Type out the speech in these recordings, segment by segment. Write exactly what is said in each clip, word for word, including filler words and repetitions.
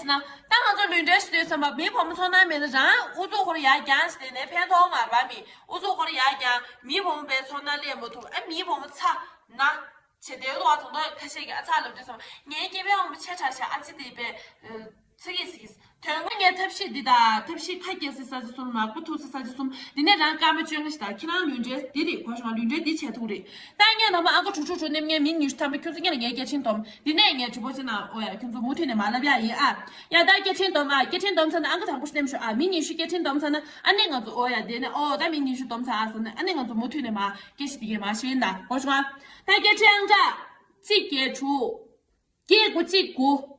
ན། ད་ང་ཚོ་ལུས་འབྲེལ་ཞུ་དུས་ཙམ་པ་མིའི་བུ་མོ་ཚོར་སྣང་མེད་ན་རང་ཨུ་ཚུགས་ཁོ་ར་ཡར་རྒྱང་ཞིག་དེ་ནས་ཕན་ཐོགས་མ་རེད་པ། མི་ཨུ་ཚུགས་ཁོ་ར་ཡར་རྒྱང་མིའི་བུ་མོ་པའི་ཚོར་སྣང་སླེབས་མ་ཐུབ། ཨ་མིའི་བུ་མོ་ཚ་ན། བྱེད་དེ་ལོ་བ་དང་ཐོག་ཁ་ཤས་ཀྱིས་ཨ་ཚ་ལབ་དུས་ཙམ་པ་ངའི་སྐྱེ་བའི་དབང་པོ་ཆེ་དྲགས་ཤག་ཨ་ཙི་དེ་པས་ཚ་གི་ཟིག་ཟེར། དོན་ངོ་ངའི་ཐབས་ཤེས་འདི་དང་ཐབས་ཤེས་ཁ་སྐྱེལ་སའི་ས་ཆ་གསུམ། ལག་པ་ཐུག་སའི་ས་ཆ་གསུམ། འདི་ནས་རང་སྐར་མ་བཅོ་ལྔ་ཞིག་དང་ཁྱེད་རང་ལུས་འབྲེལ་འདི་རེད་གོ་ཤོང་། ལུས་འབྲེལ་འདི་བྱེད་ཐུབ་རེད། ད་ངས་ནམ་ཨ་ཁུ་དྲུག་དྲུག་དྲུག་ནས་ངས་མི་ཉི་ཤུ་ཐམ་པ་ཁྱོད་ཚོ་ངས་ལ་ངའི་སྐད་འཕྲིན་སྡོམ། འདི་ནས་ངས་དྲི་བ་ཅི་ན་ཨོ་ཡ་ཁྱོད་ཚོ་མུ་མཐུད་ནས་མ་ལབ་ཡ་ཡིན་ཨ། ཡ་ད་སྐད་འཕྲིན་སྡོམ་ཨ། སྐད་འཕྲིན་སྡོམ་ཚར་ན་ཨང་ཀི་དང་པོ་ཞིག་ནེམ་ཤོག་ཨ། མི་ཉི་ཤུ་སྐད་འཕྲིན་སྡོམ་ཚར་ན་ཨ་ནི་ང་ཚོ་ཨོ་ཡ་དེ་ནས་ཨོ་ད་མི་ཉི་ཤུ་སྡོམ་ཚར་ཨ་ཟེར་ན་ཨ་ནི་ང་ཚོ་མུ་མཐུད་ནས་མ་སྐད་ཆ་དེ་གས་མ་ཤེས་ན་གོ་བྱུང་ཨ། ད་སྐད་འཕྲིན་ཨང་གྲངས་གཅིག་བརྒྱད་དྲུག་བརྒྱད་དགུ་གཅིག་དགུ།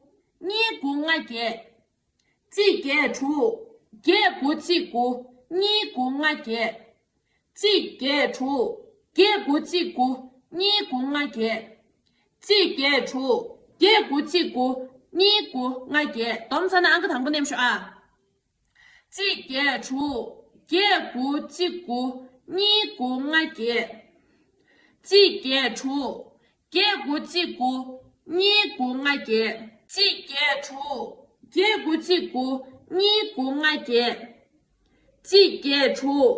གཉིས་དགུ་ལྔ་བརྒྱད། གཅིག་བརྒྱད་དྲུག་བརྒྱད་དགུ་གཅིག་དགུ། གཉིས་དགུ་ལྔ་བརྒྱད། གཅིག་བརྒྱད་དྲུག་བརྒྱད་དགུ་གཅིག་དགུ། གཉིས་དགུ་ལྔ་བརྒྱད། གཅིག་བརྒྱད་དྲུག་བརྒྱད་དགུ་གཅིག་དགུ། གཉིས་དགུ་ལྔ་བརྒྱད། སྡོམ་ཚར་ན་ཨང་ཀི་དང་པོ་ནེམ་ཤོག་ཨ། གཅིག་བརྒྱད་དྲུག་བརྒྱད་དགུ་གཅིག་དགུ། གཉིས་དགུ་ལྔ་བརྒྱད། གཅིག་བརྒྱད་དྲུག་བརྒྱད་དགུ་གཅིག་དགུ། གཉིས་དགུ་ལྔ་བརྒྱད། གཅིག་བརྒྱད་དྲུག་བརྒྱད་དགུ་གཅིག་དགུ། གཉིས་དགུ་ལྔ་བརྒྱད། གཅིག་བརྒྱད་དྲུག་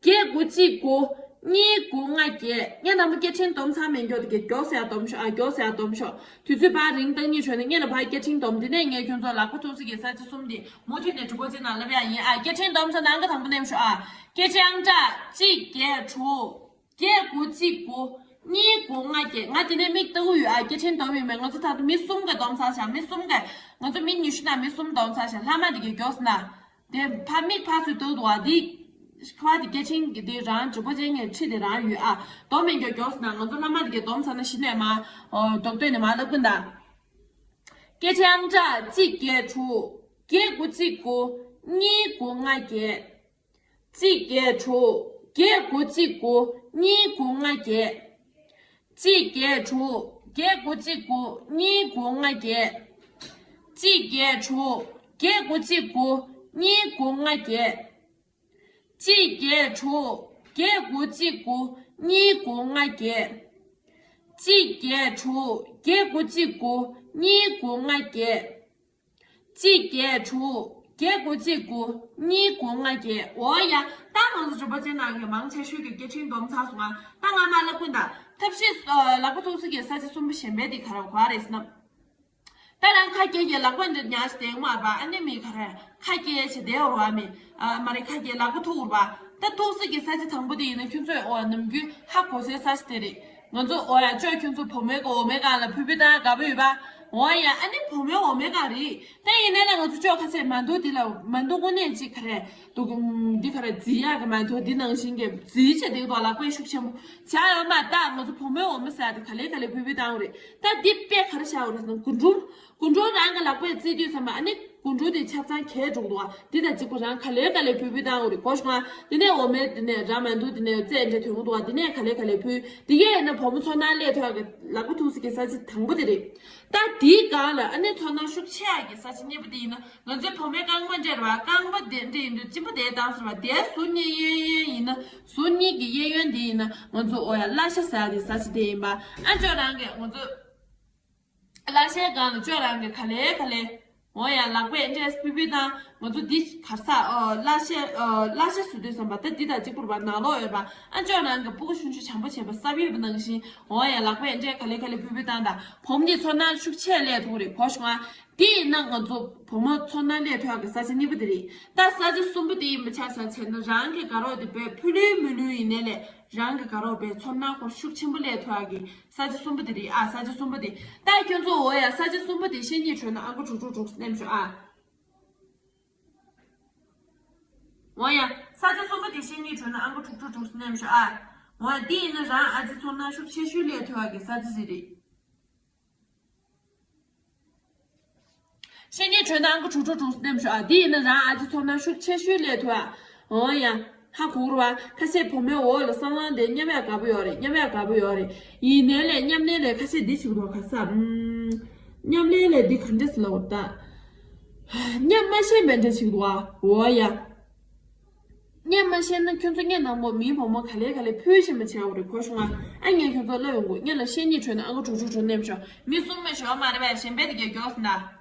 བརྒྱད་དགུ་གཅིག་དགུ། གཉིས་དགུ་ལྔ་བརྒྱད། ངས་ནམ་སྐད་འཕྲིན་སྡོམ་ཚར་མེད་མགྱོགས་དེ་གས་མགྱོགས་སེ་ཡར་སྡོམ་ཤོག་ཨ། མགྱོགས་སེ་ཡར་སྡོམ་ཤོག་དུས་ཚོད་ཕར་རིང་བཏང་སྙིང་བྲོ་ནས་ངས་ལ་ཕར་སྐད་འཕྲིན་སྡོམ། དེ་ནས་ངས་ཁྱོད་ཚོ་ལག་པ་ཐུག་ས་གི་ས་ཆ་གསུམ་དེ་མུ་མཐུད་ནས་གྲོགས་པོ་ཅིག་ནང་ལབ་ཡ་ཡིན་ཨ། སྐད་འཕྲིན་སྡོམ་ཚར་ན་ཨང་ཀི་དང་པོ་ནེམ་ཤོག་ཨ། སྐད་འཕྲིན་ཨང་གྲངས་གཅིག་བརྒྱད་དྲུག་བརྒྱད་དགུ་གཅིག་དགུ། གཉིས་དགུ་ལྔ་བརྒྱད། ང་དེ་ནས་མིག་ལྟ་གི་ཡོད་ཨ། སྐད་འཕྲིན་སྡོམ་ཡོད་མེད། ང་ཚོ་ད་དུང་མི་གསུམ་ག་སྡོམ་ཚར་ཤག་མི་གསུམ་ག་ང་ཚོ་མི་ཉི་ཤུ་ནང་མི་གསུམ་སྡོམ་ཚར་ཤག་ལྷག་མ་དེ་གས་མགྱོགས་སེ་ན། དེ་ཕ་མིག་ཕར་ཚུར་ལྟ་གི་འདུག་ཨ། འདི་ཁ་བ་དེ་སྐད་འཕྲིན་གྱི་དེ་རང་གྲོགས་པོ་ཅན་ངས་ཁྲིད་དེ་རང་ཡོད་ཨ། སྡོམ་མེད་མགྱོགས་མགྱོགས་སེ་ན། ང་ཚོ་ལྷག་མ་དེ་གས་སྡོམ་ཚར་ན་གཞི་ནས་མ་ཨོ་རྡོག་ཐོན་ནས་མ་ལབ་གི་འདུག་སྐད་འཕྲིན་ཨང་གྲངས་གཅིག་བརྒྱད་དྲུག་བརྒྱད་དགུ་གཅིག་དགུ། གཉིས་དགུ་ལྔ་བརྒྱད། གཅིག་བརྒྱད་དྲུག་བརྒྱད་དགུ་གཅིག་དགུ། གཉིས་དགུ་ལྔ་བརྒྱད། གཅིག་བརྒྱད་དྲུག་བརྒྱད་དགུ་གཅིག་དགུ། གཉིས་དགུ་ལྔ་བརྒྱད། གཅིག་བརྒྱད་དྲུག་བརྒྱད་དགུ་གཅིག་དགུ། གཉིས་དགུ་ལྔ་བརྒྱད། གཅིག་བརྒྱད་དྲུག་བརྒྱད་དགུ་གཅིག་དགུ། གཉིས་དགུ་ལྔ་བརྒྱད། གཅིག་བརྒྱད་དྲུག་བརྒྱད་དགུ་གཅིག་དགུ། གཉིས་དགུ་ལྔ་བརྒྱད། གཅིག་བརྒྱད་དྲུག་བརྒྱད་དགུ་གཅིག་དགུ། གཉིས་དགུ་ལྔ་བརྒྱད། འོ་ཡ། ད་ང་ཚོ་གྲོགས་པོ་ཅན་ནང་གི་མང་ཆེ་ཤོས་ཀྱི་སྐད་འཕྲིན་སྡོམ་ཚར་སོང་ང་། ད་ང་མ་ལབ་གི་འདུག་ཐབས་ཤེས་ཨ་ལག་པ་ཐུག་ས་གི་ས་ཆ་གསུམ་པོ་གཞན་པའི་དེ་ག་རེ་ག་རེ་རེད་ཟེར་ན། ད་རང་ཁ་སྐད་ཀྱི་ལག་པ་འདི་ཉར་ཞིག་དེ་མ་རེད་པ། ཨ་ནི་མི་ག་རེ་ཁ་སྐད་བྱེད་བསྡད་ཡོད་རེད་པ། མི་ཨ་མ་རེད། ཁ་སྐད་ལག་པ་ཐུག་ཡོད་རེད་པ། ད་ཐུག་ས་གི་ས་ཆ་དང་པོ་དེ་ཡིན་ན་ཁྱོད་ཚོས་འོ་ནམ་རྒྱུན་ཧ་གོ་སའི་ས་ཆ་དེ་རེད། ང་ཚོ་འོ་ཡ་ཅོ་ཁྱོད་ཚོ་བུ་མོའི་གི་འོ་མའི་སྒང་ལ་ཕུ་ཕུ་བཏང་དགའ་པོ་ཡོད་པ། འོ་ཡ་ཨ་ནི་བུ་མོའི་འོ་མའི་སྒང་རེད། ད་ཡིན་ནའི་ལ་ང་ཚོ་ཅོ་ཁ་ཤས་མ་འདུག་འདི་ལ་མ་འདུག་དངོས་གནས་ཅིག་ག་རེ་འདུག་འདི་ག་རེ་རྫི་ཡག་གི་མ་འདུག་འདི་ནང་བཞིན་གི་རྫི་བྱས་བསྡད་འདུག་ལག་པས་ཤུགས་ཆེན་པོ་བྱས་ཡོད་མ་རེད། ད་ང་ཚོ་བུ་མོའི་འོ་མ་ཟེར་ཡག་དེ་ག་ལེ་ག་ལེ་ཕུ་ཕུ་བཏང་རེད། ད་འདི་དཔེ་ག་རེ་བཞག་ཡོད་རེད་ཟེར་ན་རྒུན་འབྲུམ། རྒུན་འབྲུམ་རང་གི་ལག་པས་བཙིར་དུས་ཙམ་པ་ཨ་ནི་རྒུན་འབྲུམ་དེ་ཆ་ཚང་གས་འགྲོ་གི་འདུག་བ། འདི་དང་གཅིག་པ་རང་ག་ལེ་ག་ལེ་ཕུ་ཕུ་བཏང་ཡོད་རེད་གོ་ཤོག་ང་། འདི་ནས་འོ་མའི་འདི་ནས་ར་མ་འདུག་འདི་ནས་རྩེ་འདྲ་ཐོན་གི་འདུག་བ། འདི་ནས་ག་ལེ་ག་ལེ་ཕུ། འདི་གས་ཡིན་ན་བུ་མོ་ཚོར་སྣང་སླེབས་ཐུབ་ཡག་གི་ལག་པ་ཐུག་ས་གི་ས་ཆ་དང་པོ་དེ་རེད། ད་འདིའི་སྒང་ལ་ཨ་ནི་ཚོར་སྣང་ཤུགས་ཆེ་ཡག་གི་ས་ཆ་གཉིས་པ་དེ་ཡིན་ན་ང་ཚོའི་བུ་མོའི་རྐང་པ་འདྲ་རེད་བ། རྐང་པ་དེ་འདྲ་ཡིན་དུས་གཅིན་པ་དེ་བཏང་ཟེར་བ་དེ་ཟུར་གཉིས་གཡས་གཡོན་ཡིན་ན་ཟུར་གཉིས་ཀྱི་གཡས་གཡོན་དེ་ཡིན་ན་ང་ཚོ་འོ་ཡ་བརླ་ཤ་ཟ་ཡག་གི་ས་ཆ་དེ་ཡིན་པ། ཨ་ཅོ་རང་གིས་ང་ཚོ་བརླ་ཤའི་སྒང་ལ་ཅོ་རང་གིས་ག་ལེ་ག་ལེ། འོ་ཡ་ལག་པས་འདྲེས་ཕུད་ཕུད་བཏང་། ང་ཚོ་འདི་གར་ས་ཨོ་བརླ་ཤ་ཨོ་བརླ་ཤ་ཟེར་དུས་ཙམ་པ་ད་འདི་དང་གཅིག་པུར་བ་ནང་ལོགས་ཡོད་པ། ཨ་ཅོ་རང་གི་སྤུ་གུ་ཆུང་ཆུང་བྱམས་པོ་བྱས་པ་གསར་ཡོད་པ་ནང་བཞིན་འོ་ཡ་ལག་པས་འདྲེས་ག་ལེ་ག་ལེ་ཕུད་ཕུད་བཏང་། ད་བུ་མོ་འདི་ཚོར་སྣང་ཤུགས་ཆེ་སླེབས་ཐུབ་རེད་གོ་ཤོག་ང་། འདི་ཡིན་ན་ང་ཚོ་བུ་མོ་ཚོར་སྣང་སླེབས་ཐུབ་ཡག་གི་ས་ཆ་གཉིས་པ་དེ་རེད། ད་ས་ཆ་གསུམ་པ་དེ་ཡིན་པ་ཆ་བཞག་བྱས་ན་རང་གི་དགའ་རོགས་དེ་བས་ཕུ་ལུའི་མི་ལུས་ཡིན་ནའི་ལས་རང་གི་དགའ་རོགས་བས་ཚོར་སྣང་ཁོར་ཤུགས་ཆེན་པོ་སླེབས་ཐུབ་ཡག་གི་ས་ཆ་གསུམ་པ་དེ་རེད་ཨ། ས་ཆ་གསུམ་པ་དེ། ད་ཁྱོད་ཚོ་འོ་ཡ་ས་ཆ་གསུམ་པ་དེ་བཤེས་གཉེན་ཁྲོད་ན་ཨང་ཀི་དྲུག་དྲུག་དྲུག་ནེམ་ཤོག་ཨ། འོ་ཡ་ས་ཆ་གསུམ་པ་དེ་བཤེས་གཉེན་ཁྲོད་ན་ཨང་ཀི་དྲུག་དྲུག་དྲུག་ནེམ་ཤོག་ཨ། འོ་ཡ་འདི་ཡིན་ན་རང་ཨ་ཅེ་ཚོར་སྣང་ཤུགས་ཆེ་ཤོས་སླེབས་ཐུབ་ཡག་གི་ས་ཆ་ཞིག་རེད། བཤེས་གཉེན་ཁྲོད་ན་ཨང་ཀི་དྲུག་དྲུག་དྲུག་ནེམ་ཤོག་ཨ། འདི་ཡིན་ན་རང་ཨ་ཅེ་ཚོར་སྣང་ཤུགས་ཆེ་ཤོས་སླེབས་ཐུབ་ཨ། འོ་ཡ། ཧ་གོ་རེད་བ། ཁ་ཤས་བུ་མོའི་འོག་ལ་སང་ལང་དེ་མཉམ་ཡག་དགའ་པོ་ཡོད་རེད། མཉམ་ཡག་དགའ་པོ་ཡོད་རེད། ཡིན་ནའི་ལས་མཉམ་ལས་ལས་ཁ་ཤས་འདི་བྱེད་དགོས་ག་ས། ཨུམ། མཉམ་ལས་ལས་འདི་ག་འདྲས་ལབ་དགོས་ད། མཉམ་མ་ཤེས་མེད་འདྲ་བྱེད་དགོས་ཨ། འོ་ཡ། མཉམ་མ་ཤེས་ན་ཁྱོད་ཚོ་ངས་ནང་པོ་མིའི་བུ་མོ་ག་ལེ་ག་ལེ་ཕུལ་ཤེས་མ་བྱས་འོ་རེད་གོ་ཤོག་ང་། ཨ་ངས་ཁྱོད་ཚོ་ལབ་ཡོང་གོ། ངས་ལ་བཤེས་གཉེན་ཁྲོད་ན་ཨང་ཀི་དྲུག་དྲུག་དྲུག་ནེམ་ཤོག་མི་གསུམ་མེད་ཤོག་མ་རེད་པས་གཞན་པའི་དེ་གས་མགྱོགས་སོང་ད།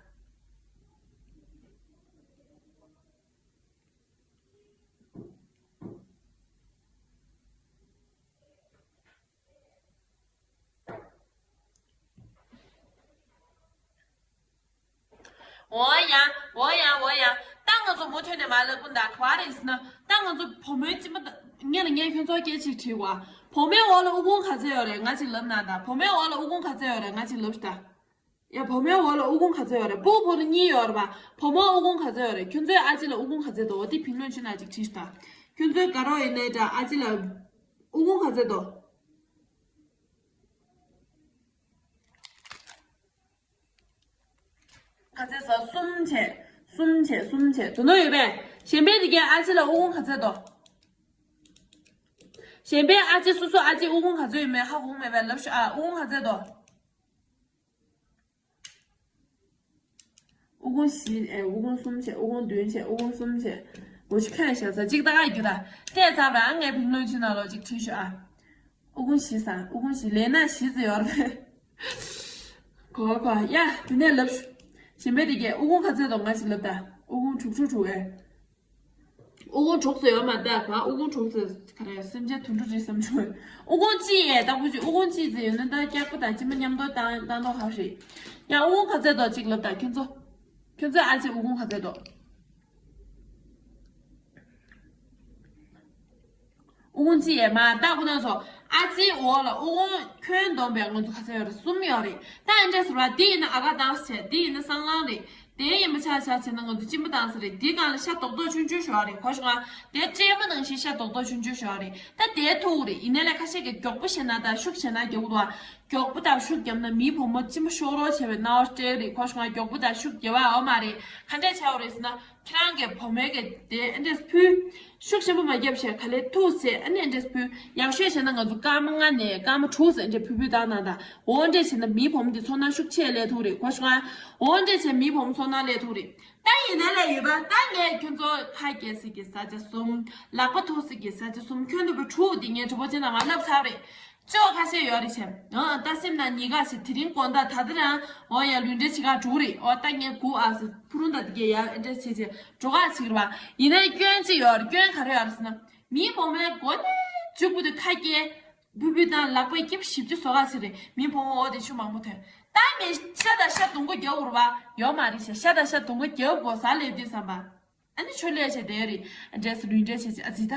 འོ་ཡ། འོ་ཡ། འོ་ཡ། ད་ང་ཚོ་མུ་མཐུད་ནས་མར་ལབ་ཀུན་ད་ག་བ་རེད་ཟེར་ན། ད་ང་ཚོ་བུ་མོའི་སྤྱི་མ་ད་ངས་ལ་ངས་ཁྱོད་ཚོ་སྐད་ཅིག་དྲིས་བ། བུ་མོའི་འོག་ལ་ཨུ་ཁུང་ག་ཚོད་ཡོད་རེད། ང་ཅིག་ལབ་ན་ད། བུ་མོའི་འོག་ལ་ཨུ་ཁུང་ག་ཚོད་ཡོད་རེད། ང་ཅིག་ལབ་ཤི་ད། ཡ། བུ་མོའི་འོག་ལ་ཨུ་ཁུང་ག་ཚོད་ཡོད་རེད། སྤུ་གུ་ཕོ་ལོ་གཉིས་ཡོད་རེད་པ། བུ་མོ་ཨུ་ཁུང་ག་ཚོད་ཡོད་རེད། ཁྱོད་ཚོའི་ཨ་ཅེ་ལ་ཨུ་ཁུང་ག་ཚོད་འདུག་འོ་དེ་བུ་མོ་ཅིག་ན་ཅིག་དྲིས་ཤི་ད། ཁྱོད་ཚོའི་དགའ་རོགས་ཡིན་ནའི་འདྲ། ཨ་ཅེ་ལ་ཨུ་ཁུང་ག་ཚོད་འདུག་ག་ཚོད་ཟ། གསུམ་བྱས། གསུམ་བྱས། གསུམ་བྱས། དོ་ནོ་ཡོད་པས། གཞན་པའི་དེ་གའི་ཨ་ཅེ་ལ་ཨུ་ཁུང་ག་ཚོད་འདུག་གཞན་པའི་ཨ་ཅེ་སོ་སོ་ཨ་ཅེ་ཨུ་ཁུང་ག་ཚོད་ཡོད་མེད་ཧ་གོ་མེད་པས་ལབ་ཤི་ཨ། ཨུ་ཁུང་ག་ཚོད་འདུག་ཨུ་ཁུང་བཞི། ཨེ། ཨུ་ཁུང་གསུམ་བྱས། ཨུ་ཁུང་བདུན་བྱས། ཨུ་ཁུང་གསུམ་བྱས། འོ་ཅི་ཁ་ཡ་ཤ་ཚ་གཅིག་ད་ག་རྒྱུ་ད། བལྟས་ཚར་ར་ངས་བུ་མོ་ཅིག་ན་ལོ་ཅིག་དྲིས་ཤི་ཨ། ཨུ་ཁུང་བཞི་ཟ། ཨུ་ཁུང་བཞི་ལས་ན་བཞི་ཟེར་ཡོད་རེད། གོ་གོ་ཡ། དེ་ནས་ལབ་ཤི། གཞན་པའི་དེ་གས་ཨུ་ཁུང་ག་ཚོད་འདུག་ང་ཅིག་ལབ་ད། ཨུ་ཁུང་དྲུག་ཅུ་དྲུག་ཨེ། ཨུ་ཁུང་དྲུག་ཙམ་ཡོད་མ་རེད་ད། ག་ཨུ་ཁུང་དྲུག་ཙམ་ག་རེ་སེམས་ཅན་དུད་འགྲོ་རེད་བསམ་བྱུང་། ཨུ་ཁུང་གཅིག་ཡས་ལྟ་བུ་ཅིག་ཨུ་ཁུང་གཅིག་ཙམ་ཡོད་ན་ད་སྐྱག་པ་དང་གཅིན་པ་མཉམ་དུ་བཏང་བཏང་དོ་ཧ་རེད། ཡ། ཨུ་ཁུང་ག་ཚོད་འདུག་གཅིག་ལབ་ད་ཁྱོད་ཚོ། ཁྱོད་ཚོའི་ཨ་ཅེ་ཨུ་ཁུང་ག་ཚོད་འདུག་ཨུ་ཁུང་གཅིག་ཡས་མ་རེད་ད། ཁོ་ན་ཚོ་ཨ་ཅེའི་འོག་ལ་ཨུ་ཁུང་ཁྱོན་བསྡོམས་པས་ང་ཚོ་ག་ཚོད་ཡོད་རེད། གསུམ་ཡོད་རེད། ད་ཨེ་འདྲས་ཟེར་བ་འདི་ཡིན་ན་ཨ་ཁ་ཏང་བྱས། འདི་ཡིན་ན་སང་ལང་རེད། དེ་ཡིན་པ་ཆ་ཆ་བྱས་ན་ང་ཚོ་གཅིན་པ་བཏང་ས་རེད། འདི་སྒང་ལ་ཤ་རྡོག་རྡོག་ཆུང་ཆུང་ཞོག་རེད། གོ་ཤོག་ཨ། དེ་སྤྲེལ་མ་ནང་བཞིན་ཤ་རྡོག་རྡོག་ཆུང་ཆུང་ཞོག་རེད། ད་དེ་ཐུག་རེད། ཡིན་ནའི་ལས་ཁ་ཤས་ཀྱིས་མགྱོགས་པོ་བྱས་ན་ད་ཤུགས་བྱས་ན་མགྱོགས་པོ་འདུག་ཨ། མགྱོགས་པོ་དང་ཤུགས་བརྒྱབ་ན་མིའི་བུ་མོ་གཅིན་པ་ཤོར་རོགས་བྱས་པའི་སྣང་བ་སྤྲད་རེད། གོ་ཤོག་ཨ། མགྱོགས་པོ་དང་ཤུགས་བརྒྱབ་པ་འོ་མ་རེད། ག་འདྲས་བྱས་པ་རེད་ཟེར་ན། ཁྱེད་རང་གི་བུ་མོའི་གི་དེ་ཨེ་འདྲས་ཕུལ། ཤུགས་ཆེན་པོ་མ་བརྒྱབ་བྱས་ག་ལེར་ཐུག་ཟེར། ཨ་ནི་ཨེ་འདྲས་ཕུལ། ཡག་ཤོས་བྱས་ན་ང་ཚོ་སྐར་མ་ལྔ་ནས་སྐར་མ་དྲུག་ཙམ་ཨེ་འདྲས་ཕུལ་ཕུལ་བཏང་གནང་དང་། འོ་འདྲས་བྱས་ན་མིའི་བུ་མོ་དེ་ཚོར་སྣང་ཤུགས་ཆེ་སླེབས་ཐུབ་རེད། གོ་ཤོག་ཨ། འོ་འདྲས་བྱས་མིའི་བུ་མོ་ཚོར་སྣང་སླེབས་ཐུབ་རེད། ད་ཡིན་ནའི་ལས་ཡོད་པ། ད་ངས་ཁྱོད་ཚོ་ཁ་སྐྱེ་སྲིད་ཀྱི་ས་ཆ་གསུམ། ལག་པ་ཐུག་སྲིད་ཀྱི་ས་ཆ་གསུམ། ཁྱོན་བསྡོམས་པའི་དྲུག་དེ་ངས་གྲོགས་པོ་ཅན་ནང་མ་ལབ་ཚར་རེད། ཅོག་ཁ་ཤས་ཡོད་རེད་བྱས། ཨང་། ད་སེམས་ནང་ཉེས་ཁ་ཞིག་དེ་རིང་དགོང་དག་ད་ལྟ་རང་འོ་ཡ་ལུས་འབྲེལ་བྱེད་ག་འགྲོ་གི་རེད། འོ་ད་ངས་སྒུག་ཨ་ཟེར་ཕུ་རུང་ད་དེ་གས་ཡ་ཨེ་འདྲས་བྱས་བྱས་འགྲོ་ག་ཟེར་གི་རེད་པ། ཡིན་ནའི་སྐྱོན་གཅིག་ཡོད་རེད། སྐྱོན་ག་རེ་ཡོད་རེད་ཟེར་ན། མིའི་བུ་མོའི་མགོ་ནས་མཇུག་བར་དུ་ཁ་སྐྱེ། ཕུ་ཕུ་དང་ལག་པས་སྐྱིབས་ཞིབ་ཅིག་བཟོ་ག་ཟེར་རེད། མིའི་བུ་མོ་འོ་དེ་ཆུ་མང་པོ་ཐོན། ད་ངས་ཤ་དང་ཤ་སྡོང་པོ་རྒྱག་དགོས་རེད་པ། ཡོད་མ་རེད་བྱས། ཤ་དང་ཤ་སྡོང་པོ་རྒྱག་དགོས་ས་སླེབས་དུས་ཙམ་པ། ཨ་ནི་ཆོས་ལས་བྱས་བསྡད་རེད། འདྲེས་སུ་ལུས་འབྲེལ་བྱས་བྱས། ཨ་ཙི་ད་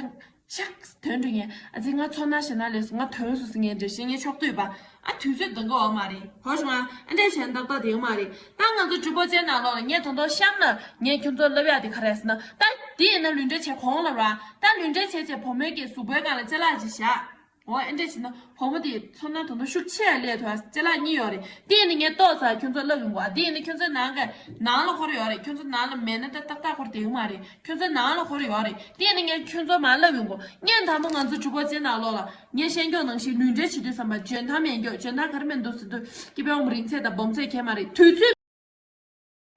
ཤག་དོན་འགྲོ་ངས། ཨ་ཙི་ང་ཚོར་སྣང་ཞེ་དྲག་སླེབས་སོང་། ང་དོན་སོང་ཟེར། ངས་འདྲེ་ཤེས་ངས་ཆོག་ཏུས་པ། ཨ་དུས་ཚོད་འདང་གི་ཡོད་མ་རེད། གོ་བྱུང་ཨ། ཨ་འདྲས་བྱས་ན་ཏག་ཏག་དེ་ཡོད་མ་རེད། ད་ང་ཚོ་གྲོགས་པོ་ཅན་ནང་ལོགས་ལ་ངས་དོན་དོ་གཤམ་ལ་ངས་ཁྱོད་ཚོར་ལབ་ཡག་དེ་ག་རེ་ཟེར་ན། ད་དེ་ཡིན་ན་ལུས་འབྲེལ་བྱས་གོང་ལ་ར། ད་ལུས་འབྲེལ་བྱས་བྱས་བུ་མོའི་གི་གཟུགས་པོའི་སྒང་ལ་ཅ་ལག་ཅིག་བཞག་འོ་ཨེ་འདྲས་བྱས་ན་བུ་མོ་དེ་ཚོར་སྣང་དོན་དུ་ཤུགས་ཆེ་སླེབས་ཐུབ་ཅ་ལག་གཉིས་ཡོད་རེད། དེ་ཡིན་ན་ངས་ཏོག་ཙམ་ཁྱོད་ཚོར་ལབ་ཡོང་གོ། དེ་ཡིན་ན་ཁྱོད་ཚོའི་ནང་གི་ནང་ལ་འཁོར་ཡོད་རེད། ཁྱོད་ཚོ་ནང་ལ་མེད་ན་ད་ཏག་ཏག་འཁོར་བསྡད་ཀྱི་མ་རེད། ཁྱོད་ཚོའི་ནང་ལ་འཁོར་ཡོད་རེད། དེ་ཡིན་ན་ངས་ཁྱོད་ཚོར་མར་ལབ་ཡོང་གོ། སྔོན་དང་པོ་ང་ཚོ་གྲོགས་པོ་ཅན་ནང་ལོགས་ལ་ངས་བཤད་རྒྱུ་ནང་བཞིན་ལུས་འབྲེལ་བྱེད་དུས་ཙམ་པ་འཇོན་ཐང་མེད་མགྱོགས། འཇོན་ཐང་ག་རེ་མེད་འདུག་ཟེར་དུས་སྐྱིད་པའི་འོང་རིང་ཚད་དང་སྦོམ་ཚད་གས་མ་རེད། དུས་ཚོད་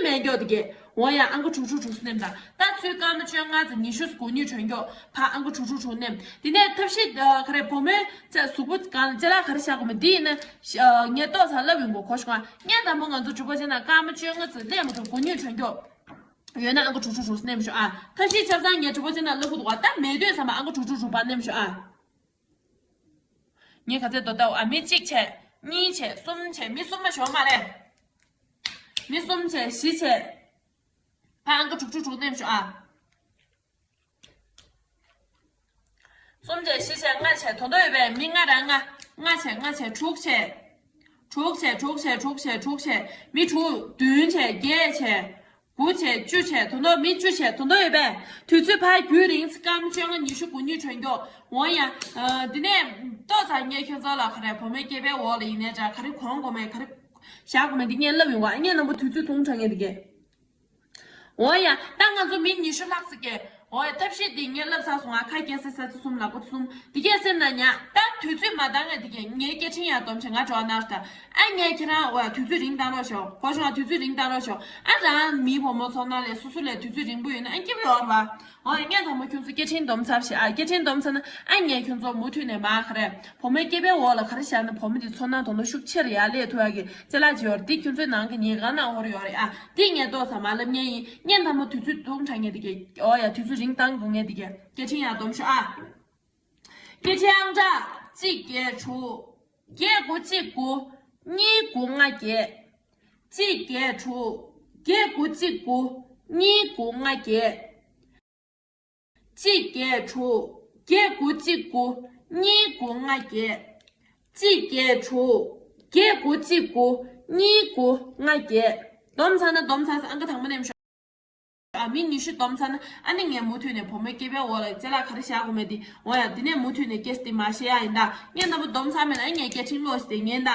མེད་མགྱོགས་དེ་གས། འོ་ཡ། ཨང་ཀི་དྲུག་ཅུ་དྲུག་ཅུ་ནེམ་དང་། ད་ཚུར་སྐར་མ་བཅོ་ལྔ་ཙམ་ཉི་ཤུ་དགུ་ཉིས་གྲོན་མགྱོགས་ཕར་ཨང་ཀི་དྲུག་ཅུ་དྲུག་ནེམ། དེ་ནས་ཐབས་ཤེས་ཨ་ག་རེ་བུ་མོའི་ཚེ་གཟུགས་པོ་སྒང་ལ་ཅ་ལག་ག་རེ་བཞག་དགོས་མིན་འདི་ཡིན་ན་ཨ་ངས་ཏོག་ཙམ་ལབ་ཡོང་གོ། གོ་ཤོག་ཨ། སྔོན་དང་པོ་ང་ཚོ་གྲོགས་པོ་ཅན་ནང་སྐར་མ་བཅོ་ལྔ་ཙམ་ལས་མ་གཏོགས་དགུ་ཉིས་གྲོན་མགྱོགས་ཡོད་ན་ཨང་ཀི་དྲུག་ཅུ་དྲུག་ནེམ་ཤོག་ཨ། ཐབས་ཤེས་ཆ་ཚང་ངས་གྲོགས་པོ་ཅན་ནང་ལབ་དགོས་འདུག་ག། ད་མེད་དུས་ཙམ་པ་ཨང་ཀི་དྲུག་ཅུ་དྲུག་པ་ནེམ་ཤོག་ཨ། ངས་ག་ཚོད་འདུག་ལྟ། ཨ། མི་གཅིག་བྱས། གཉིས་བྱས། གསུམ་བྱས། མི་གསུམ་མ་ཞོག་མ་རེད། མི་གསུམ་བྱས། བཞི་བྱས། ཕར་ཨང་ཀི་དྲུག་ཅུ་དྲུག་ནེམ་ཤོག་ཨ། གསུམ་བྱས། བཞི་བྱས། ལྔ་བྱས། དོ་དོ་ཡོད་པས། མི་ལྔ་རང་ལྔ། ལྔ་བྱས། ལྔ་བྱས། དྲུག་བྱས། དྲུག་བྱས། དྲུག་བྱས། དྲུག་བྱས། དྲུག་བྱས། མི་དྲུག་བདུན་བྱས། བརྒྱད་བྱས། དགུ་བྱས། བཅུ་བྱས། དོ་དོ་མི་བཅུ་བྱས། དོ་དོ་ཡོད་པས། དུས་ཚོད་ཕར་རྒྱུན་རིང་ཙམ་སྐར་མ་བཅོ་ལྔ་ཉི་ཤུ་དགུ་ཉིས་གྲོན་མགྱོགས། འོ་ཡ། ཨ། འདི་ནས་ཏོག་ཙམ་ངས་ཁྱོད་ཚོ་ལ་ག་རེ་བུ་མོའི་སྐེད་པའི་འོག་ལ་ཡིན་ནའི་འདྲ། ག་རེ་གོན་དགོས་མེད། ག་རེ་བཞག་དགོས་མེད་འདི་ངས་ལབ་ཡོང་བ། ངས་རྣམ་པ་དུས་ཚོད་ཐུང་དྲགས་ངས་འདི་གས། འོ་ཡ། ད་ང་ཚོ་མི་ཉི་ཤུ་ལྷག་ཙམ་གས། འོ་ཡ། ཐབས་ཤེས་འདི་ངས་ལབ་ཚར་སོང་ང་། ཁ་སྐྱེ་སའི་ས་ཆ་གསུམ། ལག་པ་གསུམ། འདི་གས་སེམས་ན་ཉག་ད་དུས་ཚོད་མ་འདང་ངས་འདི་གས་ངའི་སྐད་འཕྲིན་ཡར་སྡོམ་བྱས། ང་འགྲོ་ན་ད། ཨ། ངས་ཁྱེད་རང་འོ་ཡ་དུས་ཚོད་རིང་བཏང་རོགས་ཞོག། གོ་བྱུང་ང་། དུས་ཚོད་རིང་བཏང་རོགས་ཞོག། ཨ། རང་མིའི་བུ་མོ་ཚོར་སྣང་ལས་སོ་སོ་ལས་དུས་ཚོད་རིང་པོ་ཡོད་ན་ཨ་སྐྱིད་པོ་ཡོད་རེད་པ། འོ་ཡ། ངས་དང་པོ་ཁྱོད་ཚོ་སྐད་འཕྲིན་སྡོམ་ཚར་བྱས། ཨ། སྐད་འཕྲིན་སྡོམ་ཚར་ན་ཨ་ངས་ཁྱོད་ཚོ་མུ་མཐུད་ནས་མར་ག་རེ་བུ་མོའི་སྐེད་པའི་འོག་ལ་ག་རེ་བཞག་ན་བུ་མོ་འདི་ཚོར་སྣང་དོ་སྣང་ཤུགས་ཆེར་ཡར་སླེབས་ཐུབ་ཡག་གི་ཅ་ལག་ཅིག་ཡོད་རེད། འདི་ཁྱོད་ཚོའི་ནང་གི་ཉལ་ཁང་ནང་ཡོད་རེད། ཨ། འདི་ངས་ཏོག་ཙམ་མར་ལབ་མཁན་ཡིན། ངས་དང་པོ་དུས་ཚོད་ཐུང་དྲགས་ངས་འདི་གས། འོ་ཡ། དུས་ཚོད་རིང་བཏང་དགོས་ངས་འདི་གས། སྐད་འཕྲིན་ཡར་སྡོམ་ཤོག་ཨ། སྐད་འཕྲིན་ཨང་གྲངས་གཅིག་བརྒྱད་དྲུག། བརྒྱད་དགུ་གཅིག་དགུ། གཉིས་དགུ་ལྔ་བརྒྱད། གཅིག་བརྒྱད་དྲུག། བརྒྱད་དགུ་གཅིག་དགུ། གཉིས་དགུ་ལྔ་བརྒྱད། གཅིག་བརྒྱད་དྲུག། བརྒྱད་དགུ་གཅིག་དགུ། གཉིས་དགུ་ལྔ་བརྒྱད། གཅིག་བརྒྱད་དྲུག། བརྒྱད་དགུ་གཅིག་དགུ། གཉིས་དགུ་ལྔ་བརྒྱད། བསྡོམས་ཚར་ན། བསྡོམས་ཚར་ས། ཨང་ཀི་དང་པོ་ནས་ཤོག་ཨ། མི་ཉི་ཤུ་བསྡོམས་ཚར་ན། ཨ་ནི་ངས་མུ་མཐུད་ནས་བུ་མོའི་སྐེད་པའི་འོག་ལ་ཅ་ལག་ག་རེ་བཞག་དགོས་མེད་དེ། འོ་ཡ། དེ་ནས་མུ་མཐུད་ནས་སྐད་ཆ་དེ་མ་བཤད་ཡ་ཡིན་ད། ངས་རྣམ་པ་བསྡོམས་ཚར་མེད་ན། ཨ། ངས་སྐད་འཕྲིན་ཀློག་ཞིག་དེ་ཉན་ད།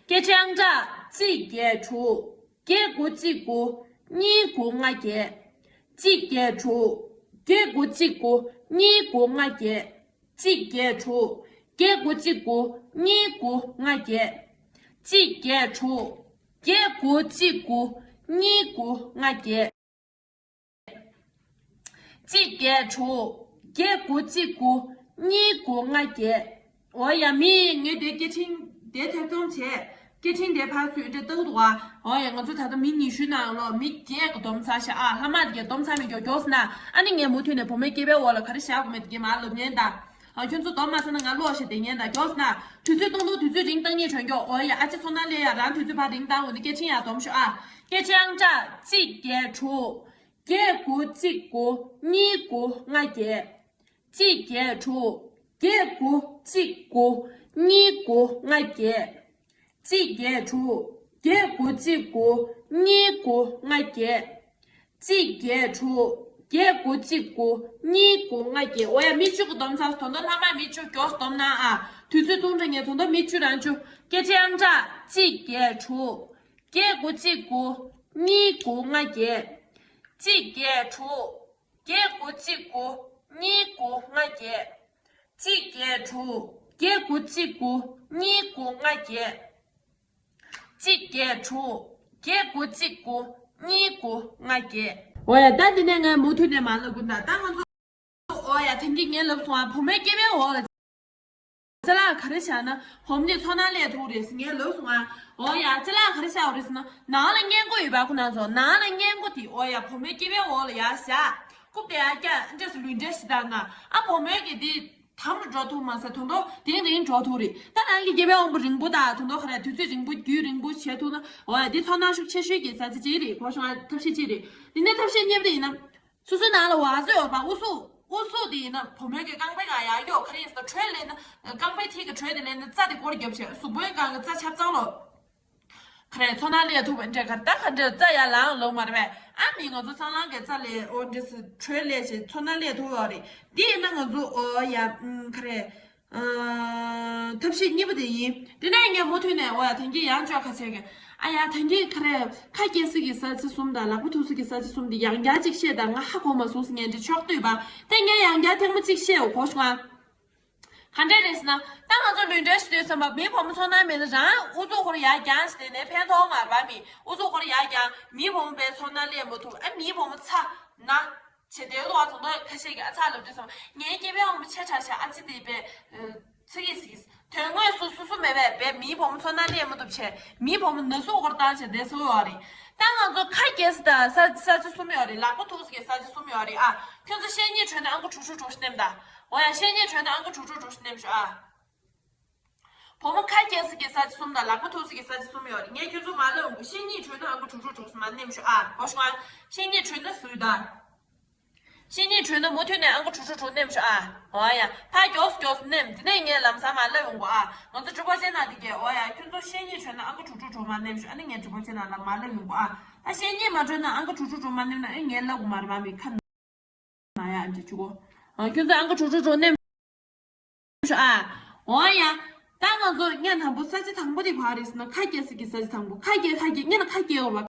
སྐད་འཕྲིན་ཨང་གྲངས་གཅིག་བརྒྱད་དྲུག། བརྒྱད་དགུ་གཅིག་དགུ། གཉིས་དགུ་ལྔ་བརྒྱད། གཅིག་བརྒྱད་དྲུག། བརྒྱད་དགུ་གཅིག་དགུ། གཉིས་དགུ་ལྔ་བརྒྱད། གཅིག་བརྒྱད་དྲུག། བརྒྱད་དགུ་གཅིག་དགུ། གཉིས་དགུ་ལྔ་བརྒྱད། གཅིག་བརྒྱད་དྲུག། བརྒྱད་དགུ་གཅིག་དགུ། གཉིས་དགུ་ལྔ་བརྒྱད། གཅིག་བརྒྱད་དྲུག། བརྒྱད་དགུ་གཅིག་དགུ། གཉིས་དགུ་ལྔ་བརྒྱད། འོ་ཡ། མི་ངས་དེ་སྐད་འཕྲིན་དེ་ཐེར་འདོན་བྱས། སྐད་འཕྲིན་དེ་ཕར་ཚུར་འདྲ་བཏང་འདུག་ག་འོ་ཡ། ང་ཚོ་ད་ལྟ་མི་ཉི་ཤུའི་ནང་ལོགས་མི་བརྒྱད་ཀྱིས་བསྡོམས་ཚར་ཤག་ཨ། ལྷག་མ་དེ་གས་བསྡོམས་ཚར་མེད་ཀྱོག་ཀྱོག་ཟེར་ན། ཨ་ནི་ངས་མུ་མཐུད་ནས་བུ་མོའི་སྐེད་པའི་འོག་ལ་ག་རེ་བཞག་དགོས་མེད་དེ་གས་མར་ལབ་ཉན་ད། ཨ། ཁྱོད་ཚོ་བསྡོམས་མ་ཚར་ན་ང་ཀློག་བྱས་དེ་ཉན་ད། ཀྱོག་ཟེར་ན། དུས་ཚོད་བཏང་དུས་དུས་ཚོད་རིང་བཏང་ཉན་གྱོན་ཀྱོག་འོ་ཡ། ཨ་ཅེ་ཚོ་ནང་སླེབས་ཡ། རང་དུས་ཚོད་ཕར་རིང་བཏང་འོ་དེ། སྐད་འཕྲིན་ཡར་བསྡོམས་ཤོག་ཨ། སྐད་འཕྲིན་ཨང་གྲངས་གཅིག་བརྒྱད་དྲུག། བརྒྱད་དགུ་གཅིག་དགུ། གཉིས་དགུ་ལྔ་བརྒྱད། གཅིག་བརྒྱད་དྲུག། བརྒྱད་དགུ་གཅིག་དགུ། གཉིས་དགུ་ལྔ་བརྒྱད། གཅིག་བརྒྱད་དྲུག། བརྒྱད་དགུ་གཅིག་དགུ། གཉིས་དགུ་ལྔ་བརྒྱད། གཅིག་བརྒྱད་དྲུག། བརྒྱད་དགུ་གཅིག་དགུ། གཉིས་དགུ་ལྔ་བརྒྱད། འོ་ཡ། མི་བཅུ་གིས་བསྡོམས་ཚར། ད་དུང་ལྷག་མ་མི་བཅུ་ཀྱོག་ཟེར་བསྡོམས་གནང་ཨ། དུས་ཚོད་ཐུང་དྲགས། ངས་ད་དུང་མི་བཅུ་རང་བཅུ། སྐད་འཕྲིན་ཨང་གྲངས་གཅིག་བརྒྱད་དྲུག། བརྒྱད་དགུ་གཅིག་དགུ། གཉིས་དགུ་ལྔ་བརྒྱད། གཅིག་བརྒྱད་དྲུག། བརྒྱད་དགུ་གཅིག་དགུ། གཉིས་དགུ་ལྔ་བརྒྱད། གཅིག་བརྒྱད་དྲུག། བརྒྱད་དགུ་གཅིག་དགུ། གཉིས་དགུ་ལྔ་བརྒྱད། གཅིག་བརྒྱད་དྲུག། བརྒྱད་དགུ་གཅིག་དགུ། གཉིས་དགུ་ལྔ་བརྒྱད། འོ་ཡ། ད་འདི་ནས་ངས་མུ་མཐུད་ནས་མར་ལབ་དགོས་ད། ད་ང་ཚོ། འོ་ཡ། ཐེངས་གཅིག་ངས་ལབ་སོང་ཨ། བུ་མོའི་སྐེད་པའི་འོག་ལ་ཅ་ལག་ག་རེ་བཞག་ན། བུ་མོ་ནི་ཚོར་སྣང་སླེབས་ཐུབ་རེད་ཟེར་ངས་ལབ་སོང་ཨ། འོ་ཡ། ཅ་ལག་ག་རེ་བཞག་ཡོད་རེད་ཟེར་ན། ནང་ལ་སྔས་མགོ་ཡོད་པ། ཁོ་ན་ཚོ་ནང་ལ་སྔས་མགོ་དེ། འོ་ཡ། བུ་མོའི་སྐེད་པའི་འོག་ལ་ཡར་བཞག་རྐུབ་དེ་ཡར་བཀྱག་འདྲ་ཟེར། ལུས་འབྲེལ་ཞིག་བཏང་ན། ཨ། བུ་མོའི་གི་དེ་དམ་རུ་འགྲོ་ཐུབ་མ་ཟད། དོན་དུ་དེང་རིང་འགྲོ་ཐུབ་རེད། ད་རང་གི་སྐེད་པའི་དབང་པོ་རིང་པོ་དང་། དོན་དུ་ག་རེ། དུས་ཚོད་རིང་པོ། རྒྱུན་རིང་པོ་བྱེད་ཐུབ་ན། འོ་ཡ། འདི་ཚོར་སྣང་ཤུགས་ཆེ་ཤོས་ཀྱི་ས་ཆ་གཅིག་རེད། གོ་བྱུང་ང་། ཐབས་ཤེས་གཅིག་རེད། འདི་ནས་ཐབས་ཤེས་གཉིས་པ་དེ་ཡིན་ན། སོ་སོའི་ནང་ལ་བ་ཟོ་ཡོད་པ། ཨུ་ཚུགས། ཨུ་ཚུགས་དེ་ཡིན་ན་བུ་མོའི་གི་རྐང་པའི་སྒང་ཡར་གཡོག་ག་རེ་ཡིན་ཟེར་ན། དྲོད་ལེན་ན། རྐང་པའི་མཐིལ་གྱི་དྲོད་དེ་ལེན་ན། རྩ་དེ་སྐོར་རྒྱབ་བྱས། གཟུགས་པོའི་སྒང་གི་རྩ་ཆབ་གཙང་ལོ། ག་རེ། ཚོར་སྣང་སླེབས་ཐུབ་པ་འདྲ་ག་རེ། ད་ག་འདྲ་རྩ་ཡར་ལངས་ལོང་མ་རེད་པས། ཨ་མི་ང་ཚོ་སང་ལང་གི་རྩ་ལས། འོ་འདྲ་ཟེར། དྲོད་ལས་བྱས་ཚོར་སྣང་སླེབས་ཐུབ་ཡོད་རེད། འདི་ཡིན་ན་ང་ཚོ། འོ་ཡ། ཨུམ། ག་རེ། ཨ། ཐབས་ཤེས་གཉིས་པ་དེ་ཡིན། དེ་ནས་ངས་མུ་མཐུད་ནས། འོ་ཡ། ཐེངས་གཅིག་ཡང་བཅོས་ཁ་ཤས་ཀྱི། ཨ་ཡ། ཐེངས་གཅིག་ག་རེ། ཁ་སྐྱེ་ས་གི་ས་ཆ་གསུམ་དང་། ལག་པ་ཐུག་ས་གི་ས་ཆ་གསུམ་དེ་ཡང་བསྐྱར་གཅིག་བཤད་དང་། ང་ཧ་གོ་མ་སོང་ཟེར་མཁན་དེ་ཆོག་འདུག་པ། དེ་ངས་ཡང་བསྐྱར་ཐེངས་མ་གཅིག་བཤད། འོ། གོ་བྱུང་ང་། ག་འདྲས་རེད་ཟེར་ན། ད་ང་ཚོ་ལུས་འབྲེལ་ཞིག་དུས་ཙམ་པ། མིའི་བུ་མོ་ཚོར་སྣང་མེད་ན། རང་ཨུ་ཚུགས་ཁོ་རང་ཡར་བརྐྱངས་བྱས་བསྡད་ནའི་ཕན་ཐོགས་མ་རེད་པ། མི་ཨུ་ཚུགས་ཁོ་རང་ཡར་བརྐྱངས། མིའི་བུ་མོ་པས་ཚོར་སྣང་སླེབས་མ་ཐུབ། ཨ། མིའི་བུ་མོ་ཚ་ན་བྱེད་བསྡད་འདུག་པ། དོན་དུ་ཁ་ཤས་ཀྱིས། ཨ། ཚ་ལབ་དུས་ཙམ་པ། ངའི་སྐེད་པའི་དབང་པོ་ཆེ་དྲགས་ཤག་ཨ་ཅེ་དེ་པས། ཨ། ཚ་གི་ཟིག་དོན་དངོས་སུ་སོ་སོ་མེད་པས་པས་མིའི་བུ་མོ་ཚོར་སྣང་སླེབས་མ་ཐུབ་བྱས། མིའི་བུ་མོ་ན་ཟུག་སྐོར་བཏང་བྱས་བསྡད་སོང་ཡོད་རེད། ད་ང་ཚོ་ཁ་སྐྱེ་ས་དང་ས། ས་ཆ་གསུམ་ཡོད་རེད། ལག་པ་ཐུག་ས་གི་ས་ཆ་གསུམ་ཡོད་རེད། ཨ། ཁྱོད་ཚོ་བཤེས་གཉེན་བྱོན་ན་ཨང་ཀི་དྲུག་ཅུ་དྲུག་ཅུ་ནེམ་ད། འོ་ཡ། བཤེས་གཉེན་བྱོན་ན་ཨང་ཀི་དྲུག་ཅུ་དྲུག་ཅུ་ནེམ་ཤོག་ཨ། བུ་མོ་ཁ་སྐྱེ་ས་གི་ས་ཆ་གསུམ་དང་ལག་པ་ཐུག་ས་གི་ས་ཆ་གསུམ་ཡོད་རེད། ངས་ཁྱོད་ཚོ་མ་ལབ་འོང་གི། བཤེས་གཉེན་བྱོན་ན་ཨང་ཀི་དྲུག་ཅུ་དྲུག་ཅུ་མ་ནེམ་ཤོག་ཨ། གོ་སོང་ཨ། བཤེས་གཉེན་བྱོན་ན་ཟུར་ད། བཤེས་གཉེན་བྱོན་ན་མུ་མཐུད་ནས་ཨང་ཀི་དྲུག་ཅུ་དྲུག་ཅུ་ནེམ་ཤོག་ཨ། འོ་ཡ། ཕར་མགྱོགས་སུ་མགྱོགས་སུ་ནེམ། དེ་ནས་ངས་ལམ་སང་མ་ལབ་ཡོང་གོ་ཨ། ང་ཚོ་གྲོགས་པོ་ཆེ་ནང་དེ་གས། འོ་ཡ། ཁྱོད་ཚོ་བཤེས་གཉེན་བྱོན་ན་ཨང་ཀི་དྲུག་ཅུ་དྲུག་ཅུ་མ་ནེམ་ཤོག་ཨ་ནི་ངས་གྲོགས་པོ་ཆེ་ནང་ལ་མ་ལབ་ཡོང་གོ་ཨ། ད་བཤེས་གཉེན་མ་བྱོན་ན་ཨང་ཀི་དྲུག་ཅུ་དྲུག་ཅུ་མ་ནེམ་ན། ཨེ། ངས་ལབ་དགོས་མ་རེད་པ། མི་ཁ་ན་ཡ་འདྲི་བྱེད་གོ། ཨ། ཁྱོད་ཚོ་ཨང་ཀི་དྲུག་ཅུ་དྲུག་ཅུ་ནེམ་ཤོག་ཨ། འོ་ཡ། ད་ང་ཚོ་ངས་དང་པོ་ས་ཆ་དང་པོ་དེ་ག་རེ་རེད་ཟེར་ན། ཁ་སྐྱེ་ས་གི་ས་ཆ་དང་པོ། ཁ་སྐྱེ། ཁ་སྐྱེ། སྔོན་ལ་ཁ་སྐྱེ་ཡོད་རེད་པ།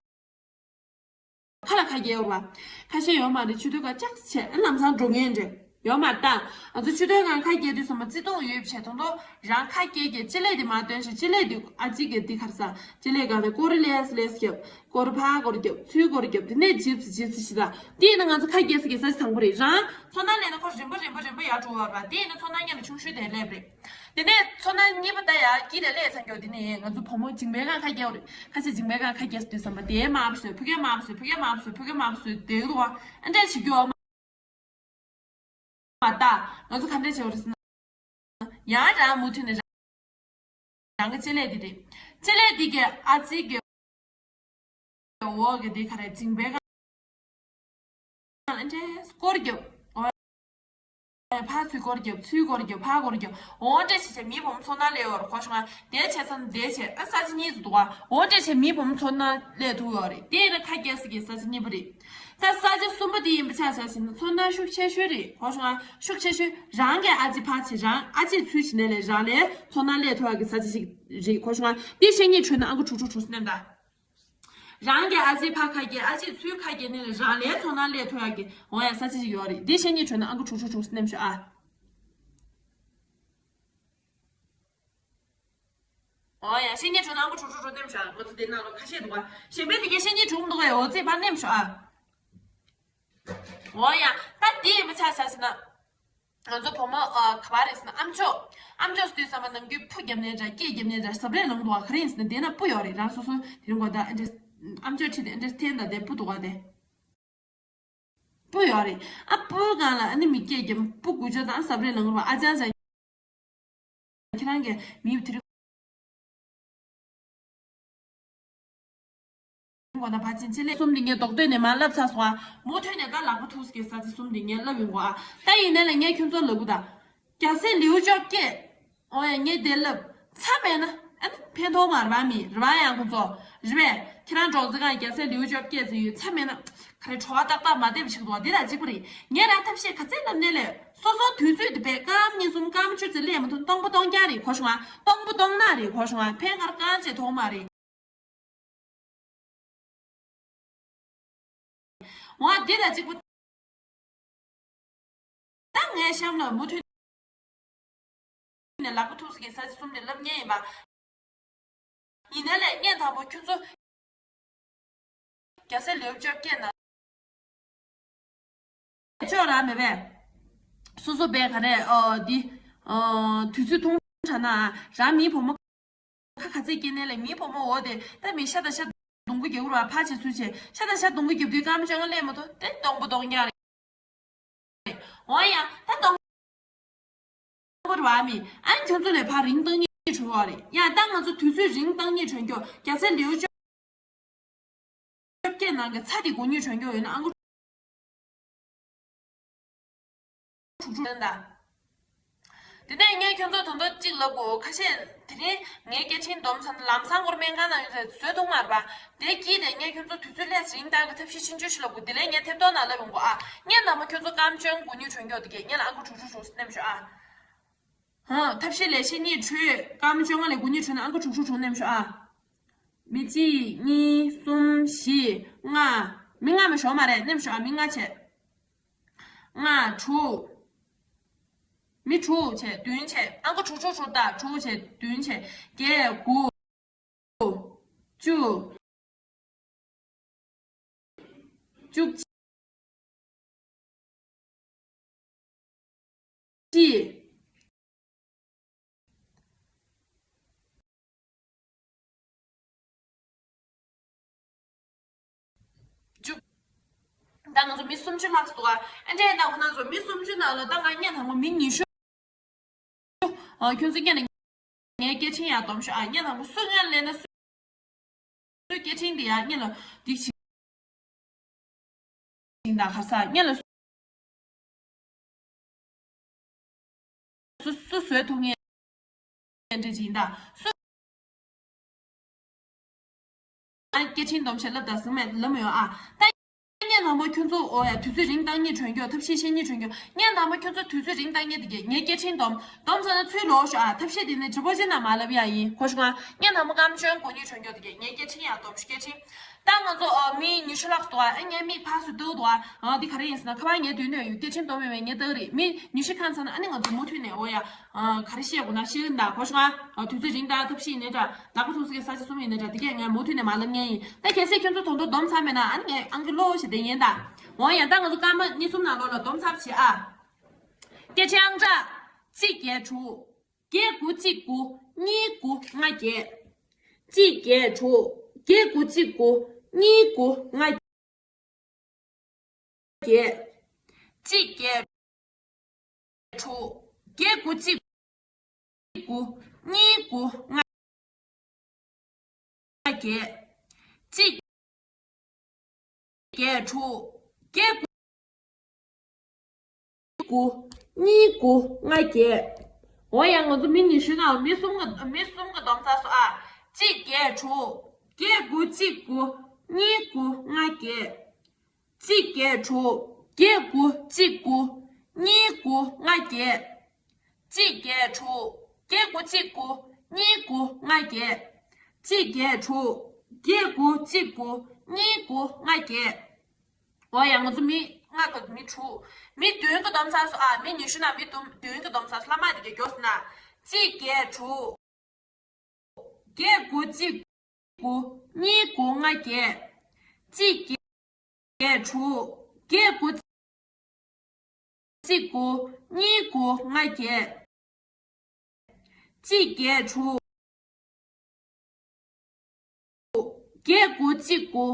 ཁ་ལ་ཁ་སྐྱེ་ཡོད་རེད་པ། ཁ་ཤས་ཡོད་མ་རེད། ཆུ་ཚོད་ཁ་ལྕགས་བྱས། ཨ། ལམ་སང་འགྲོ་མཁན་འདྲ་ཡོད་མ་རེད་ད། ང་ཚོ་ཆུ་ཚོད་ཁ་ཁ་སྐྱེ་དུས་ཙམ་པ་བརྩེ་དུང་ཡོད་བྱས། དང་པོ་རང་ཁ་སྐྱེ་གི་ལྕེ་ལེབ་དེ་མར་བཏོན་བྱས། ལྕེ་ལེབ་དེ། ཨ། གཅིག་གི་དེ་ག་རེ་ཟ། ལྕེ་ལེབ་སྒང་དེ་སྐོར་ལེབ་ལེབ་བརྒྱབ། སྐོར་ཕར་སྐོར་རྒྱབ། ཚུར་སྐོར་རྒྱབ། དེ་ནས་ཇིབ་སི་ཇིབ་སི་ཞིག་ལ། དེ་ཡིན་ན་ང་ཚོ་ཁ་སྐྱེ་ས་གི་ས་ཆ་དང་པོ་རེད། རང་ཚོར་སྣང་སླེབས་ན་ཁོ་རིམ་པ་རིམ་པ་རིམ་པ་ཡར་འགྲོ་བ་རེད་པ། དེ་ཡིན་ན་ཚོར་སྣང་སྔོན་ལ་ཆུང་ཤོས་དེ་སླེབས་རེད། དེ་ནས་ཚོར་སྣང་གཉིས་པ་ད་ཡར་དཀྱིལ་དེ་སླེབས་ཚར་ཀྱོག་དེ་ནས་ང་ཚོ་བུ་མོ་མཇིང་པའི་སྒང་ཁ་སྐྱེ་བ་རེད། ཁ་ཤས་མཇིང་པའི་སྒང་ཁ་སྐྱེ་ས་དུས་ཙམ་པ་དེ་དམར་པོ་བཟོས། ཕ་གིར་དམར་པོ་བཟོས། ཕ་གིར་དམར་པོ་བཟོས། ཕ་གིར་དམར་པོ་བཟོས། དེ་རུ་བ་ཨ་འདྲ་བྱེད་ཀྱོག་མ་ད། ང་ཚོ་ག་འདྲ་བྱེད་པ་རེད་ཟེར་ན། ཡང་རང་མུ་མཐུད་ནས་རང་གི་ལྕེ་ལེབ་དེ་རེད། ལྕེ་ལེབ་དེ་གས། ཨ། གཅིག་གི་ འོག་གི་དེ་ག་རེ་རྫིང་བུའི་སྒང་ལ་འདྲེ་སྐོར་རྒྱབ། འོ་ཡ། ཕར་ཚུར་སྐོར་རྒྱབ། ཚུར་སྐོར་རྒྱབ། ཕར་སྐོར་རྒྱབ། འོ་འདྲེ་བྱས་བྱས་མིའི་བུ་མོ་ཚོར་སྣང་སླེབས་ཡོད་རེད། གོ་བྱུང་ང་། དེ་བྱས་ཙང་དེ་བྱས་ཨ་ས་ཆ་གཉིས་སུ་འདུག་ག་འོ་འདྲེ་བྱས་མིའི་བུ་མོ་ཚོར་སྣང་སླེབས་ཐུབ་ཡོད་རེད། དེ་ཡིན་ན་ཁ་སྐད་ས་ཀྱི་ས་ཆ་གཉིས་པ་རེད། ད་ས་ཆ་གསུམ་པ་དེ་ཡིན་པ་ཆ་བཞག་ཟིན་ན་ཚོར་སྣང་ཤུགས་ཆེ་ཤོས་རེད། གོ་བྱུང་ང་། ཤུགས་ཆེ་ཤོས་རང་གི་ཨ་ཅེ་ཕར་བྱས་རང་ཨ་ཅེ་ཚུར་བྱས་ནས་ལས་རང་ལ་ཚོར་སྣང་སླེབས་ཐུབ་ཡག་གི་ས་ཆ་ཞིག་རེད། གོ་བྱུང་ང་། དེ་བཤད་སྙིང་བྲོ་ན་ཨང་ཀི་དྲུག་ཅུ་དྲུག་ཅུ་ནས་ད། རང་གི་ཨ་ཅེ་ཕ་ཁ་གྱེས། ཨ་ཅེ་ཚུར་ཁ་གྱེས་ནས་རང་ལ་ཚོར་སྣང་སླེབས་ཐུབ་ཡག་གི་འོ་ཡ་ས་ཆ་ཞིག་ཡོད་རེད། འདི་བཤད་སྙིང་བྲོ་ན་ཨང་ཀི་དྲུག་ཅུ་དྲུག་ཅུ་ནེམ་ཤོག་ཨ། འོ་ཡ་བཤད་སྙིང་བྲོ་ན་ཨང་ཀི་དྲུག་ཅུ་དྲུག་ཅུ་ནེམ་ཤོག་ཨ། ང་ཚོ་འདི་ནང་ལ་ཁ་ཤས་འདུག་ག་གཞན་པའི་འདི་གའི་བཤད་སྙིང་བྲོ་མི་འདུག་ག་འོ་ཙི་ཕར་ནེམ་ཤོག་ཨ། འོ་ཡ་ད་འདི་ཡིན་པ་ཆ་བཞག་ཟེར་ན། ང་ཚོ་བུ་མོ་ཨ་ག་པར་རེད་ཟེར་ན་ཨ་མཆོག་ཨ་མཆོག་ཟེར་དུས་ཙམ་པ་ནམ་རྒྱུན་ཕུ་བརྒྱབ་ནས་འདྲ་སྐད་བརྒྱབ་ནས་འདྲ་ཟབ་རེས་ལངས་འདུག་ག་ག་རེ་ཡིན་ཟེར་ན་དེ་ན་སྤུ་ཡོད་རེད། རང་སོ་སོ་དེ་རིང་གོ་ད་ཨ་འདྲེ་ཨ་མཆོག་ཁྲིད་དེ་ཨ་འདྲེ་འཐེན་ད་དེ་སྤུ་འདུག་ག་དེ་སྤུ་ཡོད་རེད། ཨ་སྤུའི་སྒང་ལ་ཨ་ནི་མི་སྐད་བརྒྱབ་སྤུ་དགུ་ཅོག་དང་ཟབ་རེས་ལངས་རུ་བ་ཨ་ཅང་ཅང་། ཁྱེད་རང་གིས་མི་དེ་རིང་གོ་ན་ཕ་ཆེན་ཆེ་ལེ་གསུམ་འདི་ངས་རྡོག་ཐོན་ནས་མར་ལབ་ཚར་སོང་ཨ། མུ་མཐུད་ནས་ད་ལག་པ་ཐུག་སྐྱེ་ས་ཚེ་གསུམ་འདི་ངས་ལབ་ཡོང་གོ་ཨ། ད་ཡིན་ནའི་ལ་ངས་ཁྱོད་ཚོར་ལབ་གི་ད། རྒྱ་སེ་ལིའུ་ཅོག་སྐད། འོ་ཡ་ངས་དེ་ལབ། ཚ་མེད་ན་ཨ་ནི་ཕན་ཐོགས་མ་རེད་པ་མི་རེད་པ་ཡང་ཁོ་ཚོ། རེད་པས། ཁྱེད་རང་གྲོགས་ཚེ་གང་རྒྱ་སེ་ལིའུ་ཅོག་སྐད་ཚེ་ཡོད་ཚ་མེད་ན། ག་རེ་བྲོ་བ་ཏག་ཏག་མ་བསྡད་པ་ཞིག་འདུག་བ་འདི་དང་གཅིག་པ་རེད། ངས་རང་ཐབས་ཤེས་ག་ཚད་ལབ་ནས་ལས། སོ་སོ་དུས་ཚོད་འདི་པས་སྐར་མ་གཉིས་གསུམ་སྐར་མ་བཅུ་ཙམ་སླེབས་མ་ཐུབ་སྟོང་པ་སྟོང་རྐྱང་རེད་གོ་བྱུང་ང་། སྟོང་པ་སྟོང་ནག་རེད་གོ་བྱུང་ང་། ཕན་ཁར་རྐང་རྗེས་ཐོག་མ་རེད། འོ་འདི་དང་གཅིག་པ། ད་ངས་གཤམ་ལ་མུ་མཐུད་ནས་ལག་པ་ཐུག་ས་ཀྱི་ས་ཆ་གསུམ་ནས་ལབ་ཉན་ཡིན་པ། ཡིན་ནའི་ལས་ངས་དང་པོ་ཁྱོད་ཚོ་རྒྱ་སེ་ལེའུ་བཅོ་བརྒྱད་ན་ཅོག་རང་མེད་པས། སོ་སོ་པས་ག་རེ་ཨོ་འདི་ཨོ་དུས་ཚོད་ཐུང་དྲགས་ན་རང་མིའི་བུ་མོ་ཁ་ག་ཚད་སྐྱེས་ནའི་ལས་མིའི་བུ་མོ་འོ་དེ་ད་མི་ཤ་དང་ཤ་རྡུང་གི་རྒྱབ་ར་ཕར་བྱེད་ཚུར་བྱེད་ཤ་དང་ཤ་རྡུང་གི་རྒྱབ་དུས་སྐར་མ་བཅོ་ལྔ་སླེབས་མ་ཐུབ་དེ་སྟོང་པ་སྟོང་རྐྱང་རེད། འོ་ཡ་ད་སྟོང་པ་རེད་བ་མི་ཨ་ཁྱོད་ཚོ་ལས་ཕར་རིང་བཏང་ཉེས་བྱུང་བ་རེད། ཡ་ད་ང་ཚོ་དུས་ཚོད་རིང་བཏང་ཉེས་བྱུང་རྒྱུ་རྒྱ་སེ་ལེའུ་བཅོ་བརྒྱད་ནང་གི་ཚ་དེ་དགོས་ཉེས་བྱུང་རྒྱུ་ཡོད་ན་ཨང་ཀི་དྲུག་ཅུ་ལོན་ད། དེ་ནས་ངས་ཁྱོད་ཚོ་དོན་དག་གཅིག་ལབ་དགོས་ཁ་ཤས་དེ་རིང་ངའི་སྐད་འཕྲིན་སྡོམ་ཚར་ན་ལམ་སང་སྐོར་སྨན་ཁང་ནང་ཡོད་ཚད་བཟོས་ཐུབ་མ་རེད་པ། དེ་གྱིས་དེ་ངས་ཁྱོད་ཚོ་དུས་ཚོད་ལས་རིང་བཏང་གི་ཐབས་ཤེས་ཕྱིན་ཆད་ཞིག་ལབ་དགོས། དེ་ལས་ངས་ཐེབས་ཏོག་ནང་ལབ་ཡོང་གོ་ཨ། ངས་ནང་མ་ཁྱོད་ཚོ་སྐར་མ་བཅོ་ལྔ་དགོས་ཉེས་བྱུང་རྒྱུ་དེ་གས་ངས་ལ་ཨང་ཀི་དྲུག་ཅུ་དྲུག་ཅུ་ནེམ་ཤོག་ཨ། ཧང་ཐབས་ཤེས་ལས་བཤད་སྙིང་བྲོ། སྐར་མ་བཅོ་ལྔ་ལས་དགོས་ཉེས་བྱུང་ན་ཨང་ཀི་དྲུག་ཅུ་དྲུག་ཅུ་ནེམ་ཤོག་ཨ། མི་གཅིག་གཉིས་གསུམ་བཞི་ལྔ། མི་ལྔ་མ་ཞོག་མ་རེད་ནེམ་ཤོག་ཨ། མི་ལྔ་བྱས། ལྔ་དྲུག་མི་དྲུག་བྱས་བདུན་བྱས་ཨང་ཀི་དྲུག་ཅུ་དྲུག་དང་དྲུག་བྱས་བདུན་བྱས་བརྒྱད་དགུ་བཅུ། བཅུ་གཅིག་བཅུ། ད་ང་ཚོ་མི་སུམ་ཅུ་ལྷག་འདུག་ག་ཨ་འདྲས་ད་ཁོ་ན་ཚོ་མི་སུམ་ཅུ་ནང་ལ་ད་ང་ངས་དང་པོ་མི་ཉི་ཤུ། ཨ་ཁྱོད་ཚོ་ངས་ནས་ངའི་སྐད་འཕྲིན་ཡར་སྡོམ་ཤོག་ཨ་ངས་དང་པོ་སུ་ངས་ལས་ན་སུ་སུའི་སྐད་འཕྲིན་དེ་ཡར་ངས་ལ་འདི་བྱིན་ད་ག་ས་ངས་ལ་སུ་སུ་བཟོས་ཐུབ་ངས་འདྲི་བྱིན་ད་སུ། ཨ་སྐད་འཕྲིན་སྡོམ་བྱས་ལབ་དང་ཟིན་མེད་ལབ་མི་ཡོང་ཨ། ད་ངས་དང་པོ་ཁྱོད་ཚོ་འོ་ཡ་དུས་ཚོད་རིང་བཏང་ཉེས་བྱུང་རྒྱུ་ཐབས་ཤེས་ཤེས་ཉེས་བྱུང་རྒྱུ་ངས་དང་པོ་ཁྱོད་ཚོ་དུས་ཚོད་རིང་བཏང་ཉེས་དེ་གས་ངའི་སྐད་འཕྲིན་སྡོམ་སྡོམ་ཚར་ན་ཚུར་ལོག་ཤོག་ཨ། ཐབས་ཤེས་དེ་ནས་དྲི་བ་ཅི་ན་མ་ལབ་ཡ་ཡིན་གོ་ཤོག་ཨ། ངས་དང་པོ་སྐར་མ་བཅོ་ལྔ་དགོས་ཉེས་བྱུང་རྒྱུ་དེ་གས་ངའི་སྐད་འཕྲིན་ཡར་སྡོམ་ཤོག་སྐད་འཕྲིན། ད་ང་ཚོ་ཨ་མི་ཉི་ཤུ་ལྷག་འདུག་ཨ། ཨ་ངའི་མིག་ཕར་ཚུར་ལྟ་འདུག་ཨ། ཨ་འདི་ག་རེ་ཡིན་ཟེར་ན་ཁ་པར་ངའི་མདུན་དུ་ཡོད་སྐད་འཕྲིན་སྡོམ་ཡོད་པས་ངས་ལྟ་གི་རེད། མི་ཉི་ཤུ་ཁ་ཚང་ན་ཨ་ནི་ང་ཚོ་མུ་མཐུད་ནས་འོ་ཡ། ཨ་ག་རེ་བཤད་དགོས་ན་བཤད་གི་འདུག་གོ་ཤོག་ཨ། དུས་ཚོད་རིང་ད་ཐབས་ཤེས་ཡིན་ནའི་འདྲ་ལག་པ་ཐུག་ས་གི་ས་ཆ་གསུམ་ཡིན་ནའི་འདྲ་དེ་གས་ངས་མུ་མཐུད་ནས་མ་ལབ་མཁན་ཡིན། ད་གལ་སྲིད་ཁྱོད་ཚོ་དོན་དུ་སྡོམ་ཚར་མེད་ན་ཨ་ནི་ངས་ཨང་ཀི་ལོག་ཞིག་དེ་ཡིན་ད། འོ་ཡ་ད་ང་ཚོ་སྐར་མ་གཉིས་གསུམ་ནང་ལོགས་ལ་སྡོམ་ཚར་བྱེད་ཨ། སྐད་ཆ་ཨང་གྲངས་གཅིག་བརྒྱད་དྲུག་བརྒྱད་དགུ་གཅིག་དགུ་གཉིས་དགུ་ལྔ་བརྒྱད། གཅིག་བརྒྱད་དྲུག་བརྒྱད་དགུ་གཅིག་དགུ་གཉིས་དགུ་ལྔ་བརྒྱད། གཅིག་བརྒྱད་དྲུག་བརྒྱད་དགུ་གཅིག་དགུ་གཉིས་དགུ་ལྔ་བརྒྱད། གཅིག་བརྒྱད་དྲུག་བརྒྱད་དགུ། དགུ། གཉིས་དགུ་ལྔ་བརྒྱད། འོ་ཡ། ང་ཚོ་མི་ཉི་ཤུ་ནང་མི་གསུམ་ག་མི་གསུམ་ག་བསྡོམས་ཚར་སོང་ཨ། གཅིག་བརྒྱད་དྲུག་བརྒྱད་དགུ་གཅིག་དགུ། གཉིས་དགུ་ལྔ་བརྒྱད། གཅིག་བརྒྱད་དྲུག་བརྒྱད་དགུ་གཅིག་དགུ། གཉིས་དགུ་ལྔ་བརྒྱད། གཅིག་བརྒྱད་དྲུག་བརྒྱད་དགུ་གཅིག་དགུ། གཉིས་དགུ་ལྔ་བརྒྱད། གཅིག་བརྒྱད་དྲུག་བརྒྱད་དགུ་གཅིག་དགུ། གཉིས་དགུ་ལྔ་བརྒྱད། འོ་ཡ། ང་ཚོ་མི་ལྔ་ག་མི་དྲུག་མི་བདུན་ག་བསྡོམས་ཚར་སོང་ཨ། མི་ཉི་ཤུ་ནང་མི་བདུན་བདུན་ག་བསྡོམས་ཚར་སོང་། ལྷག་མ་དེ་ག་མགྱོགས་སེ་ན། གཅིག་བརྒྱད་དྲུག་བརྒྱད་དགུ་གཅིག་དགུ། གཉིས་དགུ་ལྔ་བརྒྱད། གཅིག་བརྒྱད་དྲུག་བརྒྱད་དགུ་གཅིག་དགུ། གཉིས་དགུ་ལྔ་བརྒྱད། གཅིག་བརྒྱད་དྲུག་བརྒྱད་དགུ་གཅིག་དགུ།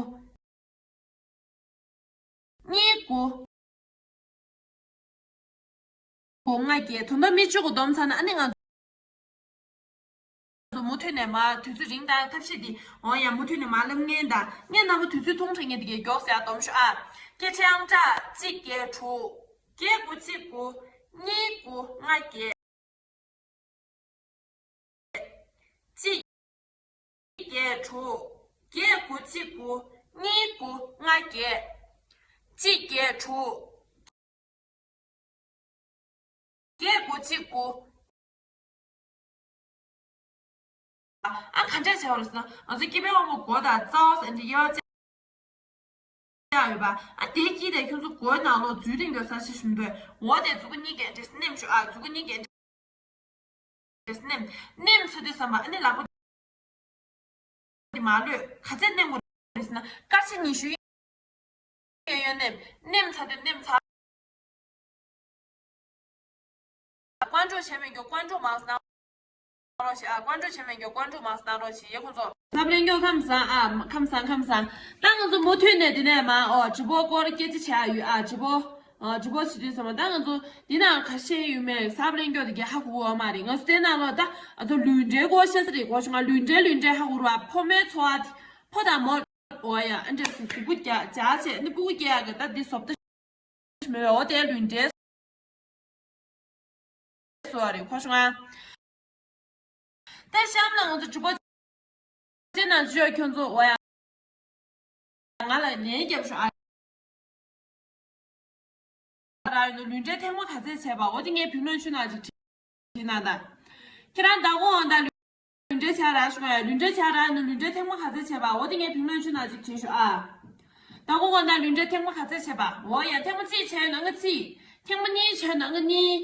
གཉིས་དགུ་དགུ་ལྔ་བརྒྱད། དོན་དག་མི་བཅུ་ག་བསྡོམས་ཚར་ན་ཨ་ནི་ང་ཚོ་མུ་མཐུད་ནས་མར་དུས་ཚོད་རིང་དང་ཐབས་ཤེས་འདི་འོང་ཡང་མུ་མཐུད་ནས་མར་ལམ་ངན་དང་ངས་རྣམ་པ་དུས་ཚོད་ཐུང་དྲགས་ངས་འདི་གའི་མགྱོགས་སེ་ཡར་སྡོམ་ཤོག་ཨ། སྐད་ཆ་ཡང་དྲག་གཅིག་བརྒྱད་དྲུག་བརྒྱད་དགུ་གཅིག་དགུ། གཉིས་དགུ་ལྔ་བརྒྱད། གཅིག་བརྒྱད་དྲུག་བརྒྱད་དགུ་གཅིག་དགུ། གཉིས་དགུ་ལྔ་བརྒྱད། གཅིག་བརྒྱད་དྲུག་བརྒྱད་དགུ་གཅིག་དགུ། ཨ་ག་འདྲས་བྱས་པ་རེད་ཟེར་ན། ང་ཚོ་སྐྱེ་བའི་དབང་པོ་མགོ་དང་རྩ་བ་ཟེར་འདི་དབྱེ་བ་བྱས་ཡོད་པ། ཨ་དེའི་དཀྱིལ་དེ་ཁྱོད་ཚོ་མགོའི་ནང་ལོགས་འཛུལ་སྟེང་གི་ས་ཆ་ཞིམ་པོས་འོ་དེ་མཛུ་གུ་གཉིས་ཀའི་འདྲེས་སེ་མནན་ཤོག་ཨ། མཛུ་གུ་གཉིས་ཀའི་འདྲེས་སེ་མནན། མནན་ཚར་དུས་ཙམ་པ་ཨ་ནི་ལག་པ་འདི་མར་གློད། ག་ཚད་མནན་དགོས་རེད་ཟེར་ན་སྐར་ཆ་ཉི་ཤུ་གཡས་གཡོན་མནན། མནན་ཚར་དུས་མནན་ཚར། བཀའ་འགྲོ་བྱས་མེད་མགྱོགས་བཀའ་འགྲོ་མང་སྣང་རོགས་ཞེས་ཨ། བཀའ་འགྲོ་བྱས་མེད་མགྱོགས་བཀའ་འགྲོ་མང་སྣང་རོགས་ཞེས་ཡེ་ཁོང་ཚོ། ས་བླ་མགྱོགས་ཁམས་བཟང་ཨ། ཁམས་བཟང་ཁམས་བཟང་། ད་ང་ཚོ་མུ་མཐུད་ནས་འདི་ནས་མ་ཨོ་直播སྐོར་སྐད་ཆ་བྱ་ཡོད་ཨ།直播་ཨ་直播བྱེད་དུས་ཙམ་པ་ད་ང་ཚོ་འདི་ན་ཁ་ཤས་ཡོད་མེད་ས་བླ་མགྱོགས་དེ་གས་ཧ་གོ་བ་མ་རེད། ང་ཚོ་དེ་ན་ལོ་ད་ཨ་ཚོ་ལུས་འབྲེལ་སྐོར་ཤ་ས་རེད་གོ་བྱུང་ང་། ལུས་འབྲེལ་ལུས་འབྲེལ་ཧ་གོ་རུ་ཨ། ཕོ་མོའི་འཚོ་བ་དེ་ཕོ་དང་མོ་ཨོ་ཡ་ཨ་འདྲས་སུ་གཟུགས་པོ་རྒྱ་རྒྱ་བྱས་ནི་སྤུ་གུ་སྐྱེ་ཡག་གི་ད་འདི་བཟོ་ལྟ་མེད་པའི་འོ་དེ་ལུས་འབྲེལ་སོ་རེད་གོ་བྱུང་ང་། ད་གཤམ་ལ་ང་ཚོ་直播间ནང་བཞུགས་ཁྱོད་ཚོ་འོ་ཡ་ང་ལ་ལན་རྒྱབ་ཤོག་ཨ། ར་ཡོད་ན་ལུས་འབྲེལ་ཐེངས་མ་ག་ཚད་བྱས་པ་འོ་དེ་ངས་བུ་ལོན་ཆུ་ནང་ཅིག་བྲིས་གནང་དང་། ཁྱེད་རང་ཟླ་གོང་འོང་དང་ལུས་འབྲེལ་བྱས་ར་ཤོག་ཡ། ལུས་འབྲེལ་བྱས་ར་ཡོད་ན་ལུས་འབྲེལ་ཐེངས་མ་ག་ཚད་བྱས་པ་འོ་དེ་ངས་བུ་ལོན་ཆུ་ནང་ཅིག་བྲིས་ཤོག་ཨ། ཟླ་གོང་འོང་དང་ལུས་འབྲེལ་ཐེངས་མ་ག་ཚད་བྱས་པ་འོ་ཡ། ཐེངས་མ་གཅིག་བྱས་ཡོད་ན་ང་གཅིག་ཐེངས་མ་གཉིས་བྱས་ཡོད་ན་ང་གཉིས།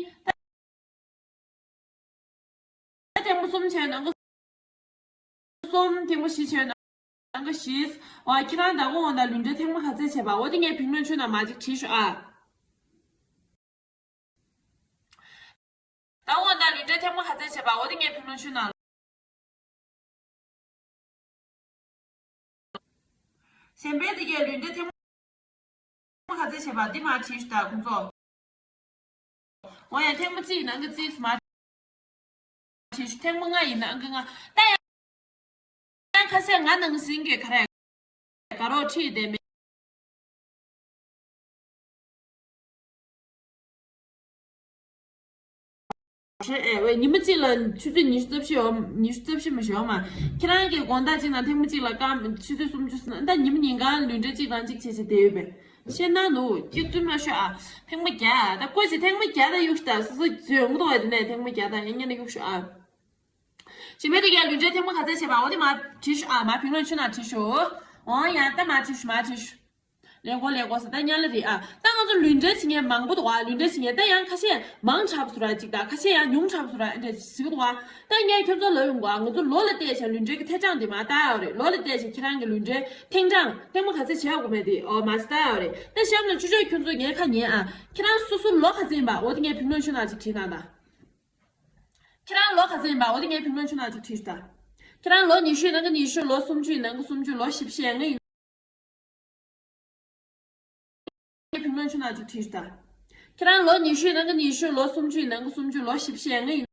ད་ཐེངས་མ་གསུམ་བྱས་ན་ང་གསུམ། ཐེངས་མ་བཞི་བྱས་ན་ང་བཞི། ཨ་ཁྱེད་རང་ཟླ་གོང་འོང་དང་ལུས་འབྲེལ་ཐེངས་མ་ག་ཚད་བྱས་པ་འོ་དེ་ངས་བུ་ལོན་ཆུ་ནང་མ་ཅིག་བྲིས་ཤོག་ཨ། ཟླ་གོང་འོང་དང་ལུས་འབྲེལ་ཐེངས་མ་ག་ཚད་བྱས་པ་འོ་དེ་ངས་བུ་ལོན་ཆུ་ནང་། གཞན་པའི་དེ་གས་ལུས་འབྲེལ་ཐེངས་མ་ག་ཚད་བྱས་པ་འདི་མར་བྲིས་ཤོག་ད་ཁོང་ཚོ། འོ་ཡ་ཐེངས་མ་གཅིག་ཡིན་ན་ང་གཅིག་མར་བྲིས་ཤོག་ཐེངས་མ་ལྔ་ཡིན་ན་ང་ལྔ། ད་ཡང་ཁ་ཤས་ང་ནང་བཞིན་གྱི་ག་རེ་དགའ་རོགས་ཁྲིད་བསྡད་མེད། ཨེ་ཝེ་ཉི་མ་གཅིག་ལ་ཆུ་ཚོད་ཉི་ཤུ་རྩ་བཞི་ཡོད། ཉི་ཤུ་རྩ་བཞི་མ་ཞོག་མ། ཁྱེད་རང་གི་དགོང་དག་གཅིག་ནང་ཐེངས་མ་གཅིག་ལ་སྐར་ཆུ་ཚོད་སུམ་ཅུ་ཟིན་ན་ད་ཉི་མ་ཉིན་གང་ལུས་འབྲེལ་གཅིག་དང་གཅིག་བྱས་བྱས་བསྡད་ཡོད་པས། ཤེས་ན་ནུ་གཅིག་བཙུན་མ་ཤོག་ཨ། ཐེངས་མ་བརྒྱ་ད་བཀོད་ཅིག་ཐེངས་མ་བརྒྱ་ད་གཡུག་ཤོག་ད་སོ་སོ་བཟོས་འོང་དོ་བ་དེ་ནས་ཐེངས་མ་བརྒྱ་ད་ཡང་ཉན་ན་གཡུག་ཤོག་ཨ། ཞི་མེད་དུ་རྒྱལ་ལུས་འབྲེལ་ཐེངས་མ་ག་ཚད་བྱས་པ་འོ་དེ་མར་བྲིས་ཤོག་ཨ། མར་བུ་ལོན་ཆུ་ནང་བྲིས་ཤོག་འོ་ཡ་ད་མར་བྲིས་ཤོག་མར་བྲིས་ཤོག་ལེགས་གོ་ལེགས་གོ་ཟེར་ད་ཉལ་ལ་རེད་ཨ། ད་ང་ཚོ་ལུས་འབྲེལ་བྱེད་མཁན་མང་པོ་འདུག་ཨ། ལུས་འབྲེལ་བྱེད་མཁན་ད་ཡང་ཁ་ཤས་མང་དྲགས་སུ་ར་ཅིག་ད་ཁ་ཤས་ཡང་ཉུང་དྲགས་སུ་ར་ཨེ་འདྲ་ཞིག་འདུག་ཨ། ད་ངས་ཁྱོད་ཚོ་ལབ་ཡོང་གོ་ཨ། ང་ཚོ་ལོ་ལ་བལྟས་བྱས་ལུས་འབྲེལ་གྱི་ཐེངས་གྲངས་དེ་མར་ལྟ་ཡོད་རེད། ལོ་ལ་བལྟས་བྱས་ཁྱེད་རང་གི་ལུས་འབྲེལ་ཐེངས་གྲངས་ཐེངས་མ་ག་ཚད་བྱས་ཡོད་མེད་དེ་ཨོ་མ་ཟེར་ལྟ་ཡོད་རེད། ད་གཤམ་ལ་ཅོ་ཅོ་ཁྱོད་ཚོ་ངའི་ཁ་ཉན་ཨ། ཁྱེད་རང་སོ་སོ་ལོ་ག་ཚད་ཡིན་པ་འོ་དེ་ངའི་བུ་ལོན་ཆུ་ནང་ཅིག་བྲིས་གནང་དང་། ཁྱེད་རང་ལོ་ག་ཚད་ཡིན་པ་འོ་དེ་ངའི་བུ་ལོན་ཆུ་ནང་ཅིག་བྲིས་ཤོག་ད། ཁྱེད་རང་ལོ་ཉི་ཤུ་ཡིན་ན་ང་ཉི་ཤུ། ལོ་སུམ་ཅུ་ཡིན་ན་ང་སུམ་ཅུ། ལོ་བཞི་བཅུ་ཡིན་ན་ང་ཡིན། བུ་ལོན་ཆུ་ནང་ཅིག་བྲིས་ཤོག་ད། ཁྱེད་རང་ལོ་ཉི་ཤུ་ཡིན་ན་ང་ཉི་ཤུ། ལོ་སུམ་ཅུ་ཡིན་ན་ང་སུམ་ཅུ། ལོ་བཞི་བཅུ་ཡིན་ན་ང་ཡིན།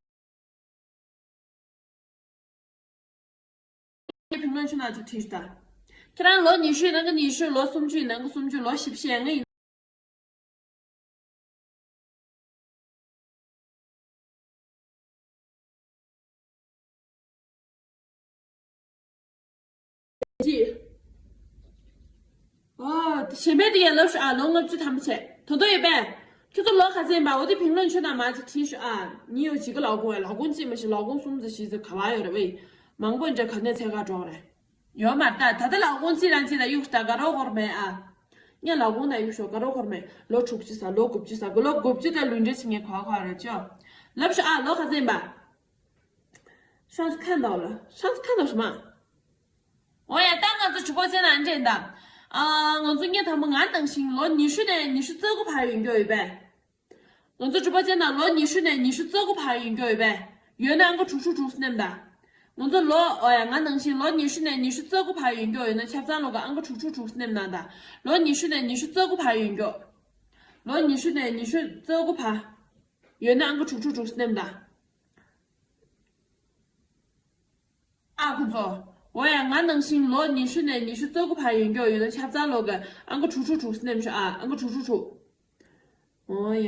བུ་ལོན་ཆུ་ནང་ཅིག་བྲིས་ཤོག་ད། ཁྱེད་རང་ལོ་ཉི་ཤུའི་ནང་གི་ཉི་ཤུ། ལོ་སུམ་ཅུའི་ནང་གི་སུམ་ཅུ། ལོ་བཞི་བཅུ་ཞེ་ལྔ་ཡིན། ཅི། ཨོ། གཞན་པའི་དེ་ཡང་ལབ་ཤོག་ཨ། ལོ་ལྔ་བཅུ་ཐམ་པ་བྱས། དོ་དོ་ཡོད་པས། ཁྱོད་ཚོ་ལོ་ག་ཚོད་ཡིན་པ། འོ་དེ་བིང་ལོན་ཆོད་ན་མ་ཅིག་བྲིས་ཤོག་ཨ། ཉི་ཡོད་ཅིག་གི་ལོ་གོང་ལོ་གོང་གཅིག་མ་ཤི་ལོ་གོང་གསུམ་ཙམ་ཞིག་ཚོད་ག་བ་ཡོད་རེད་བས། མང་པོ་འདྲ་ག་ནས་ཚད་ག་འགྲོ་རེད། ཡོད་མ་རེད་ད། ད་ལྟ་ལོ་གོང་གཅིག་རང་གཅིག་ལ་གཡུག་ད་དགའ་རོགས་ཧོར་མེད་ཨ། ངས་ལོ་གོང་ད་གཡུག་ཤོག་དགའ་རོགས་ཧོར་མེད། ལོ་དྲུག་ཅུ་ས། ལོ་དགུ་བཅུ་ས། ལོ་དགུ་བཅུ་ད་ལུས་འབྲེལ་བྱེད་མཁན་ག་བ་ག་རེད་ཅོ། ལབ་ཤོག་ཨ། ལོ་ག་ཚོད་ཡིན་པ།上次看到了，上次看到什么？འོ་ཡ། ད་ང་ཚོ་直播间ན་འདྲེན་ད། ཨ། ང་ཚོ་ངས་དང་པོ་ང་ནང་བཞིན་ལོ་ཉི་ཤུ་ནས་ཉི་ཤུ་རྩ་དགུ་བར་ཡོད་མཁན་ཡོད་པས། ང་ཚོ་直播间ན་ལོ་ཉི་ཤུ་ནས་ཉི་ཤུ་རྩ་དགུ་བར་ཡོད་མཁན་ཡོད་པས། ཡོད་ན་ཨང་ཀི་དྲུག་ཅུ་དྲུག་ཅུ་མནན་ད། ང་ཚོ་ལོ། འོ་ཡ། ང་ནང་བཞིན་ལོ་ཉི་ཤུ་ནས་ཉི་ཤུ་རྩ་དགུ་བར་ཡོད་མཁན་ཡོད་ན་ཆ་ཚང་ལོ་ག་ཨང་ཀི་དྲུག་ཅུ་དྲུག་ཅུ་མནན་ད། ལོ་ཉི་ཤུ་ནས་ཉི་ཤུ་རྩ་དགུ་བར་ཡོད་མཁན། ལོ་ཉི་ཤུ་ནས་ཉི་ཤུ་རྩ་དགུ་བར་ཡོད་ན་ཨང་ཀི་དྲུག་ཅུ་དྲུག་ཅུ་མནན་ད། ཨ་ཁོ་ཚོ། འོ་ཡ། ང་ནང་བཞིན་ལོ་ཉི་ཤུ་ནས་ཉི་ཤུ་རྩ་དགུ་བར་ཡོད་མཁན་ཡོད་ན་ཆ་ཚང་ལོ་ག་ཨང་ཀི་དྲུག་ཅུ་དྲུག་ཅུ་མནན་ཤོག་ཨ། ཨང་ཀི་དྲུག་ཅུ་དྲུག། འོ་ཡ།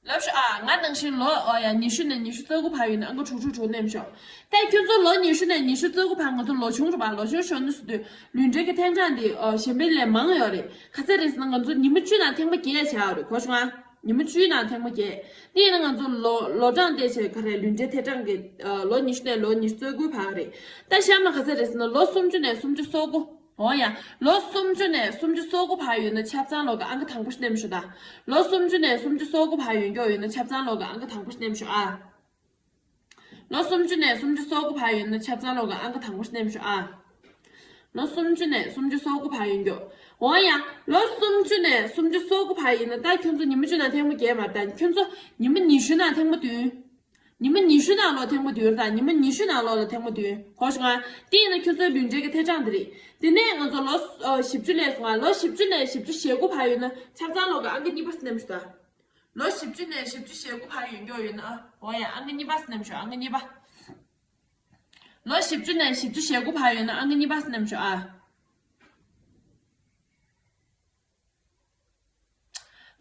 ལབ་ཤོག་ཨ། ང་ནང་བཞིན་ལོ། འོ་ཡ། ཉི་ཤུ་ནས་ཉི་ཤུ་རྩ་དགུ་བར་ཡོད་ན་ཨང་ཀི་དྲུག་ཅུ་དྲུག་མནན་ཤོག་ད་ཁྱོད་ཚོ་ལོ་ཉི་ཤུ་ནས་ཉི་ཤུ་རྩ་དགུ་བར་ང་ཚོ་ལོ་ཆུང་རེད་པ། ལོ་ཆུང་ཤོར་ནས་སུ་དུས་ལུས་འབྲེལ་གྱི་ཐེངས་གྲངས་འདི། ཨོ། གཞན་པའི་ལས་མང་ཡོད་རེད། ག་ཚད་རེད་ཟེར་ན་ང་ཚོ་ཉི་མ་བཅུ་ནང་ཐེངས་མ་བརྒྱད་བྱས་ཡོད་རེད། གོ་བྱུང་ཨ། ཉི་མ་བཅུའི་ནང་ཐེངས་མ་བརྒྱད། དེ་ཡིན་ན་ང་ཚོ་ལོ་ལོ་གྲངས་བལྟས་བྱས་ག་རེ་ལུས་འབྲེལ་ཐེངས་གྲངས་ཀྱི། ཨ། ལོ་ཉི་ཤུ་ནས་ལོ་ཉི་ཤུ་རྩ་དགུའི་བར་རེད། ད་གཤམ་ལ་ག་ཚད་རེད་ཟེར་ན་ལོ་སུམ་ཅུ་ནས་སུམ་ཅུ་སོ་དགུ། འོ་ཡ། ལོ་སུམ་ཅུ་ནས་སུམ་ཅུ་སོ་དགུ་བར་ཡོད་ན་ཆ་ཚང་ལོ་ག་ཨང་ཀི་དང་པོ་མནན་ཤོག་ད། ལོ་སུམ་ཅུ་ནས་སུམ་ཅུ་སོ་དགུ་བར་ཡོད་མཁན་ཡོད་ན་ཆ་ཚང་ལོ་ག་ཨང་ཀི་དང་པོ་མནན་ཤོག་ཨ། ལོ་སུམ་ཅུ་ནས་སུམ་ཅུ་སོ་དགུ་བར་ཡོད་ན་ཆ་ཚང་ལོ་ག་ཨང་ཀི་དང་པོ་མནན་ཤོག་ཨ། ལོ་སུམ་ཅུ་ནས་སུམ་ཅུ་སོ་དགུ་བར་ཡོད་མཁན། འོ་ཡ། ལོ་སུམ་ཅུ་ནས་སུམ་ཅུ་སོ་དགུ་བར་ཡིན་ན་ད་ཁྱོད་ཚོ་ཉི་མ་བཅུ་ནང་ཐེངས་མ་བརྒྱད་མ་རེད། ད་ཁྱོད་ཚོ་ཉི་མ་ཉི་ཤུ་ནང་ཐེངས་མ་བདུན། ཉི་མ་ཉི་ཤུ་ནང་ལོ་ཐེངས་མ་བདུན་རེད། ད་ཉི་མ་ཉི་ཤུ་ནང་ལོ་ལ་ཐེངས་མ་བདུན། གོ་བྱུང་ཨ། དེ་ཡིན་ན་ཁྱོད་ཚོའི་ལུས་འབྲེལ་གྱི་ཐེངས་གྲངས་འདི་རེད། དེ་ནས་ང་ཚོ་ལོ། ཨོ། བཞི་བཅུ་ལས་སོང་ཨ། ལོ་བཞི་བཅུ་ནས་བཞི་བཅུ་ཞེ་དགུ་བར་ཡོད་ན་ཆ་ཚང་ལོ་ག་ཨང་ཀི་གཉིས་པ་མནན་ཤོག་ད། ལོ་བཞི་བཅུ་ནས་བཞི་བཅུ་ཞེ་དགུ་བར་ཡོད་མཁན་ཡོད་ན་ཨ། འོ་ཡ། ཨང་ཀི་གཉིས་པ་མནན་ཤོག་ཨང་ཀི་གཉིས་པ། ལོ་བཞི་བཅུ་ནས་བཞི་བཅུ་ཞེ་དགུ་བར་ཡོད་ན་ཨང་ཀི་གཉིས་པ་མནན་ཤོག་ཨ།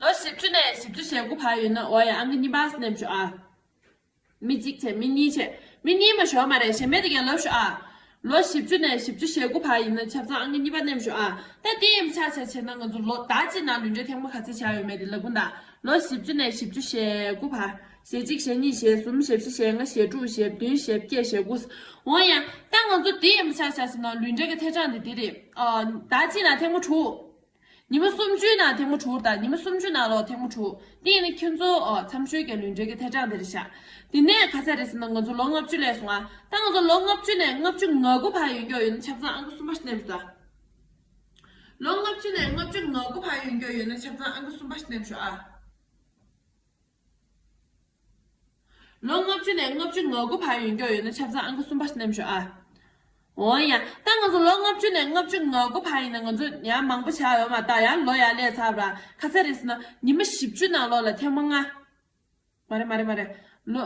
ལོ་བཞི་བཅུ་ནས་བཞི་བཅུ་ཞེ་དགུ་བར་ཡོད་ན། འོ་ཡ། ཨང་ཀི་གཉིས་པ་མནན་ཤོག་ཨ། མི་གཅིག་བྱས། མི་གཉིས་བྱས། མི་གཉིས་མ་ཤོར་མ་རེད། གཞན་པའི་དེ་གས་ལབ་ཤོག་ཨ། ལོ་བཞི་བཅུ་ནས་བཞི་བཅུ་ཞེ་དགུ་བར་ཡིན་ན་ཆ་ཚང་ཨང་ཀི་གཉིས་པ་མནན་ཤོག་ཨ། ད་དེ་ཡིན་ཆ་ཆ་བྱས་ན་ང་ཚོ་ལོ་ཟླ་གཅིག་ནང་ལུས་འབྲེལ་ཐེངས་མ་ག་ཚོད་བྱས་ཡོད་མེད་དེ་ལབ་དགོས་ད། ལོ་བཞི་བཅུ་ནས་བཞི་བཅུ་ཞེ་དགུ་བར། ཞེ་གཅིག་ཞེ་གཉིས་ཞེ་གསུམ་ཞེ་བཞི་ཞེ་ལྔ་ཞེ་དྲུག་ཞེ་བདུན་ཞེ་བརྒྱད་ཞེ་དགུ། འོ་ཡ། ད་ང་ཚོ་དེ་ཡིན་ཆ་ཆ་བྱས་ན་ལུས་འབྲེལ་གྱི་ཐེངས་གྲངས་དེ་དེ་རེད། ཨ། ཟླ་གཅིག་ནང་ཐེངས་མ་དྲུག་ཉི་མ་སུམ་ཅུའི་ནང་ཐེངས་མ་དྲུག་དང་། ཉི་མ་སུམ་ཅུ་ནང་ལོ་ཐེངས་མ་དྲུག་དེ་ཡིན་ན་ཁྱོད་ཚོ། ཨོ། མཚམས་ཤོས་ཀྱི་ལུས་འབྲེལ་གྱི་ཐེངས་གྲངས་དེ་རེད་ཤག་དེ་ནས་ག་ཚད་རེད་ཟེར་ན་ང་ཚོ་ལོ་ལྔ་བཅུ་ལས་སོང་ཨ། ད་ང་ཚོ་ལོ་ལྔ་བཅུ་ནས་ལྔ་བཅུ་ང་དགུ་བར་ཡོད་མཁན་ཡོད་ན་ཆ་ཚང་ཨང་ཀི་གསུམ་པ་མནན་ཤོག་ད། ལོ་ལྔ་བཅུ་ནས་ལྔ་བཅུ་ང་དགུ་བར་ཡོད་མཁན་ཡོད་ན་ཆ་ཚང་ཨང་ཀི་གསུམ་པ་མནན་ཤོག་ཨ། ལོ་ལྔ་བཅུ་ནས་ལྔ་བཅུ་ང་དགུ་བར་ཡོད་མཁན་ཡོད་ན་ཆ་ཚང་ཨང་ཀི་གསུམ་པ་མནན་ཤོག་ཨ། འོ་ཡ། ད་ང་ཚོ་ལོ་ལྔ་བཅུ་ནས་ལྔ་བཅུ་ང་དགུ་བར་ཡིན་ན་ང་ཚོ་ཡང་མང་པོ་བྱས་ཡོད་མ་རེད། ད་ཡང་ལོ་ཡར་སླེབས་ཚར་བ་ར། ག་ཚད་རེད་ཟེར་ན་ཉི་མ་བཞི་བཅུ་ནང་ལོ་ལ་ཐེངས་མ་ལྔ། མ་རེད་མ་རེད་མ་རེད། ལོ།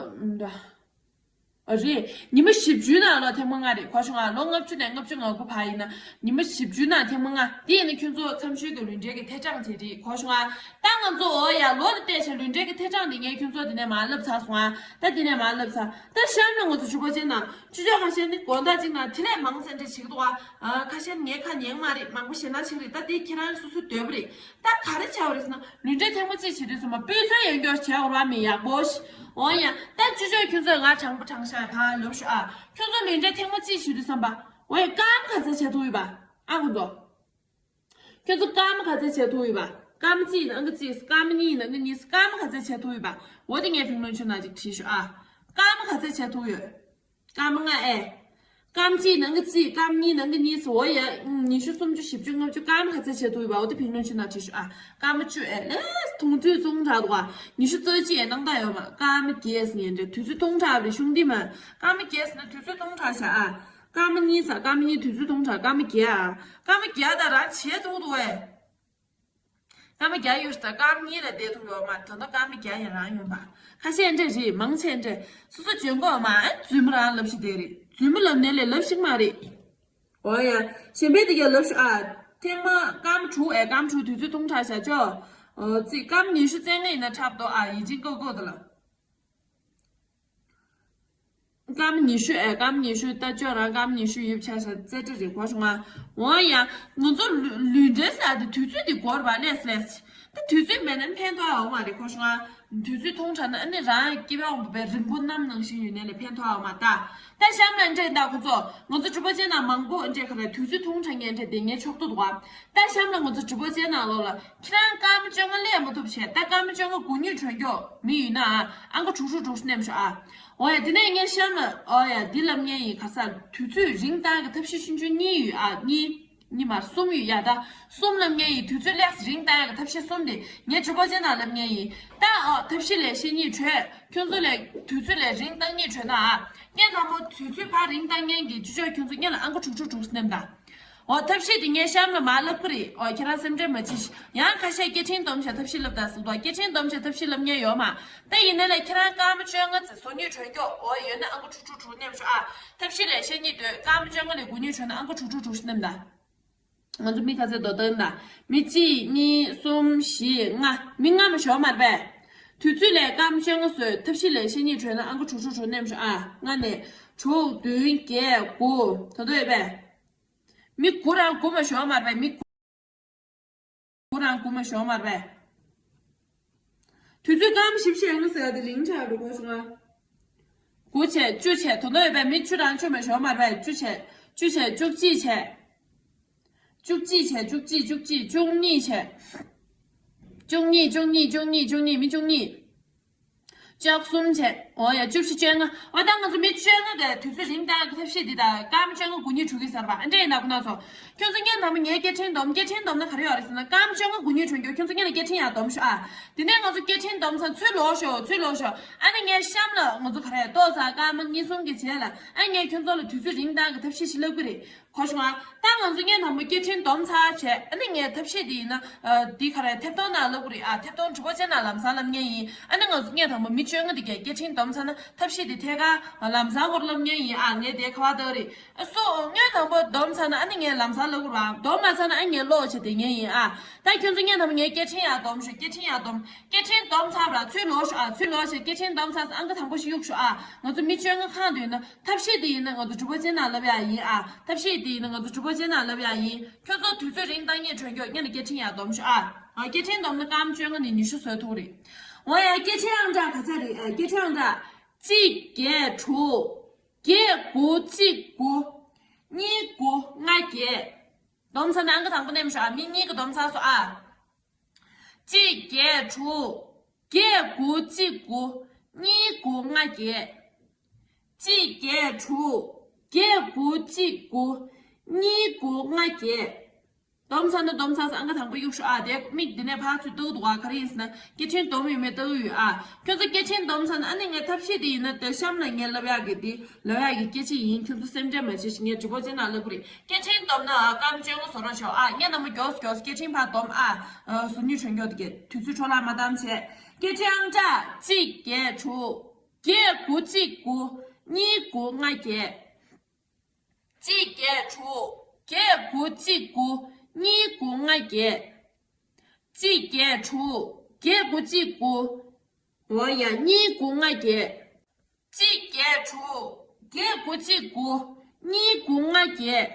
ཨ། རེད། ཉི་མ་བཞི་བཅུའི་ནང་ལོ་ཐེངས་མ་ལྔ་རེད། གོ་བྱུང་ཨ། ལོ་ལྔ་བཅུ་ནས་ལྔ་བཅུ་ང་དགུ་བར་ཡིན་ན་ཉི་མ་བཞི་བཅུའི་ནང་ཐེངས་མ་ལྔ། དེ་ཡིན་ན་ཁྱོད་ཚོ་མཚམས་ཤོས་ཀྱི་ལུས་འབྲེལ་གྱི་ཐེངས་གྲངས་དེ་རེད། གོ་བྱུང་ཨ། ད་ང་ཚོ། འོ་ཡ། ལོ་ལ་བལྟས་བྱས་ལུས་འབྲེལ་གྱི་ཐེངས་གྲངས་དེ་ངས་ཁྱོད་ཚོ་དེ་ནས་མར་ལབ་ཚར་སོང་ཨ། ད་དེ་ནས་མར་ལབ་ཚར། ད་གཤམ་ལ་ང་ཚོ་ཆུ་བོ་ཅན་ན་ཆུ་ཆོག་ཁ་ཤས་ནི་དགོང་དག་ཅིག་ན་དེ་ལས་མང་ཙམ་འདྲ་བྱེད་ཀྱི་འདུག་ཨ། ཁ་ཤས་ངས་ཁ་ཉན་མ་རེད། མང་པོ་ཞེད་སྣང་བྱེད་ཀྱི་རེད། ད་དེ་ཁྱེད་རང་སོ་སོའི་འདོད་པ་རེད། ད་ག་རེ་བྱ་བ་རེད་ཟེར་ན་ལུས་འབྲེལ་ཐེངས་མ་གཅིག་བྱེད་དུས་ཙམ་པ་སྤུས་ཚད་ཡོད་རྒྱུ་བྱས་འོར་བ་མི་ཡག་པོ་ཞིག་འོ་ཡ། ད་ཅི་ཅོ་ཁྱོད་ཚོས་ང་དྲང་པོ་དྲང་བཞག་ཕར་ལབ་ཤོག་ཨ། ཁྱོད་ཚོ་ལུས་འབྲེལ་ཐེངས་མ་གཅིག་བྱེད་དུས་ཙམ་པ། འོ་ཡ། སྐར་མ་ག་ཚད་བྱེད་ཐུབ་ཡོད་པ། ཨ་ཁོ་ཚོ། ཁྱོད་ཚོ་སྐར་མ་ག་ཚད་བྱེད་ཐུབ་ཡོད་པ། སྐར་མ་གཅིག་ཡིན་ན་ཨང་ཀི་གཅིག་སྐར་མ་གཉིས་ཡིན་ན་ཨང་ཀི་གཉིས། སྐར་མ་ག་ཚད་བྱེད་ཐུབ་ཡོད་པ། འོ་དེ་ངས་བིང་ལོན་ཆུ་ནང་ཅིག་བྲིས་ཤོག་ཨ། སྐར་མ་ག་ཚད་བྱེད་ཐུབ་ཡོད། སྐར་མ་ལྔ་ཨེ། སྐར་མ་གཅིག་ནང་གི་གཅིག་སྐར་མ་གཉིས་ནང་གི་གཉིས་སུ། འོ་ཡ། ཉི་ཤུ་སུམ་ཅུ་བཞི་བཅུ་ལྔ་བཅུ་སྐར་མ་ག་ཚད་བྱེད་ཐུབ་ཡོད་པ། འོ་དེ་བིང་ལོན་ཆུ་ནང་བྲིས་ཤོག་ཨ། སྐར་མ་བཅུ་ཨེ། ལས་ཐུང་དུས་ཐུང་དྲགས་འདུག་ཨ། ཉི་ཤུ་རྩ་གཅིག་ཨེ་སྣང་དག་ཡོད་མ། སྐར་མ་བརྒྱད་ཟེར་ངན་འདྲ། དུས་ཚོད་ཐུང་དྲགས་རེད་ཤུང་དེ་མ། སྐར་མ་བརྒྱད་ཟེར་ན་དུས་ཚོད་ཐུང་དྲགས་ཤག་ཨ། སྐར་མ་གཉིས་ཟེར། སྐར་མ་གཉིས་དུས་ཚོད་ཐུང་དྲགས། སྐར་མ་བརྒྱད་ཨ། སྐར་མ་བརྒྱད་ད་རང་བྱེད་ཐུབ་འདུག་ཨེ། སྐར་མ་བརྒྱ་ཡོད་ས་སྐར་མ་གཉིས་ལས་བསྡད་ཐུབ་ཡོད་མ་རེད། ད་ལྟ་སྐར་མ་བརྒྱ་ཡང་རང་ཡོང་པ། ཁ་ཤས་འདྲ་རེད། མང་ཆེ་འདྲ་སོ་སོ་འཇོན་གོ་མ། ཨ་རྫུན་མ་རང་ལབ་ཤིག་དེ་རེད། རྫུན་མ་ལབ་ནས་ལས་ལབ་ཤིག་མ་རེད། འོ་ཡ། གཞན་པའི་དེ་ག་ལབ་ཤོག་ཨ། ཐེངས་མ་སྐར་མ་དྲུག་ཨེ་སྐར་མ་དྲུག་དུས་ཚོད་ཐུང་དྲགས་བཞག་ཅོ། འོ་ཙི་སྐར་མ་ཉི་ཤུ་རྩེ་ལྔ་ཡིན་ན་འཁྲབ་ཏོ་ཨ། ཡིན་ཅིང་ཀོ་ཀོ་དོ་ལ། སྐར་མ་ཉི་ཤུ་ཨེ་སྐར་མ་ཉི་ཤུ་ལྟ་ཅོ་རང་སྐར་མ་ཉི་ཤུ་ཡིབ་ཆ་ཤ་རྩེ་གྲ་རེ་གོ་བྱུང་ང་། འོ་ཡ། ང་ཚོ་ལུས་ལུས་འབྲེལ་ཟེར་དེ་དུས་ཚོད་དེ་འགོར་བ་ལས་ལས། ད་དུས་ཚོད་མེད་ན་ཕན་ཐོགས་ཡོད་མ་རེད་གོ་བྱུང་ང་། དུས་ཚོད་ཐུང་དྲགས་ན་ཨ་ནི་རང་སྐྱེ་བ་འོང་བའི་རིང་པོ་གནམ་ནང་བཞིན་ཡོད་ནས་ལས་ཕན་ཐོགས་ཡོད་མ་ད། ད་གཤམ་ལ་འདྲེ་ད་ཁོ་ཚོ་ང་ཚོ་གྲུབ་པ་ཅན་ནང་མང་པོ་འདྲེ་ག་རེ་དུས་ཚོད་ཐུང་དྲགས་ངན་འདྲེ་དེ་ངའི་ཕྱོགས་ཏོ་འདུག་བ། ད་གཤམ་ལ་ང་ཚོ་གྲུབ་པ་ཅན་ནང་ལོགས་ལ་ཁྱེད་རང་སྐར་མ་བཅོ་ལྔ་སླེབས་མ་ཐུབ་བྱས། ད་སྐར་མ་བཅོ་ལྔ་དགུ་ཉིས་དྲོན་སྐྱོ་མི་ཡོད་ན་ཨ་ཨང་ཀ་དྲུག་ཅུ་དྲུག་ཅུ་ནེམ་ཤོག་ཨ། འོ་ཡ། དེ་ནས་ངས་གཤམ་ལ་འོ་ཡ་འདི་ལབ་ངེས་ཡིན། ག་ས་དུས་ཚོད་རིང་བཏང་གི་ཐབས་ཤེས་ཆུང་ཆུང་གཉིས་ཡོད་ཨ། གཉིས། གཉིས་མར་གསུམ་ཡོད་ཡ། ད་གསུམ་ལབ་ངེས་ཡིན། དུས་ཚོད་ལེགས་རིང་བཏང་ཡ་གི་ཐབས་ཤེས་གསུམ་དེ་ངས་གྲུབ་པ་ཅན་ནང་ལབ་ངེས་ཡིན། ད་ཨོ་ཐབས་ཤེས་ལས་བཤད་སྙིང་བྲོད། ཁྱོད་ཚོ་ལས་དུས་ཚོད་ལས་རིང་བཏང་སྙིང་བྲོད་ན་ཨ། ངས་ནམ་མོ་དུས་ཚོད་ཕར་རིང་བཏང་ངེས་ཀྱི་ཅུ་ཅོག་ཁྱོད་ཚོ་ངས་ལ་ཨང་ཀ་དྲུག་ཅུ་དྲུག་ཅུ་ནེམ་ད། ཨོ་ཐབས་ཤེས་དེ་ངས་གཤམ་ལ་མ་ལབ་གི་རེད། ཨོ་ཁྱེད་རང་སེམས་ཁྲལ་མ་བྱེད་ཤིག་ཡང་ཁ་ཤས་སྐད་འཕྲིན་སྡོམ་བྱ་ཐབས་ཤེས་ལབ་ད་ཟེར་དོ། སྐད་འཕྲིན་སྡོམ་བྱ་ཐབས་ཤེས་ལབ་ངེས་ཡོད་མ། ད་ཡིན་ནའི་ལས་ཁྱེད་རང་སྐར་མ་བཅོ་ལྔ་ཙམ་ཟུར་ཉུལ་གྲོན་སྐྱོག་འོ་ཡོད་ན་ཨང་ཀ་དྲུག་ཅུ་དྲུག་ཅུ་ནེམ་ཤོག་ཨ། ཐབས་ཤེས་ལས་བཤད་སྙིང་འདོད། སྐར་མ་བཅོ་ལྔ་ལས་དགུ་ཉུལ་གྲོན་ན་ཨང་ཀ་དྲུག་ཅུ་དྲུག་ཅུ་ནེམ་ད། ང་ཚོ་མི་ག་ཚད་འདོད་ལྟ་ན། མི་གཅིག་གཉིས་གསུམ་བཞི་ལྔ། མི་ལྔ་མ་ཞོག་མར་པས། དུས་ཚོད་ལས་སྐར་མ་བཅོ་ལྔ་བཟོས། ཐབས་ཤེས་ལས་བཤད་སྙིང་བྲོད་ན་ཨང་ཀ་དྲུག་ཅུ་དྲུག་ཅུ་ནེམ་ཤོག་ཨ། ལྔ་ནས་དྲུག་བདུན་བརྒྱད་དགུ་ད་དུང་ཡོད་པས། མི་དགུ་རང་དགུ་མ་ཞོག་མར་པས། མི་དགུ་རང་དགུ་མ་ཞོག་མར་པས། དུས་ཚོད་སྐར་མ་བཞི་བཅུ་ཞེ་ལྔ་ཟེར་བ་དེ་ལིང་ཆགས་འགྲོ་གོ་སོང་ང་། དགུ་བྱས་བཅུ་བྱས་དོ་དོ་ཡོད་པས། མི་བཅུ་རང་བཅུ་མ་ཞོག་མར་པས། བཅུ་བྱས་བཅུ་བྱས་བཅུ་གཅིག་བྱས། བཅུ་གཅིག་བྱས་བཅུ་གཅིག་བཅུ་གཅིག་བཅུ་གཉིས་བྱས། བཅུ་གཉིས་བཅུ་གཉིས་བཅུ་གཉིས་བཅུ་གཉིས་མི་བཅུ་གཉིས། བཅུ་གསུམ་བྱས། འོ་ཡ་བཅུ་བཞི་བཅོ་ལྔ། འོ་ད་ང་ཚོ་མི་བཅོ་ལྔ་གི་དུས་ཚོད་རིང་བཏང་གི་ཐབས་ཤེས་འདི་དང་སྐར་མ་བཅོ་ལྔ་དགུ་ཉིས་གྲུ་གི་གསར་པ་ཨ་འདྲས་ཡིན་ན་ཁོ་ན་ཚོ། ཁྱོད་ཚོ་ངས་ནམ་ངའི་སྐད་འཕྲིན་སྡོམ། སྐད་འཕྲིན་སྡོམ་ན་ག་རེ་ཡོད་རེད་ཟེར་ན་སྐར་མ་བཅོ་ལྔ་དགུ་ཉིས་གྲུ་འགྱོ་ཁྱོད་ཚོ་ངས་ལ་སྐད་འཕྲིན་ཡང་སྡོམ་ཤོག་ཨ། དེ་ནས་ང་ཚོ་སྐད་འཕྲིན་སྡོམ་ཚར་ཚུར་ལོག་ཤོག་ཚུར་ལོག་ཤོག་ཨ་ནི་ངས་གཤམ་ལ་ང་ཚོ་ག་རེ་ཏོག་ཙམ་སྐར་མ་གཉིས་གསུམ་གི་རྗེས་ལ་ཨ་ངས་ཁྱོད་ཚོ་ལ་དུས་ཚོད་རིང་བཏང་གི་ཐབས་ཤེས་ཤིག་ལབ་གི་རེད། གོ་བྱུང་ཨ། ད་ང་ཚོ་ངས་དང་པོ་སྐད་འཕྲིན་སྡོམ་ཚར་བྱས་ཨ་ནི་ངས་ཐབས་ཤེས་དེ་ཡིན་ན་ཨ་འདི་ག་རེ་ཐེབས་གཏོང་ནང་ལབ་གི་རེད་ཨ། ཐེབས་གཏོང་གྲུ་པ་ཅན་ནང་ལམ་སང་ལབ་མཁན་ཡིན། ཨ་ནི་ང་ཚོ་ངས་དང་པོ་མི་བཅོ་ལྔ་དེ་གས་སྐད་འཕྲིན་སྡོམ་ཚར་ན་ཐབས་ཤེས་དེ་ཐད་ཀར་ལམ་སང་བོར་ལབ་མཁན་ཡིན་ཨ། ངས་དེ་ཁ་བ་ལྟ་གི་རེད། སོ་ངས་དང་པོ་སྡོམ་ཚར་ན་ཨ་ནི་ངས་ལམ་སང་ལབ་གི་རེད་ཨ། སྡོམ་མ་ཚར་ན་ཨ་ངས་ལོག་བྱས་བསྡད་མཁན་ཡིན་ཨ། ད་ཁྱོད་ཚོ་ངས་དང་པོ་ངས་སྐད་འཕྲིན་ཡར་སྡོམ་ཤོག་སྐད་འཕྲིན་ཡར་སྡོམ། སྐད་འཕྲིན་སྡོམ་ཚར་བ་ཚུར་ལོག་ཤོག་ཨ། ཚུར་ལོག་བྱས་སྐད་འཕྲིན་སྡོམ་ཚར་ཨང་ཀ་དང་པོ་ཞིག་གཡུག་ཤོག་ཨ། ང་ཚོ་མི་བཅོ་ལྔ་ཁང་དུ་ཡིན་ན། ཐབས་ཤེས་དེ་ཡིན་ན་ང་ཚོ་གྲུ་པ་ཅན་ནང་ལབ་ཡག་ཡིན་ཨ། ཐབས་ཤེས་དེ་ཡིན་ན་ང་ཚོ་གྲུ་པ་ཅན་ནང་ལབ་ཡག་ཡིན། ཁྱོད་ཚོ་དུས་ཚོད་རིང་བཏང་སྙིང་བྲོ་མགྱོགས་ངས་ནས་སྐད་འཕྲིན་ཡར་སྡོམ་ཤོག་ཨ། ཨ་སྐད་འཕྲིན་སྡོམ་ན་སྐར་མ་བཅོ་ལྔ་ནས་ཉི་ཤུ་བཟོ་ཐུབ་རེད། འོ་ཡ་སྐད་འཕྲིན་ཨང་གྲངས་ག་ཚད་རེད་ཨ། སྐད་འཕྲིན་ཨང་གྲངས་གཅིག་བརྒྱད་དྲུག་བརྒྱད་དགུ་གཅིག་དགུ་གཉིས་དགུ་ལྔ་བརྒྱད། སྡོམ་ཚར་ན་ཨང་ཀ་དང་པོ་ནས་མི་ཤོག་ཨ། མི་གཉིས་ཀྱིས་སྡོམ་ཚར་སོང་ཨ། གཅིག་བརྒྱད་དྲུག་བརྒྱད་དགུ་གཅིག་དགུ་གཉིས་དགུ་ལྔ་བརྒྱད། གཅིག་བརྒྱད་དྲུག་བརྒྱད་དགུ་གཅིག་དགུ་གཉིས་དགུ་ལྔ་བརྒྱད། སྡོམ་ཚར་ན་སྡོམ་ཚར་སོང་ཨང་ཀ་དང་པོ་གཡུག་ཤོག་ཨ། དེ་མིག་འདི་ནས་ཕར་ཚུར་ལྟ་གི་འདུག་ག་ག་རེ་ཡིན་ཟེར་ན་སྐད་འཕྲིན་སྡོམ་ཡོད་མེད་ལྟ་གི་ཡོད་ཨ། ཁྱོད་ཚོ་སྐད་འཕྲིན་སྡོམ་ཚར་ན་ཨ་ནི་ངས་ཐབས་ཤེས་དེ་ཡིན་ན་དེ་གཤམ་ལ་ངས་ལབ་ཡག་གི་དེ་ལབ་ཡག་གི་སྐད་ཆ་ཡིན། ཁྱོད་ཚོ་སེམས་ཁྲལ་མ་བྱེད་ཤིག་ངས་གྲུ་པ་ཅན་ནང་ལབ་གི་རེད། སྐད་འཕྲིན་སྡོམ་ན་སྐར་མ་བཅོ་ལྔ་བཟོ་རོགས་ཞུ་ཨ། ངས་ནམ་མོ་མགྱོགས་མགྱོགས་སྐད་འཕྲིན་ཕར་སྡོམ་ཨ། ཟུར་ཉུལ་གྲོན་མགྱོགས་དེ་གས་དུས་ཚོད་འཕྲོ་བརླག་མ་བཏང་བྱས། སྐད་འཕྲིན་ཨང་གྲངས་གཅིག་བརྒྱད་དྲུག་བརྒྱད་དགུ་གཅིག་དགུ་གཉིས་དགུ་ལྔ་བརྒྱད། གཅིག་བརྒྱད་དྲུག་བརྒྱད་དགུ་གཅིག་དགུ་གཉིས་དགུ་ལྔ་བརྒྱད། གཅིག་བརྒྱད་དྲུག་བརྒྱད་དགུ་གཅིག་དགུ། འོ་ཡ། གཉིས་དགུ་ལྔ་བརྒྱད། གཅིག་བརྒྱད་དྲུག་བརྒྱད་དགུ་གཅིག་དགུ་གཉིས་དགུ་ལྔ་བརྒྱད།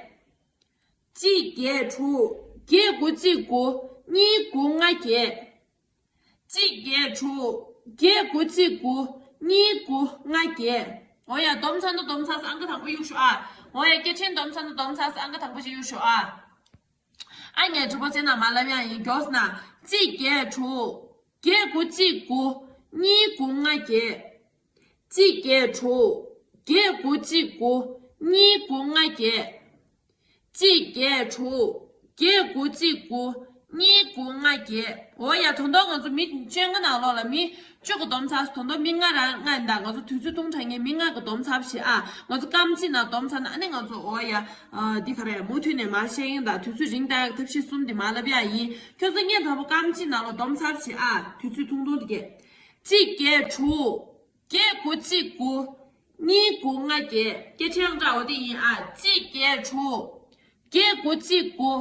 གཅིག་བརྒྱད་དྲུག་བརྒྱད་དགུ་གཅིག་དགུ་གཉིས་དགུ་ལྔ་བརྒྱད། གཅིག་བརྒྱད་དྲུག་བརྒྱད་དགུ་གཅིག་དགུ་གཉིས་དགུ་ལྔ་བརྒྱད། འོ་ཡ། སྡོམ་ཚར་ན་སྡོམ་ཚར་སོང་ཨང་ཀ་དང་པོ་གཡུག་ཤོག་ཨ། འོ་ཡ། སྐད་འཕྲིན་སྡོམ་ཚར་ན་སྡོམ་ཚར་སོང་ཨང་ཀ་དང་པོ་ཞིག་གཡུག་ཤོག་ཨ། ཨ་ངས་གྲུ་པ་ཅན་ནང་མ་ལབ་ཡག་ཡིན། མགྱོགས་ན། གཅིག་བརྒྱད་དྲུག་བརྒྱད་དགུ་གཅིག་དགུ་གཉིས་དགུ་ལྔ་བརྒྱད། གཅིག་བརྒྱད་དྲུག་བརྒྱད་དགུ་གཅིག་དགུ་གཉིས་དགུ་ལྔ་བརྒྱད། གཅིག་བརྒྱད་དྲུག་བརྒྱད་དགུ་གཅིག་དགུ་ གཉིས་དགུ་ལྔ་བརྒྱད། འོ་ཡ། ད་དུང་ང་ཚོ་མི་བཅོ་ལྔ་ནང་ལོགས་ལ་མི་བཅུ་གི་སྡོམ་ཚར། ད་དུང་མི་ལྔ་རང་ལྔ་ཡིན་ད། ང་ཚོ་དུས་ཚོད་ཐུང་དྲགས་ངས་མི་ལྔ་གི་སྡོམ་ཚར་བྱེད་ཨ། ང་ཚོ་སྐར་མ་གཅིག་ནང་སྡོམ་ཚར་ན་ཨ་ནི་ང་ཚོ་འོ་ཡ། ཨ། འདི་ག་རེ་མུ་མཐུད་ནས་མར་བཤད་ཡིན་ད། དུས་ཚོད་རིང་བཏང་ཡག་ཐབས་ཤེས་གསུམ་འདི་མར་ལབ་ཡ་ཡིན། ཁྱོད་ཚོ་ངས་དང་པོ་སྐར་མ་གཅིག་ནང་ལོགས་སྡོམ་ཚར་བྱེད་ཨ། དུས་ཚོད་ཐུང་ཐུང་འདི་གས། གཅིག་བརྒྱད་དྲུག་བརྒྱད་དགུ་གཅིག་དགུ། གཉིས་དགུ་ལྔ་བརྒྱད། སྐད་ཆ་ཡང་འདྲ་བ་དེ་ཡིན་ཨ། གཅིག་བརྒྱད་དྲུག་བརྒྱད་དགུ་གཅིག་དགུ།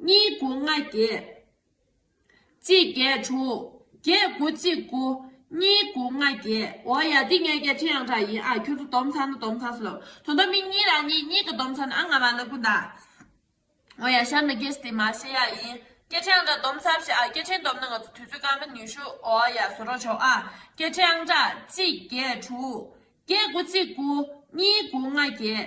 གཉིས་དགུ་ལྔ་བརྒྱད། གཅིག་བརྒྱད་དྲུག་བརྒྱད་དགུ་གཅིག་དགུ། གཉིས་དགུ་ལྔ་བརྒྱད། འོ་ཡ། འདི་ངའི་སྐད་ཆ་ཡང་འདྲ་ཡིན་ཨ། ཁྱོད་ཚོ་སྡོམ་ཚར་ན་སྡོམ་ཚར་སོང་ལབ། ད་ལྟ་མི་གཉིས་རང་གཉིས་གཉིས་ཀྱི་སྡོམ་ཚར་ན་ཨ། ང་མ་ལབ་ཀུན་ད། འོ་ཡ། གཤམ་ལ་སྐད་ཆ་དེ་མ་བཤད་ཡ་ཡིན། སྐད་ཆ་ཡང་འདྲ་སྡོམ་ཚར་བྱེད་ཨ། སྐད་ཆ་སྡོམ་ན་ང་ཚོ་དུས་ཚོད་སྐར་མ་ཉི་ཤུ། འོ་ཡ། བཟོ་རོགས་བྱོས་ཨ། སྐད་ཆ་ཡང་འདྲ། གཅིག་བརྒྱད་དྲུག་བརྒྱད་དགུ་གཅིག་དགུ། གཉིས་དགུ་ལྔ་བརྒྱད།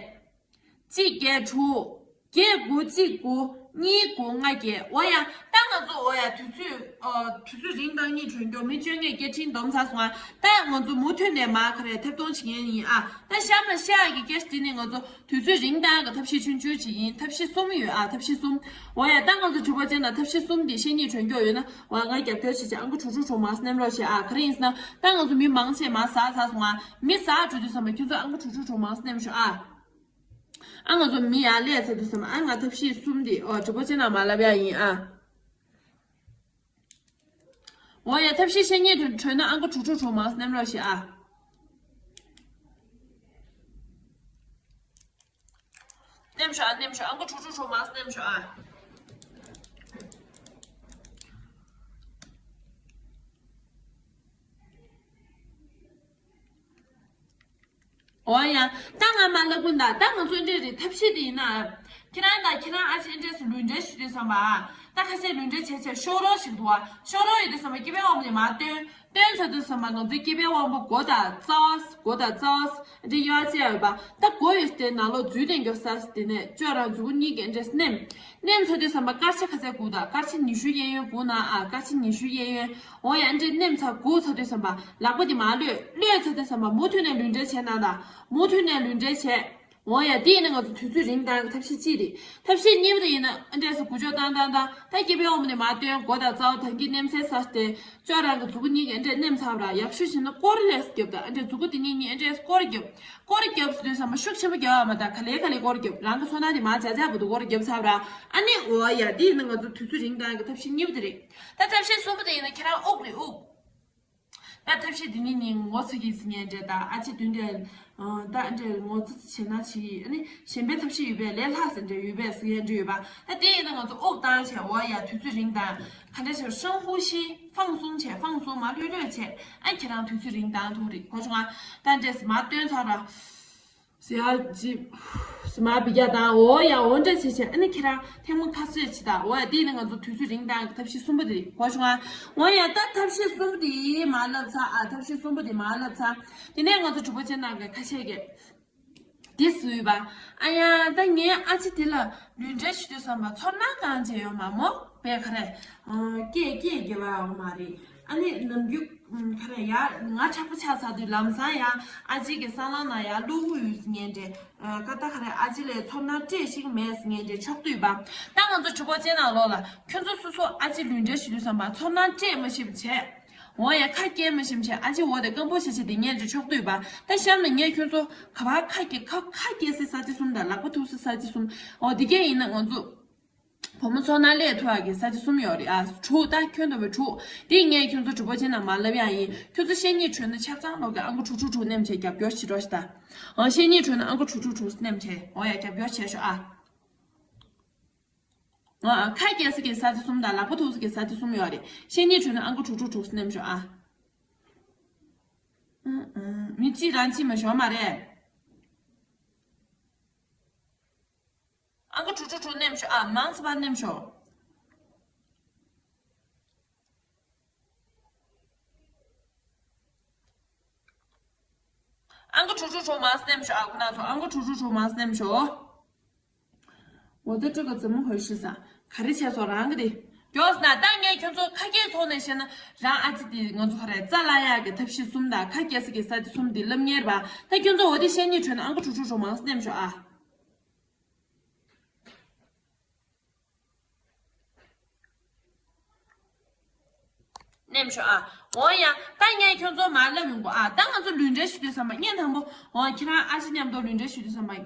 གཅིག་བརྒྱད་དྲུག་བརྒྱད་དགུ་གཅིག་དགུ། གཉིས་དགུ་ལྔ་བརྒྱད། འོ་ཡ། ད་ང་ཚོ་འོ་ཡ། དུས་ཚོད་ཨ། དུས་ཚོད་རིང་བཏང་སྙིང་བྲོ་མགྱོགས། མི་བཅོ་ལྔས་སྐད་ཆ་སྡོམ་ཚར་སོང་ཨ། ད་ང་ཚོ་མུ་མཐུད་ནས་མར་ག་རེ་ཐེབས་གཏོང་བྱེད་མཁན་ཡིན་ཨ། ད་གཤམ་ལ་བཤད་ཡ་གི་སྐད་ཆ་དེ་ནི་ང་ཚོ་དུས་ཚོད་རིང་བཏང་གི་ཐབས་ཤེས་ཆུང་ཆུང་ཅིག་ཡིན། ཐབས་ཤེས་གསུམ་ཡོད་ཨ། ཐབས་ཤེས་གསུམ། འོ་ཡ། ད་ང་ཚོ་གྲུབ་པ་ཅན་ལ་ཐབས་ཤེས་གསུམ་འདི་བཤད་སྙིང་བྲོ་མགྱོགས་ཡོད་ན། འོ་ཡ། ང་རྒྱབ་སྐྱོར་བྱེད་ཅིག་ཨང་ཀི་དྲུག་དྲུག་དྲུག་མར་སྣེམ་རོགས་བྱེད་ཨ། ག་རེ་ཡིན་ཟེར་ན་ད་ང་ཚོ་མི་མང་ཆེ་མར་ཟག་ཚར་སོང་ཨ། མི་ཟག་འགྲོ་དུས་ཙམ་པ་ཁྱོད་ཚོ་ཨང་ཀི་དྲུག་དྲུག་དྲུག་མར་སྣེམ་ཤོག་ཨ། ཨ། ང་ཚོ་མི་ཡར་སླེབས་ཚར་དུས་ཙམ་པ་ཨ། ང་ཐབས་ཤེས་གསུམ་འདི་འོ་གྲུབ་པ་ཅན་ལ་མར་ལབ་ཡ་ཡིན་ཨ། འོ་ཡ། ཐབས་ཤེས་བཤད་སྙིང་བྲོ་ན་ཨང་ཀི་དྲུག་དྲུག་དྲུག་མར་སྣེམ་རོགས་བྱེད་ཨ། སྣེམ་ཤོག་ཨ། སྣེམ་ཤོག་ཨང་ཀི་དྲུག་དྲུག་དྲུག་མར་སྣེམ་ཤོག་ཨ། འོ་ཡ། ད་ང་མ་ལབ་ཀུན་ད། ད་ང་ཚོ་འདྲེ་རེད། ཐབས་ཤེས་དེ་ཡིན་ན། ཁྱེད་རང་དང་ཁྱེད་རང་ཨ་ཅེ་འདྲེས་སུ་ལུས་འབྲེལ་ཞུ་དུས་ཙམ་པ། ད་ཁ་ཤས་ལུས་འབྲེལ་བྱས་བྱས་ཤོག་རོགས་ཞིག་འདུག་བ། ཤོག་རོགས་ཡོད་དུས་ཙམ་པ་སྐྱེ་བའི་དབང་པོ་ནས་མར་བཏོན། བཏོན་ཚར་དུས་ཙམ་པ་ང་ཚོའི་སྐྱེ་བའི་དབང་པོ་མགོ་དང་རྩ་བ། མགོ་དང་རྩ་བ་འདི་གཡས་ཕྱེ་ཡོད་པ། ད་མགོ་ཡོད་དེ་ནང་ལོགས་འཛུལ་ཏེ་འགྱོ་ས་དེ་ནས་ཅོག་རང་མཛུ་གུ་གཉིས་ཀྱིས་འདྲེས་སུ་མནན། མནན་ཚར་དུས་ཙམ་པ་སྐར་ཆ་ག་ཚད་སྒུག་དང་། སྐར་ཆ་ཉི་ཤུ་གཡས་གཡོན་སྒུག་ན་ཨ། སྐར་ཆ་ཉི་ཤུ་གཡས་གཡོན། འོ་ཡ། འདྲེ་མནན་ཚར་སྒུག་ཚར་དུས་ཙམ་པ་ལག་པ་འདི་མར་གློད། གློད་ཚར་དུས་ཙམ་པ་མུ་མཐུད་ནས་ལུས་འབྲེལ་བྱས་གནང་དང་། མུ་མཐུད་ནས་ལུས་འབྲེལ་བྱས། འོ་ཡ། འདི་ཡིན་ན་ང་ཚོ་དུས་ཚོད་རིང་བཏང་གི་ཐབས་ཤེས་གཅིག་རེད། ཐབས་ཤེས་གཉིས་པ་དེ་ཡིན་ན་ཨ། འདྲེས་སུ་འགུལ་སྐྱོད་བཏང་བཏང་བཏང་། ད་སྐྱེ་བའི་དབང་པོ་ནས་མར་བཏོན། མགོ་དང་རྩ་བ་ད་གིན་མནན་སའི་ས་དེ། ཅོག་རང་གི་མཛུ་གུ་གཉིས་ཀྱིས་ཨ་འདྲས་མནན་ཚར་བ་ར། ཡག་ཤོས་བྱས་ན་སྐོར་ལས་རྒྱོབ་དང་། ཨ་འདྲས་མཛུ་གུ་དེ་གཉིས་གཉིས་ཨ་འདྲས་སྐོར་རྒྱོབ། སྐོར་རྒྱོབ་དུས་ཙམ་པ་ཤུགས་ཆེན་པོ་རྒྱག་ཡ་མ་གཏོགས་ག་ལེ་ག་ལེ་སྐོར་རྒྱོབ། རང་གི་ཚོར་སྣང་དེ་མར་འཇགས་འཇགས་པོ་དུ་སྐོར་རྒྱོབ་ཚར་བ་ར། ཨ་ནི་འོ་ཡ། དེ་ཡིན་ན་ང་ཚོ་དུས་ཚོད་རིང་བཏང་གི་ཐབས་ཤེས་གཉིས་པ་དེ་རེད། ད་ཐབས་ཤེས་གསུམ་པ་དེ་ཡིན་ན་ཁྱེད་རང་དབུགས་རེད། དབུགས། ད་ཐབས་ཤེས་འདི་ནི་ནི་ངོ་ཚ་གི་ཟེར་མཁན་འདྲ་དང་། ཨ་ཅེ་དུས་འདྲ། ཨ། ད་འདྲ་ངོ་ཚ་ཚ་བྱེད་ན་བྱེད་ཀྱི། ཨ་ནི་གཞན་པའི་ཐབས་ཤེས་ཡོད་པས། ལས་སླ་ས་འདྲ་ཡོད་པས་ཟེར་མཁན་འདྲ་ཡོད་པ། ད་དེ་ཡིན་ན་ང་ཚོ་དབུགས་བཏང་བྱས། འོ་ཡ། དུས་ཚོད་རིང་བཏང་། ག་འདྲ་བྱས། 深呼吸། 放松བྱས། 放松། མར་ལྷོད་ལྷོད་བྱས། ཨ། ཁྱེད་རང་དུས་ཚོད་རིང་བཏང་ཐུབ་རེད། གོ་བྱུང་ང་། ད་འདྲས་མར་བཏོན་ཚར་ར། ཟེར་ཡ་ཅིག་ཟེར་མར་འབུད་རྒྱག་དང་། འོ་ཡ། འོ་འདྲ་བྱས་བྱས། ཨ་ནི་ཁྱེད་རང་ཐལ་མོ་ཁ་གསོས་བྱེད་དང་། འོ་ཡ། དེ་ནི་ང་ཚོ་དུས་ཚོད་རིང་བཏང་གི་ཐབས་ཤེས་གསུམ་པ་དེ་རེད། གོ་བྱུང་ང་། འོ་ཡ། ད་ཐབས་ཤེས་གསུམ་པ་དེ་མར་ལབ་ཚར་ཨ། ཐབས་ཤེས་གསུམ་པ་དེ་མར་ལབ་ཚར། དེ་ནས་ང་ཚོ་གྲུབ་པ་ཅན་ནང་གི་ཁ་ཤས་ཀྱིས་དེ་ཟེར་ཡོད་པ། ཨ་ཡ། ད་ངའི་ཨ་ཅེ་དེ་ལ་ལུས་འབྲེལ་ཞུ་དུས་ཙམ་པ་ཚོར་སྣང་གང་བྱས་ཡོད་མ་མོ། པས་ག་རེ། ཨ། སྐད་སྐད་རྒྱབ་པ་ཡོད་མ་རེད། ཨ་ནི་ནམ་རྒྱུན་ག་རེ་ཡ། ང་དྲག་པོ་ཆགས་ཚར་དུས་ལམ་སང་ཡ་ཨ་ཅེ་གི་སྲང་ལམ་ན་ཡ་གློ་བུར་ཡོད་ཟེར་མཁན་འདྲ། ཨ། ཀ་ད་ག་རེ། ཨ་ཅེ་ལ་ཚོར་སྣང་སྤྲད་ཤེས་ཀྱི་མེད་ཟེར་མཁན་འདྲ་ཕྱོགས་བསྡུས་པ། ད་ང་ཚོ་གྲུབ་པ་ཅན་ནང་ལོགས་ལ་ཁྱོད་ཚོ་སོ་སོ་ཨ་ཅེ་ལུས་འབྲེལ་ཞུ་དུས་ཙམ་པ་ཚོར་སྣང་སྤྲད་མ་ཤེས་པ་བྱས། འོ་ཡ། ཁ་སྐྱེལ་མ་ཤེས་པ་བྱས། ཨ་ཅེ་འོ་དེ་སྐམ་པོ་བྱས་བྱས་དེ་ངས་འདྲ་ཕྱོགས་བསྡུས་པ། ད་གཤམ་ལ་ངས་ཁྱོད་ཚོ་ག་པར་ཁ་སྐྱེལ། ཁ་ཁ་སྐྱེལ་སའི་ས་ཆ་གསུམ་དང་། ལག་པ་ཐུག་སའི་ས་ཆ་གསུམ། འོ་དེ་གས་ཡིན་ན་ང་ཚོ་བུ་མོ་ཚོར་སྣང་སླེབས་ཐུབ་ཡག་གི་ས་ཆ་གསུམ་ཡོད་རེད་ཨ། དྲུག་ད་ཁྱོན་བསྡོམས་པའི་དྲུག་དེ་ངས་ཁྱོད་ཚོ་གྲུབ་པ་ཅན་ནང་མར་ལབ་ཡག་ཡིན། ཁྱོད་ཚོ་བཤད་སྙིང་བྲོ་ན་ཆ་ཚང་ལོག་གི་ཨང་ཀི་དྲུག་དྲུག་དྲུག་མནན་བྱས་རྒྱབ་སྐྱོར་བྱེད་རོགས་ཞེས་ད། ཨང་། བཤད་སྙིང་བྲོ་ན་ཨང་ཀི་དྲུག་དྲུག་དྲུག་མནན་བྱས། འོ་ཡ། རྒྱབ་སྐྱོར་བྱས་ཤོག་ཨ། ཨ། ཁ་སྐྱེལ་ས་གི་ས་ཆ་གསུམ་དང་ལག་པ་ཐུག་ས་གི་ས་ཆ་གསུམ་ཡོད་རེད། བཤད་སྙིང་བྲོ་ན་ཨང་ཀི་དྲུག་དྲུག་དྲུག་མནན་ཤོག་ཨ། ཨང་། ཨང་། མི་གཅིག་རང་གཅིག་མ་ཤོར་མ་རེད། ཨང་ཀི་དྲུག་དྲུག་དྲུག་མནན་ཤོག་ཨ། མང་ཙམ་པར་མནན་ཤོག་ཨང་ཀི་དྲུག་དྲུག་དྲུག་མང་ཙམ་མནན་ཤོག་ཨ། ཁོ་ན་ཚོ་ཨང་ཀི་དྲུག་དྲུག་དྲུག་མང་ཙམ་མནན་ཤོག་འོ་ད་སྤྲོ་ག་ཙམ་ཧོལ་ཤི་ས། ག་རེ་བྱས་སོང་རང་གི་དེ། མགྱོགས་ན་ད་ངས་ཁྱོད་ཚོ་ཁ་སྐད་ཐོག་ནས་བཤད་ན་རང་ཨ་ཅེ་དེ་ང་ཚོ་ག་རེ་རྩ་བརླག་ཡག་གི་ཐབས་ཤེས་གསུམ་དང་ཁ་སྐྱེལ་ས་གི་ས་ཆ་གསུམ་དེ་ལབ་ཉེར་བ། ད་ཁྱོད་ཚོ་འོ་དེ་བཤད་སྙིང་བྲོ་ན་ཨང་ཀི་དྲུག་དྲུག་དྲུག་མང་ཙམ་མནན་ཤོག་ཨ། ནེམ་ཤོག་ཨ། འོ་ཡ། ད་ངས་ཁྱོད་ཚོ་མར་ལབ་ཡོང་གོ་ཨ། ད་ང་ཚོ་ལུས་འབྲེལ་ཞུ་དུས་ཙམ་པ་ངས་དང་པོ་འོ་ཁྱེད་རང་ཨ་ཅེ་མཉམ་དུ་ལུས་འབྲེལ་ཞུ་དུས་ཙམ་པ།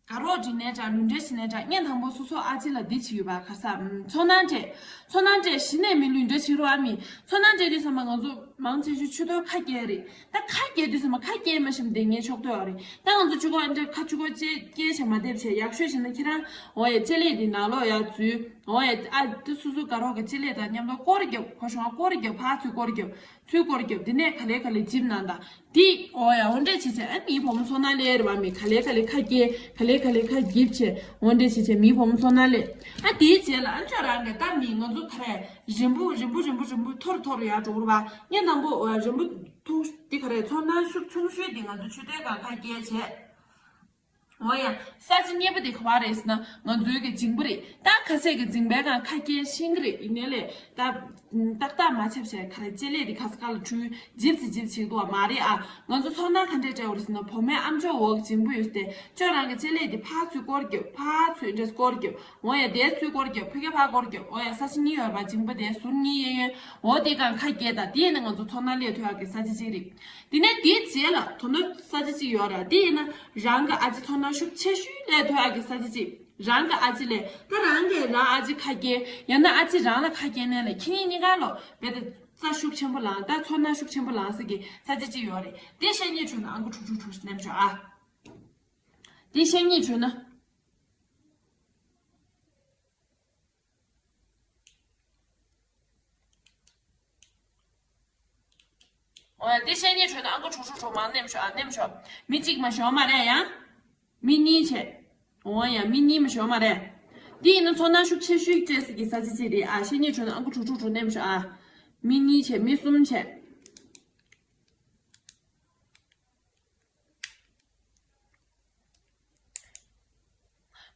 དགའ་རོགས་འགྲིག་ནའི་འདྲ་ལུས་འབྲེལ་བྱེད་ནའི་འདྲ་ངས་དང་པོ་སོ་སོ་ཨ་ཅེ་ལ་འདི་བྱེད་ཡོད་པ་ག་ས་ཚོར་སྣང་སྤྲད། ཚོར་སྣང་སྤྲད་གཞི་ནས་མི་ལུས་འབྲེལ་བྱེད་རོགས་ཨ་མི། ཚོར་སྣང་སྤྲད་དུས་ཙམ་པ་ང་ཚོ་མང་ཆེ་ཤོས་ཆུ་ཐོག་ཁ་སྐྱེལ་རེད། ད་ཁ་སྐྱེལ་དུས་ཙམ་པ་ཁ་སྐྱེལ་མ་ཤེས་པ་དེ་ངས་ཆོག་ཐོས་པ་རེད། ད་ང་ཚོ་ཆུ་ཁོག་འདྲ་ཁ་ཆུ་ཁོག་ཅེ་སྐྱེལ་བྱས་མ་བསྡད་བྱས་ཡག་ཤོས་བྱས་ན་ཁྱེད་རང་འོ་ཡ་ལྕེ་ལེབ་དེ་ནང་ལོགས་ཡར་འཛུལ། འོ་ཡ་ཨ་དེ་སོ་སོ་དགའ་རོགས་ཀྱི་ལྕེ་ལེབ་དང་མཉམ་དུ་སྐོར་རྒྱབ་ཁོ་ཤོང་སྐོར་རྒྱབ་ཕར་ཚུར་སྐོར་རྒྱབ་ཚུར་སྐོར་རྒྱབ་དེ་ནས་ག་ལེ་ག་ལེ་འཇིབ་ནང་དང་དེ་འོ་ཡ་འོ་འདྲས་བྱས་བྱས་ཨ་མིའི་བུ་མོ་ཚོར་སྣང་སླེབས་རེད་བ། མི་ག་ལེ་ག་ལེ་ཁ་སྐྱེལ་ག་ལེ་ག་ལེ་ཁ་འཇིབ་བྱས་འོ་འདྲས་བྱས་བྱས་མིའི་བུ་མོ་ཚོར་སྣང་སླེབས། ཨ་དེའི་རྗེས་ལ་ཨ་ཅོ་རང་གི་ད་མི་ང་ཚོ་ག་རེ་རིམ་པོ་རིམ་པོ་རིམ་པོ་རིམ་པོ་མཐོ་རུ་མཐོ་རུ་ཡར་འགྲོ་གི་རེད་བ། ངས་དང་པོ་འོ་ཡ་རིམ་པོ་ཐུང་འདི་ག་རེ་ཚོར་སྣང་ཤུགས་ཆུང་ཤོས་འདི་ང་ཚོ་ཆུ་ཐོག་ཁ་སྐྱེལ་བྱས། འོ་ཡ། ས་ཆ་གཉིས་པ་དེ་ག་བ་རེད་ཟེར་ན་ང་ཚོའི་གི་མཇིང་པ་རེད། ད་ཁ་ཟས་ཀྱི་མཇིང་པའི་སྒང་ཁ་སྐྱེལ་ཤེས་ཀྱི་རེད། ཡིན་ནའི་ལས་ད་ཏག་ཏག་མ་ཆབ་བྱས་ག་རེ་ལྕེ་ལེབ་དེ་ག་ས་ག་ལ་འཁྲུལ་འཇིབ་ཙི་འཇིབ་བྱེད་དགོས་བ་མ་རེད་ཨ། ང་ཚོ་ཚོར་སྣང་ག་འདྲས་སྤྲད་དགོས་རེད་ཟེར་ན་བུ་མོའི་ཨམ་ཅོག་འོག་གི་མཇིང་པ་ཡོད་དེ་ཅོ་རང་གི་ལྕེ་ལེབ་དེ་ཕར་ཚུར་སྐོར་རྒྱབ་ཕར་ཚུར་འདྲས་སྐོར་རྒྱབ། འོ་ཡ་དེ་ཚུར་སྐོར་རྒྱབ་ཕ་གི་ཕར་སྐོར་རྒྱབ། འོ་ཡ་ས་ཆ་གཉིས་ཡོད་རེད་པ། མཇིང་པ་དེ་ཟུར་གཉིས་གཡས་གཡོན་འོ་དེ་སྒང་ཁ་སྐྱེལ་དང་དེ་ཡིན་ན་ང་ཚོ་ཚོར་སྣང་སླེབས་ཐུབ་ཡག་གི་ས་ཆ་གཅིག་རེད། དེ་ནས་དེའི་རྗེས་ལ་དོ་ནོ་ས་ཆ་གཅིག་ཡོད་ར། དེ་ཡིན་ན་རང་གི་ཨ་ཅེ་ཚོར་སྣང་ཤུགས་ཆེ་ཤོས་སླེབས་ཐུབ་ཡག་གི་ས་ཆ་གཅིག་རང་གི་ཨ་ཅེ་ལས་ད་རང་གིས་རང་ཨ་ཅེ་ཁ་སྐྱེལ་ཡང་ན་ཨ་ཅེ་རང་ལ་ཁ་སྐྱེལ་ནའི་ལས་ཁྱེད་གཉིས་གཉིས་ཀ་ལོ་རྦད་དེ་རྩ་ཤུགས་ཆེན་པོ་ལངས་ད་ཚོར་སྣང་ཤུགས་ཆེན་པོ་ལངས་ས་གི་ས་ཆ་གཅིག་ཡོད་རེད། དེ་བཤད་སྙིང་བྲོ་ན་ཨང་ཀི་དྲུག་དྲུག་དྲུག་ནེམ་ཤོག་ཨ། དེ་བཤད་སྙིང་བྲོ་ན། འོ་ཡ་དེ་བཤད་སྙིང་བྲོ་ན་ཨང་ཀི་དྲུག་དྲུག་དྲུག་མར་ནེམ་ཤོག་ཨ། ནེམ་ཤོག་མི་གཅིག་མ་ཤོག་མ་རེད་ཡ། མི་གཉིས་བྱས། འོ་ཡ་མི་གཉིས་མ་ཤོག་མ་རེད། དེ་ཡིན་ན་ཚོར་སྣང་ཤུགས་ཆེ་ཤོས་སྤྲད་ས་གི་ས་ཆ་གཅིག་རེད་ཨ། བཤད་སྙིང་བྲོ་ན་ཨང་ཀི་དྲུག་དྲུག་དྲུག་ནེམ་ཤོག་ཨ། མི་གཉིས་བྱས་མི་གསུམ་བྱས།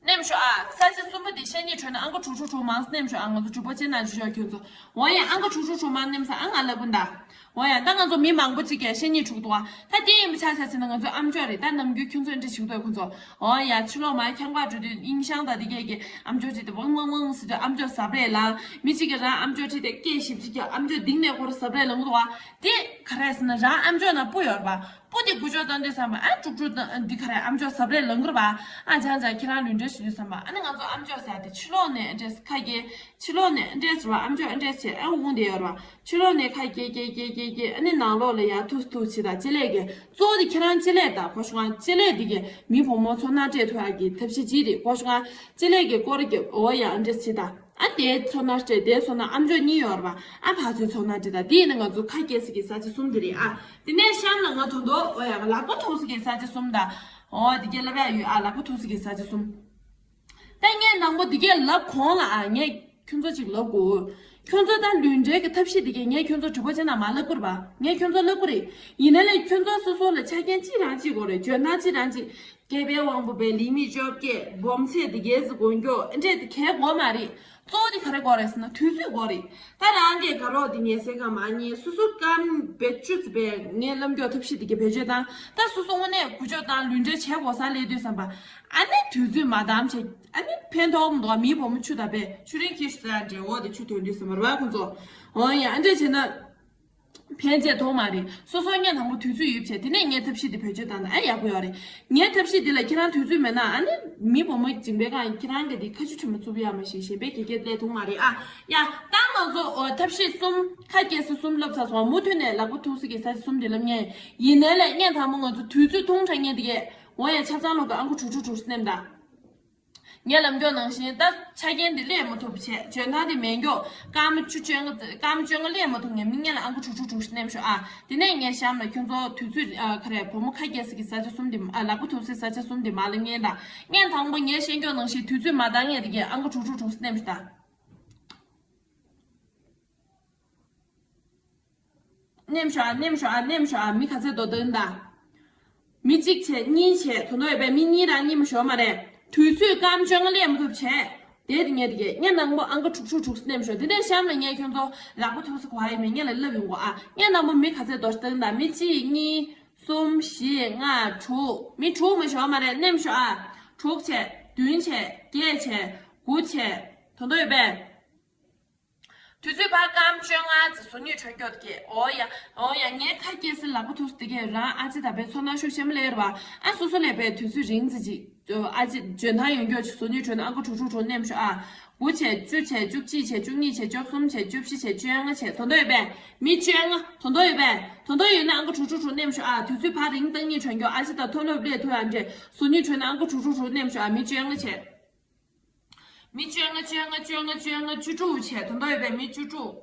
ནེམ་ཤོག་ཨ། ས་ཆ་གསུམ་པ་དེ་བཤད་སྙིང་བྲོ་ན་ཨང་ཀི་དྲུག་དྲུག་དྲུག་མང་ཙམ་ནེམ་ཤོག་ཨ། ང་ཚོ་གྲུ་པ་ཅན་ན་ཅི་ཤོག་ཁྱོད་ཚོ། འོ་ཡ་ཨང་ཀི་དྲུག་དྲུག་དྲུག་མང་ཙམ་ནེམ་ས་ཨ། ང་ལབ་གི་འདུག་འོ་ཡ་ད་ང་ཚོ་མི་མང་པོ་ཅིག་གིས་བཤད་སྙིང་བྲོ་གི་འདུག་ཨ། ད་དེ་ཡིན་པ་ཆ་ཆ་ཆ་ན་ང་ཚོ་ཨམ་ཅོག་རེད། ད་ནམ་རྒྱུན་ཁྱོད་ཚོ་འདྲ་ཞིག་འདུག་ཁོ་ཚོ། འོ་ཡ་ཕྱི་ལོགས་མ་ཁྱང་པ་འགྲོ་དུས་ཨིན་ཤང་དང་དེ་གས་ཀྱི་ཨམ་ཅོག་ཅིག་དེ་ཝང་ཝང་ཝང་ཟེར་དུས་ཨམ་ཅོག་ཟབ་རེད་ལ། མི་གཅིག་གིས་རང་ཨམ་ཅོག་ཁྲིད་དེ་སྐད་ཞིབ་ཅིག་ཀྱང་ཨམ་ཅོག་ལྡིང་ནས་ཁོ་རང་ཟབ་རེད་ལ་ངུ་འདུག་བ། དེ་ག་རེ་ཟེར་ན་རང་ཨམ་ཅོག་ནང་སྤུ་ཡོད་རེད་པ། སྤུ་དེ་འགུལ་སྐྱོད་བཏང་དུས་ཙམ་པ་ཨ་དཀྲུག་དཀྲུག་བཏང་འདི་ག་རེ་ཨམ་ཅོག་ཟབ་རེད་ལ་ངུ་རེད་པ། ཨ་ཅང་ཅང་ཁྱེད་རང་ལུས་འབྲེལ་ཞུ་དུས་ཙམ་པ་ཨ་ནི་ང་ཚོ་ཨམ་ཅོག་ཟེར་དེ་ཕྱི་ལོགས་ནས་འདྲེས་ཁ་སྐྱེལ། ཕྱི་ལོགས་ནས་འདྲེས་རེད་པ། ཨམ་ཅོག་འདྲེས་བྱས་ཨ་འོང་དེ་ཡོད་རེད་པ། ཕྱི་ལོགས་ནས་ཁ་སྐྱེལ་སྐྱེལ་སྐྱེལ་སྐྱེལ་སྐྱེལ་ཨ་ནི་ནང་ལོགས་ལ་ཡར་ཐུག་ཐུག་བྱེད་དང་ལྕེ་ལེབ་ཀྱི་གཙོ་བོ་དེ་ཁྱེད་རང་ལྕེ་ལེབ་དང་གོ་ཤོག་ལྕེ་ལེབ་དེ་གི་མི་བུ་མོ་ཚོར་སྣང་སྤྲད་ཐུབ་ཡག་གི་ཐབས་ཤེས་ཅིག་རེད། གོ་ཤོག་ལྕེ་ལེབ་ཀྱི་སྐོར་གྱི་འོ་ཡ་འདྲེས་བྱེད་དང་། ཨ་དེའི་ཚོར་སྣང་སྤྲད་དེའི་ཚོར་སྣང་ཨམ་ཅོག་གཉིས་ཡོད་རེད་པ། ཨ་ཕར་ཚུར་ཚོར་སྣང་སྤྲད་དང་དེ་ཡིན་ན་ང་ཚོ་ཁ་སྐྱེལ་ས་གི་ས་ཆ་གསུམ་དེ་རེད་ཨ། དེ་ནས་གཤམ་ལ་ང་དོ་དོ་འོ་ཡ་ལག་པ་ཐུག་ས་གི་ས་ཆ་གསུམ་དང་། འོ་དེ་གས་ལབ་ཡ་ཡོད་ཨ། ལག་པ་ཐུག་ས་གི་ས་ཆ་གསུམ། ད་ངས་ནང་པོ་དེ་གས་ལབ་གོང་ལ་ཨ་ངས་ཁྱོད་ཚོ་ཅིག་ལབ་དགོས། ཁྱོད་ཚོ་ད་ལུས་འབྲེལ་གྱི་ཐབས་ཤེས་དེ་གས་ངས་ཁྱོད་ཚོ་གྲུ་པ་ཅན་ན་མ་ལབ་དགོས་རེད་པ། ངས་ཁྱོད་ཚོ་ལབ་དགོས་རེད། ཡིན་ན་ལས་ཁྱོད་ཚོ་སོ་སོ་ལ་ཆ་རྐྱེན་གཅིག་རང་གཅིག་དགོས་རེད། འཇོན་ཐང་གཅིག་རང་གཅིག་སྐྱེས་པའི་དབང་པོ་པའི་ལུས་མི་བཅོ་བརྒྱད་སྦོམ་ཚད་དེ་གས་སུ་གོན་མགྱོགས་འདྲས་དེ་གས་དགོས་མ་རེད། གཙོ་བོ་དེ་ག་རེ་དགོས་རེད་ཟེར་ན་དུས་ཚོད་དགོས་རེད། ད་རང་གིས་དགའ་རོགས་དེ་ཉལ་སའི་སྒང་མ་ཉལ་སོ་སོ་སྐར་མ་བེད་སྤྱོད་ཚུད་པའི་ངའི་ལམ་མགྱོགས་ཐབས་ཤེས་དེ་གས་བེད་སྤྱོད་བཏང་། ད་སོ་སོ་དངོས་གནས་འགུལ་སྐྱོད་བཏང་ལུས་འབྲེལ་བྱེད་དགོས་ས་སླེབས་དུས་ཙམ་པ། ཨ་ནི་དུས་ཚོད་མ་འདང་བྱས་ཨ་ནི་ཕན་ཐོགས་མི་འདུག་མིའི་བུ་མོ་ཆུ་ད་པས་ཆུ་རིན་ཁྱེར་ཤུ་ཟེར་འདྲེ་འོ་དེ་ཆུ་ཐོན་དུས་ཙམ་པ་རེད་པ་ཁོང་ཚོ། འོ་ཡ་ཨ་འདྲས་བྱས་ན། ཕན་ཆད་ཐོག་མ་རེད། སོ་སོ་ངས་དང་པོ་དུས་ཚོད་ཡོད་བྱས་དེ་ནས་ངས་ཐབས་ཤེས་དེ་བེད་སྤྱོད་བཏང་ན་ཨེ་ཡག་པོ་ཡོད་རེད། ངའི་ཐབས་ཤེས་འདི་ལ་ཁྱེད་རང་དུས་ཚོད་མེད་ན་ཨ་ནི་མི་བུ་མོ་སྦྱིན་པའི་སྒང་ཁྱེད་རང་གི་འདི་ཁ་ཆུ་ཁྲི་མོ་བཙུགས་ཡག་མ་ཤེས་གཞན་པའི་དགེ་རྒན་སླེབས་ཐུབ་མ་རེད་ཨ། ཡ་ད་ང་ཚོ་འོ་ཐབས་ཤེས་གསུམ་ཁ་སྐྱེལ་ས་གསུམ་ལབ་ཚར་སོང་། མུ་མཐུད་ནས་ལག་པ་ཐུག་ས་གི་ས་ཆ་གསུམ་འདི་ལབ་ངེས་ཡིན་ནའི་ལས་ངས་དང་པོ་ང་ཚོ་དུས་ཚོད་ཐུང་དྲགས་ངེས་འདི་གས་འོ་ཡ་ཆ་ཚང་ལོག་གི་ཨང་ཀི་དྲུག་ཅུ་དྲུག་ཅུ་སྣེམ་ད། ངས་ལབ་མགྱོགས་ནང་བཞིན་ད་ཆ་རྐྱེན་འདི་སླེབས་མ་ཐུབ་བྱས་འཇོན་ཐང་འདི་མེད་མགྱོགས་སྐར་མ་བཅུ་བཅོ་ལྔ་སྐར་མ་བཅོ་ལྔ་སླེབས་མ་ཐུབ་ངས་མི་ངན་ལ་ཨང་ཀི་དྲུག་ཅུ་དྲུག་ཅུ་སྣེམ་ཤོག་ཨ། དེ་ནས་ངས་གཤམ་ལ་ཁྱོད་ཚོ་དུས་ཚོད་ཨ་ག་རེ་བུ་མོ་ཁ་སྐྱེལ་ས་གི་ས་ཆ་གསུམ་འདི་ཨ་ལག་པ་ཐུག་སའི་ས་ཆ་གསུམ་འདི་མ་ལབ་ངན་ད། ངས་དང་པོ་ངས་བཤད་མགྱོགས་ནང་བཞིན་དུས་ཚོད་མ་འདང་ངས་དེ་གས་ཨང་ཀི་དྲུག་ཅུ་དྲུག་ཅུ་སྣེམ་ཤོག་ད། ནེམ་ཤོག་ཨ། ནེམ་ཤོག་ཨ། ནེམ་ཤོག་ཨ། མི་ག་ཚད་འདུག་སྟོན་དང་། མི་གཅིག་བྱས་གཉིས་བྱས་དོ་ནོ་ཡོད་པས་མི་གཉིས་རང་གཉིས་མ་ཤོར་མ་རེད། དུས་ཚོད་སྐར་མ་བཅོ་ལྔ་སླེབས་མ་ཐུབ་བྱས། དེ་དེ་ངས་དེ་གས་ངས་ནང་པོ་ཨང་ཀི་དྲུག་ཅུ་དྲུག་ཅུ་སྣེམ་ཤོག་དེ་ནས་གཤམ་ལ་ངས་ཁྱོད་ཚོ་ལག་པ་ཐུག་ས་གོ་བ་ཡིན་མིན་ངས་ལ་ལབ་ཡོང་གོ་ཨ། ངས་ནང་པོ་མི་ག་ཚད་འདུག་སྟོན་དང་། མི་གཅིག་གཉིས་གསུམ་བཞི་ལྔ་དྲུག་མི་དྲུག་མ་ཤོར་མ་རེད། ནེམ་ཤོག་ཨ། དྲུག་བྱས་བདུན་བྱས་བརྒྱད་བྱས་དགུ་བྱས་དོ་ནོ་ཡོད་པས། དུས་ཚོད་ཕར་སྐར་མ་བཅོ་ལྔ་ཙམ་ཟུར་ཉུལ་གྲོན་སྐྱོར་དེ་གས། འོ་ཡ། འོ་ཡ། ངའི་ཁ་སྐྱེས་སེ་ལག་པ་ཐུག་སེ་དེ་གས་རང་ཨ་ཅེ་དང་བའི་ཚོར་སྣང་ཤུགས་ཆེན་པོ་སླེབས་རེད་བ། ཨ་སོ་སོ་ལས་པའི་དུས་ཚོད་རིང་ཙམ་ཅིག་ཨ་ཅེ་འཇོན་ཐང་ཡོད་མཁན་ཅིག་ཟུར་ཉུལ་གྲོན་ཨང་ཀི་དྲུག་དྲུག་དྲུག་མནན་ཤོག་ཨ། དགུ་བྱས་བཅུ་བྱས་བཅུ་གཅིག་བྱས་བཅུ་གཉིས་བྱས་བཅུ་གསུམ་བྱས་བཅུ་བཞི་བྱས་བཅོ་ལྔ་བྱས། དོ་དོ་ཡོད་པས། མི་བཅོ་ལྔ། དོ་དོ་ཡོད་པས། དོ་དོ་ཡོད་ན་ཨང་ཀི་དྲུག་དྲུག་དྲུག་མནན་ཤོག་ཨ། དུས་ཚོད་ཕར་རིང་བཏང་སྙིང་བྲན་སྐྱོ། ཨ་ཅེ་དང་མཐོ་སློབ་སླེབས་ཐུབ་ཡ་འདྲས་ཟུར་ཉུལ་གྲོན་ཨང་ཀི་དྲུག་དྲུག་དྲུག་མནན་ཤོག་ཨ། མི་བཅོ་ལྔ་བྱས། མི་བཅོ་ལྔ། བཅོ་ལྔ། བཅོ་ལྔ། བཅོ་ལྔ། བཅུ་དྲུག་བྱས། དོ་དོ་ཡོད་པས། མི་བཅུ་དྲུག་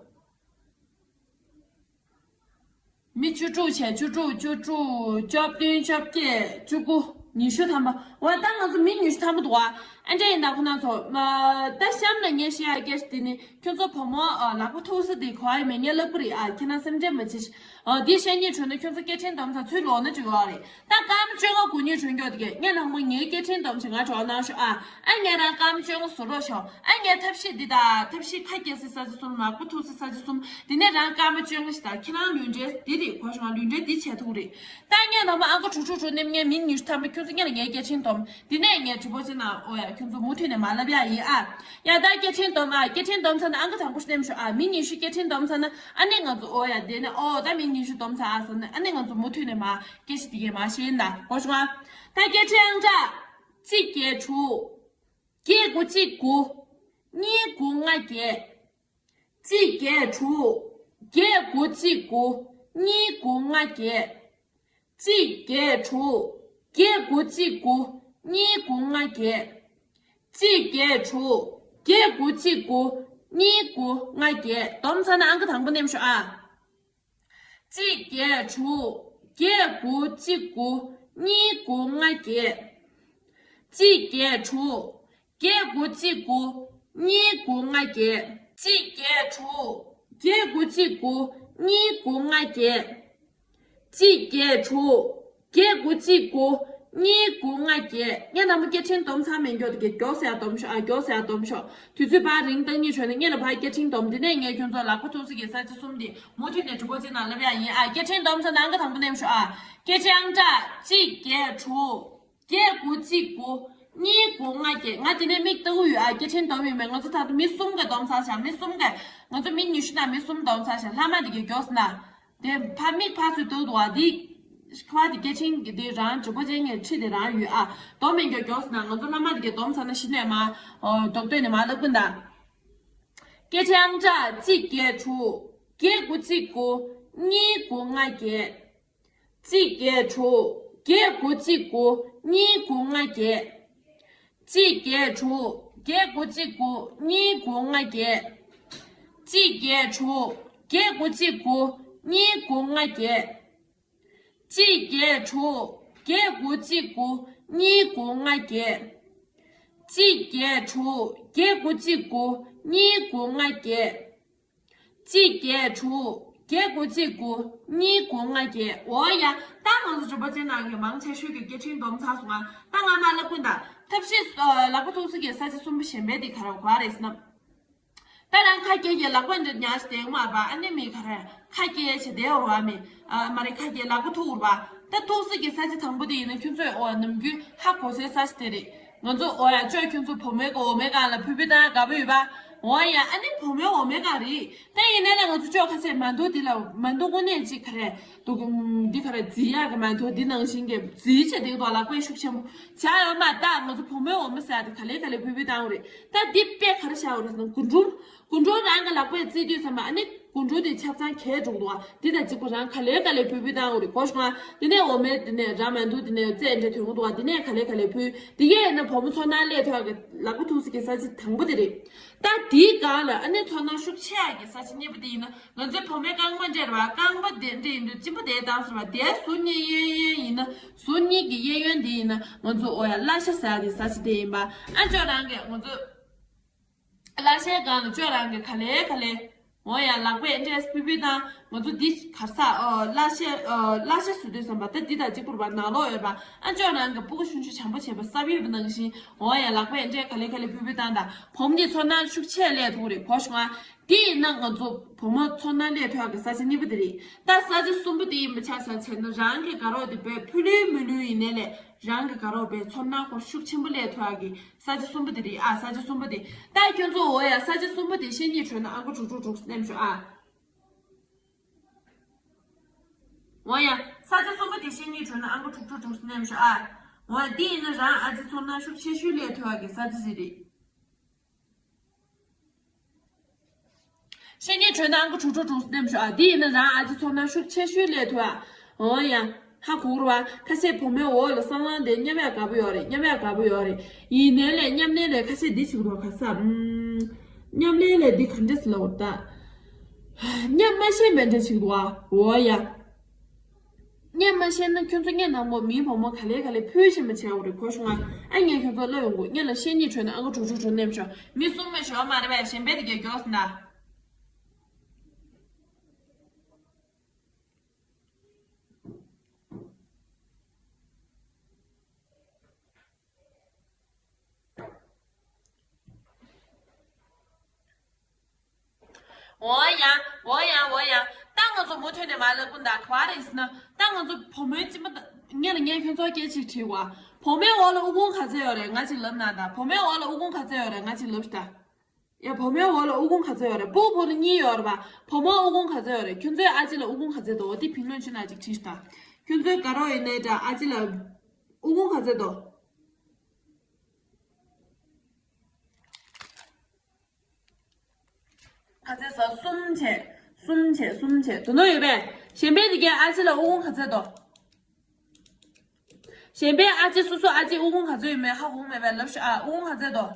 མི་བཅུ་དྲུག་བྱས། བཅུ་དྲུག་བཅུ་དྲུག་བཅོ་བདུན། བཅོ་བརྒྱད། བཅུ་དགུ། ཉི་ཤུ་ཐམ་པ། འོ་ད་ང་ཚོ་མི་ཉི་ཤུ་ཐམ་པ་འདུག་ཨ། ཨ་འདྲ་ཡིན་ད་ཁོ་ན་ཚོ། ད་གཤམ་ལ་ངས་བཤད་ཡ་སྐད་ཆ་དེ་ནི་ཁྱོད་ཚོ་བུ་མོ་ལག་པ་ཐུག་ས་དེ་གོ་ཡ་མེད། ངས་ལབ་གི་རེད་ཨ། ཁྱེད་རང་སེམས་ཁྲལ་མ་བྱེད། འདི་བཤད་སྙིང་བྲོ་ན་ཁྱོད་ཚོ་སྐད་འཕྲིན་སྡོམ་ས་ཚུར་ལོག་ན་འགྲིག་གི་རེད། ད་སྐར་མ་བཅོ་ལྔ་དགུ་ཉིན་གྲོན་སྐྱོར་དེ་གས། ངས་ནང་མ་ངའི་སྐད་འཕྲིན་སྡོམ་བྱེད་ང་གྲོགས་གནང་ཤོག་ཨ། ཨ་ངས་རང་སྐར་མ་བཅོ་ལྔ་བཟོ་རོགས་ཤོག་ཨ་ངས་ཐབས་ཤེས་འདི་དང་ཐབས་ཤེས་ཁ་སྐྱེས་སའི་ས་ཆ་གསུམ། ལག་པ་ཐུག་སའི་ས་ཆ་གསུམ། དེ་ནས་རང་སྐར་མ་བཅོ་ལྔ་ཞིག་དང་། ཁྱེད་རང་ལུས་འབྲེལ་འདི་རེད་གོ་ཤོག་ལུས་འབྲེལ་འདི་བྱས་ཐུག་རེད། ད་ངས་ནང་མ་ཨང་ཀི་དྲུག་དྲུག་དྲུག་མནན། ངས་མི་ཉི་ཤུ་ཐམ་པ་ཁྱོད་ཚོ་ངས་ལ་ངའི་སྐད་འཕྲིན་སྡོམ། དེ་ནས་ངས་དྲི་བ་ཅིག་ནང་འོ་ཡ་ཁྱོད་ཚོ་མུ་མཐུད་ནས་མ་ལབ་ཡ་ཡིན་ཨ། ཡ་ད་སྐད་འཕྲིན་སྡོམ་ཨ། སྐད་འཕྲིན་སྡོམ་ཚར་ན་ཨང་ཀི་དང་པོ་མནན་ཤོག་ཨ། མི་ཉི་ཤུ་སྐད་འཕྲིན་སྡོམ་ཚར་ན་ཨ་ནི་ང་ཚོ་འོ་ཡ་དེ་ནས་འོ་ད་མི་ཉི་ཤུ་སྡོམ་ཚར་ཨ་ཟེར་ན་ཨ་ནི་ང་ཚོ་མུ་མཐུད་ནས་མ། སྐད་ཆ་དེ་གས་མ་བཤད་ན་གོ་བྱུང་ཨ། ད་སྐད་འཕྲིན་ཨང་གྲངས་གཅིག་བརྒྱད་དྲུག་བརྒྱད་དགུ་གཅིག་དགུ། གཉིས་དགུ་ལྔ་བརྒྱད། གཅིག་བརྒྱད་དྲུག་བརྒྱད་དགུ་གཅིག་དགུ། གཉིས་དགུ་ལྔ་བརྒྱད། གཅིག་བརྒྱད་དྲུག་བརྒྱད་དགུ་གཅིག་དགུ། གཉིས་དགུ་ལྔ་བརྒྱད། གཅིག་བརྒྱད་དྲུག་བརྒྱད་དགུ་གཅིག་དགུ། གཉིས་དགུ་ལྔ་བརྒྱད། སྡོམ་ཚར་ན་ཨང་ཀི་དང་པོ་མནན་ཤོག་ཨ། གཅིག་བརྒྱད་དྲུག་བརྒྱད་དགུ་གཅིག་དགུ། གཉིས་དགུ་ལྔ་བརྒྱད། གཅིག་བརྒྱད་དྲུག་བརྒྱད་དགུ་གཅིག་དགུ། གཉིས་དགུ་ལྔ་བརྒྱད། གཅིག་བརྒྱད་དྲུག་བརྒྱད་དགུ་གཅིག་དགུ། གཉིས་དགུ་ལྔ་བརྒྱད། གཅིག་བརྒྱད་དྲུག་བརྒྱད་དགུ་གཅིག་དགུ། གཉིས་དགུ་ལྔ་བརྒྱད། ངས་ནང་མ་སྐད་འཕྲིན་སྡོམ་ཚར་མེད་མགྱོགས་དེ་གས་མགྱོགས་སེ་ཡར་སྡོམ་ཤོག་ཨ། མགྱོགས་སེ་ཡར་སྡོམ་ཤོག་དུས་ཚོད་ཕར་རིང་བཏང་སྙིང་བྲོ་ན་ངས་ལ་ཕར་སྐད་འཕྲིན་སྡོམ། དེ་ནས་ངས་ཁྱོད་ཚོ་ལག་པ་ཐུག་ས་གི་ས་ཆ་གསུམ་དེ་མུ་མཐུད་ནས་དྲི་བ་ཅིག་ནང་ལབ་ཡ་ཡིན་ཨ། སྐད་འཕྲིན་སྡོམ་ཚར་ན་ཨང་ཀི་དང་པོ་མནན་ཤོག་ཨ། སྐད་འཕྲིན་ཨང་གྲངས་གཅིག་བརྒྱད་དྲུག་བརྒྱད་དགུ་གཅིག་དགུ། གཉིས་དགུ་ལྔ་བརྒྱད། ང་དེ་ནས་མིག་ལྟ་གི་ཡོད་ཨ། སྐད་འཕྲིན་སྡོམ་ཡོད་མེད། ང་ཚོ་ད་ལྟ་མི་གསུམ་ག་སྡོམ་ཚར་ཤག་མི་གསུམ་ག་ང་ཚོ་མི་ཉི་ཤུ་དང་མི་གསུམ་སྡོམ་ཚར་ཤག་ལྷག་མ་དེ་གས་མགྱོགས་སེ་ན། དེ་ཕ་མིག་ཕར་ཚུར་ལྟ་གི་འདུག་ཨ། འདི་ཁ་བ་དེ་སྐད་འཕྲིན་གྱི་དེ་རང་འཇུག་པ་ཅན་གྱི་ཁྲིད་དེ་རང་ཡོད་ཨ། སྡོམ་མེད་མགྱོགས་མགྱོགས་སེ་ན། ང་ཚོ་ལྷག་མ་དེ་གས་སྡོམ་ཚར་ན་གཞི་ནས་མ་རྡོག་ཐོ་ནས་མ་ལབ་གི་ད། སྐད་འཕྲིན་ཨང་གྲངས་གཅིག་བརྒྱད་དྲུག་བརྒྱད་དགུ་གཅིག་དགུ། གཉིས་དགུ་ལྔ་བརྒྱད། གཅིག་བརྒྱད་དྲུག་བརྒྱད་དགུ་གཅིག་དགུ། གཉིས་དགུ་ལྔ་བརྒྱད། གཅིག་བརྒྱད་དྲུག་བརྒྱད་དགུ་གཅིག་དགུ། གཉིས་དགུ་ལྔ་བརྒྱད། གཅིག་བརྒྱད་དྲུག་བརྒྱད་དགུ་གཅིག་དགུ། གཉིས་དགུ་ལྔ་བརྒྱད། གཅིག་བརྒྱད་དྲུག་བརྒྱད་དགུ་གཅིག་དགུ། གཉིས་དགུ་ལྔ་བརྒྱད། གཅིག་བརྒྱད་དྲུག་བརྒྱད་དགུ་གཅིག་དགུ། གཉིས་དགུ་ལྔ་བརྒྱད། གཅིག་བརྒྱད་དྲུག་བརྒྱད་དགུ་གཅིག་དགུ། གཉིས་དགུ་ལྔ་བརྒྱད། འོ་ཡ། ད་ང་ཚོ་གྲོགས་པོ་ཚོའི་ནང་གི་མང་ཆེ་ཤོས་ཀྱི་སྐད་འཕྲིན་སྡོམ་ཚར་སོང་ང་། ད་ང་མ་ལབ་གི་ད། ཐབས་ཤེས་ལག་པ་ཐུག་ས་གི་ས་ཆ་གསུམ་པོ་གཞན་པའི་དེ་ག་རེ་ག་རེ་རེད་ཟེར་ན། ད་རང་ཁ་སྐད་ཀྱི་ལག་པ་འདྲ་ཉར་བསྡད་མ་པ་ཨ་ནི་མི་ག་རེ་ཁ་སྐད་བྱེད་བསྡད་འོར་བ་མི། ཨ་མ་རེད། ཁ་སྐད་ལག་པ་ཐུག་འོར་བ། ད་ཐུག་ས་གི་ས་ཆ་དང་པོ་དེ་ཡིན་ན་ཁྱོད་ཚོས་འོ་ནམ་རྒྱུན་ཧ་གོ་སའི་ས་ཆ་དེ་རེད། ང་ཚོ་འོ་ཡ་ཅོ་ཁྱོད་ཚོ་བུ་མོའི་ག་འོ་མའི་སྒང་ལ་ཕུ་ཕུ་བཏང་དགའ་པོ་ཡོད་པ། འོ་ཡ་ཨ་ནི་བུ་མོའི་འོ་མའི་སྒང་རེད། ད་ཡིན་ནའི་ལ་ང་ཚོ་ཅོ་ཁ་ཤས་མ་འདུག་འདི་ལ་མ་འདུག་དངོས་གནས་ཅིག་ག་རེ་འདུག་གི། འདི་ག་རེ་རྫི་ཡག་གི་མ་འདུག་འདི་ནང་བཞིན་གྱི་རྫི་བྱས་བསྡད་འདུག་ལག་པས་ཤུགས་ཆེན་པོ་བྱ་ཡོད་མ། ད་ང་ཚོ་བུ་མོའི་འོ་མ་ཟེར་ཡ་དེ་ག་ལེ་ག་ལེ་ཕུ་ཕུ་བཏང་འོ་རེད། ད་འདི་དཔེ་ག་རེ་བཞག་འོ་རེད་ཟེར་ན་དགུན་འབྲུམ། དགུན་འབྲུམ་རང་གི་ལག་པས་བཙིར་དུས་ཙམ་པ་ཨ་ནི་དགུན་འབྲུམ་དེ་ཆ་ཚང་གས་འགྲོ་གི་འདུག་བ། འདི་དང་གཅིག་པ་རང་ག་ལེ་ག་ལེ་ཕུ་ཕུ་བཏང་འོ་རེད་གོ་ཤོག་ང་། འདི་ནས་འོ་མའི་འདི་ནས་ར་མ་འདུག་འདི་ནས་རྫས་འདྲ་ཐོན་གི་འདུག་བ། འདི་ནས་ག་ལེ་ག་ལེ་ཕུ། འདི་གས་ཡིན་ན་བུ་མོ་ཚོར་སྣང་སླེབས་ཐུབ་ཡག་གི་ལག་པ་ཐུག་ས་གི་ས་ཆ་དང་པོ་དེ་རེད། ད་འདིའི་སྒང་ལ་ཨ་ནི་ཚོར་སྣང་ཤུགས་ཆེ་ཡག་གི་ས་ཆ་གཉིས་པ་དེ་ཡིན་ན། ང་ཚོའི་བུ་མོའི་རྐང་པ་འདྲ་རེད་བ། རྐང་པ་དེ་འདྲ་ཡིན་དུས་གཅིན་པ་དེ་བཏང་ཟེར་བ་དེ་ཟུར་གཉིས་གཡས་གཡོན་ཡིན་ན། ཟུར་གཉིས་ཀྱི་གཡས་གཡོན་དེ་ཡིན་ན་ང་ཚོ་འོ་ཡ་བརླ་ཤ་ཟ་ཡག་གི་ས་ཆ་དེ་ཡིན་པ། ཨ་ཅོ་རང་གིས་ང་ཚོ་བརླ་ཤའི་སྒང་ལ་ཅོ་རང་གིས་ག་ལེ་ག་ལེ་འོ་ཡ་ལག་པས་འདྲས་ཕུ་ཕུ་བཏང་། ང་ཚོ་འདི་གར་ས་ཨ་གླ་ཆ་ཨ་གླ་ཆ་བཟོ་དུས་ཙམ་པ་ད་འདི་དང་གཅིག་པུར་བ་ནང་ལོགས་ཡོད་པ། ཨ་ཅོག་ནང་གི་སྤུ་གུ་ཆུང་ཆུང་བྱམས་པོ་བྱས་པ་གསར་ཡོད་པ་ནང་བཞིན་འོ་ཡ་ལག་པས་འདྲས་ག་ལེ་ག་ལེ་ཕུད་ཕུད་བཏང་དང་བུ་མོ་གཉིས་ཚོར་སྣང་ཤུགས་ཆེ་སླེབས་ཐུབ་རེད་གོ་བྱུང་ང་། དེ་ཡིན་ན་ང་ཚོ་བུ་མོ་ཚོར་སྣང་སླེབས་ཐུབ་ཡག་གི་ས་ཆ་གཉིས་པ་དེ་རེད། ད་ས་ཆ་གསུམ་པ་དེ་ཡིན་པ་ཆ་བཞག་བྱས་ན་རང་གི་དགའ་རོགས་དེ་བས་ཕུ་ལུས་མི་ལུས་ཡིན་ནའི་ལས་རང་གི་དགའ་རོགས་བས་ཚོར་སྣང་སྐོར་ཤུགས་ཆེན་པོ་སླེབས་ཐུབ་ཡག་གི་ས་ཆ་གསུམ་པ་དེ་རེད། ཨ་ས་ཆ་གསུམ་པ་དེ་ད་ཁྱོད་ཚོ་འོ་ཡ་ས་ཆ་གསུམ་པ་དེ་བཤེས་གཉེན་ཁྲོད་ན་ཨང་ཀི་དྲུག་དྲུག་དྲུག་སྣེམ་ཤོག་ཨ། འོ་ཡ། ས་ཆ་གསུམ་པ་དེ་བཤེས་གཉེན་ཁྲོད་ན་ཨང་ཀི་དྲུག་དྲུག་དྲུག་སྣེམ་ཤོག་ཨ། འོ་ཡ་འདི་ཡིན་ན་རང་ཨ་ཅེ་ཚོར་སྣང་ཤུགས་ཆེ་ཤོས་སླེབས་ཐུབ་ཡག་གི་ས་ཆ་ཞིག་རེད། བཤེས་གཉེན་ཁྲོད་ན་ཨང་ཀི་དྲུག་དྲུག་དྲུག་སྣེམ་ཤོག་ཨ། འདི་ཡིན་ན་རང་ཨ་ཅེ་ཚོར་སྣང་ཤུགས་ཆེ་ཤོས་སླེབས་ཐུབ་ཨ། འོ་ཡ། ཧ་གོ་རུ་བ། ཁ་ཤས་བུ་མོའི་འོག་ལ་སང་ལང་དེ་མཉམ་ཡག་དགའ་པོ་ཡོད་རེད། མཉམ་ཡག་དགའ་པོ་ཡོད་རེད། ཡིན་ནའི་ལས་མཉམ་ནའི་ལས་ཁ་ཤས་འདི་བྱེད་དགོས་ག་ས། ཨམ། མཉམ་ནའི་ལས་འདི་ག་འདྲས་ལབ་ད། མཉམ་མ་ཤེས་མེད་འདྲ་བྱེད་དགོས་ཨ། འོ་ཡ། སྙན་མ་ཤེས་ན་ཁྱོད་ཚོ་སྙན་ནང་པོ་མིའི་བུ་མོ་ག་ལེ་ག་ལེ་ཕུལ་ཤེས་མ་བྱས་འོ་རེད་གོ་བྱུང་ང་། ཨ་ངས་ཁྱོད་ཚོ་ལབ་ཡོང་གོ་སྙན་ལ་བཤེས་གཉེན་ཁྲོད་ན་ཨ་ཁུ་དྲུག་དྲུག་དྲུག་སྣེམ་ཤོག་མི་གསུམ་མི་ཤོག་མ་རེད་པས་གཞན་པའི་དེ་གས་མགྱོགས་ཟིན་ད། འོ་ཡ། འོ་ཡ། འོ་ཡ། ད་ང་ཚོ་མུ་མཐུད་ནས་མ་ལབ་ཀུན་ད་ག་བ་རེད་ཟེར་ན། ད་ང་ཚོ་བུ་མོའི་སྤྱི་མ་ད་ངས་ལ་ངས་ཁྱོད་ཚོ་སྐད་ཅིག་དྲིས་བ། བུ་མོའི་འོག་ལ་ཨུ་ཁུང་ག་ཚད་ཡོད་རེད་ང་ཅིག་ལབ་ན་ད། བུ་མོའི་འོག་ལ་ཨུ་ཁུང་ག་ཚད་ཡོད་རེད་ང་ཅིག་ལབ་ཤི་ད། ཡ་བུ་མོའི་འོག་ལ་ཨུ་ཁུང་ག་ཚད་ཡོད་རེད། སྤུ་གུ་བུ་ལ་གཉིས་ཡོད་རེད་པ། བུ་མོ་ཨུ་ཁུང་ག་ཚད་ཡོད་རེད། ཁྱོད་ཚོའི་ཨ་ཅེ་ལ་ཨུ་ཁུང་ག་ཚད་འདུག་འོ་དེ་བིང་ལོན་ཆུ་ནག་ཅིག་དྲིས་ཤི་ད། ཁྱོད་ཚོའི་དགའ་རོགས་ཡིན་ནའི་འདྲ་ཨ་ཅེ་ལ་ཨུ་ཁུང་ག་ཚད་འདུག་ག་ཚད་ཟ། གསུམ་བྱས། གསུམ་བྱས། གསུམ་བྱས། དོ་ནོ་ཡོད་པས། གཞན་པའི་དེ་གའི་ཨ་ཅེ་ལ་ཨུ་ཁུང་ག་ཚད་འདུག་གཞན་པའི་ཨ་ཅེ་སོ་སོ་ཨ་ཅེ་ཨུ་ཁུང་ག་ཚོད་ཡོད་མེད་ཧ་གོ་མེད་པས་ལབ་ཤོག་ཨ། ཨུ་ཁུང་ག་ཚད་འདུག་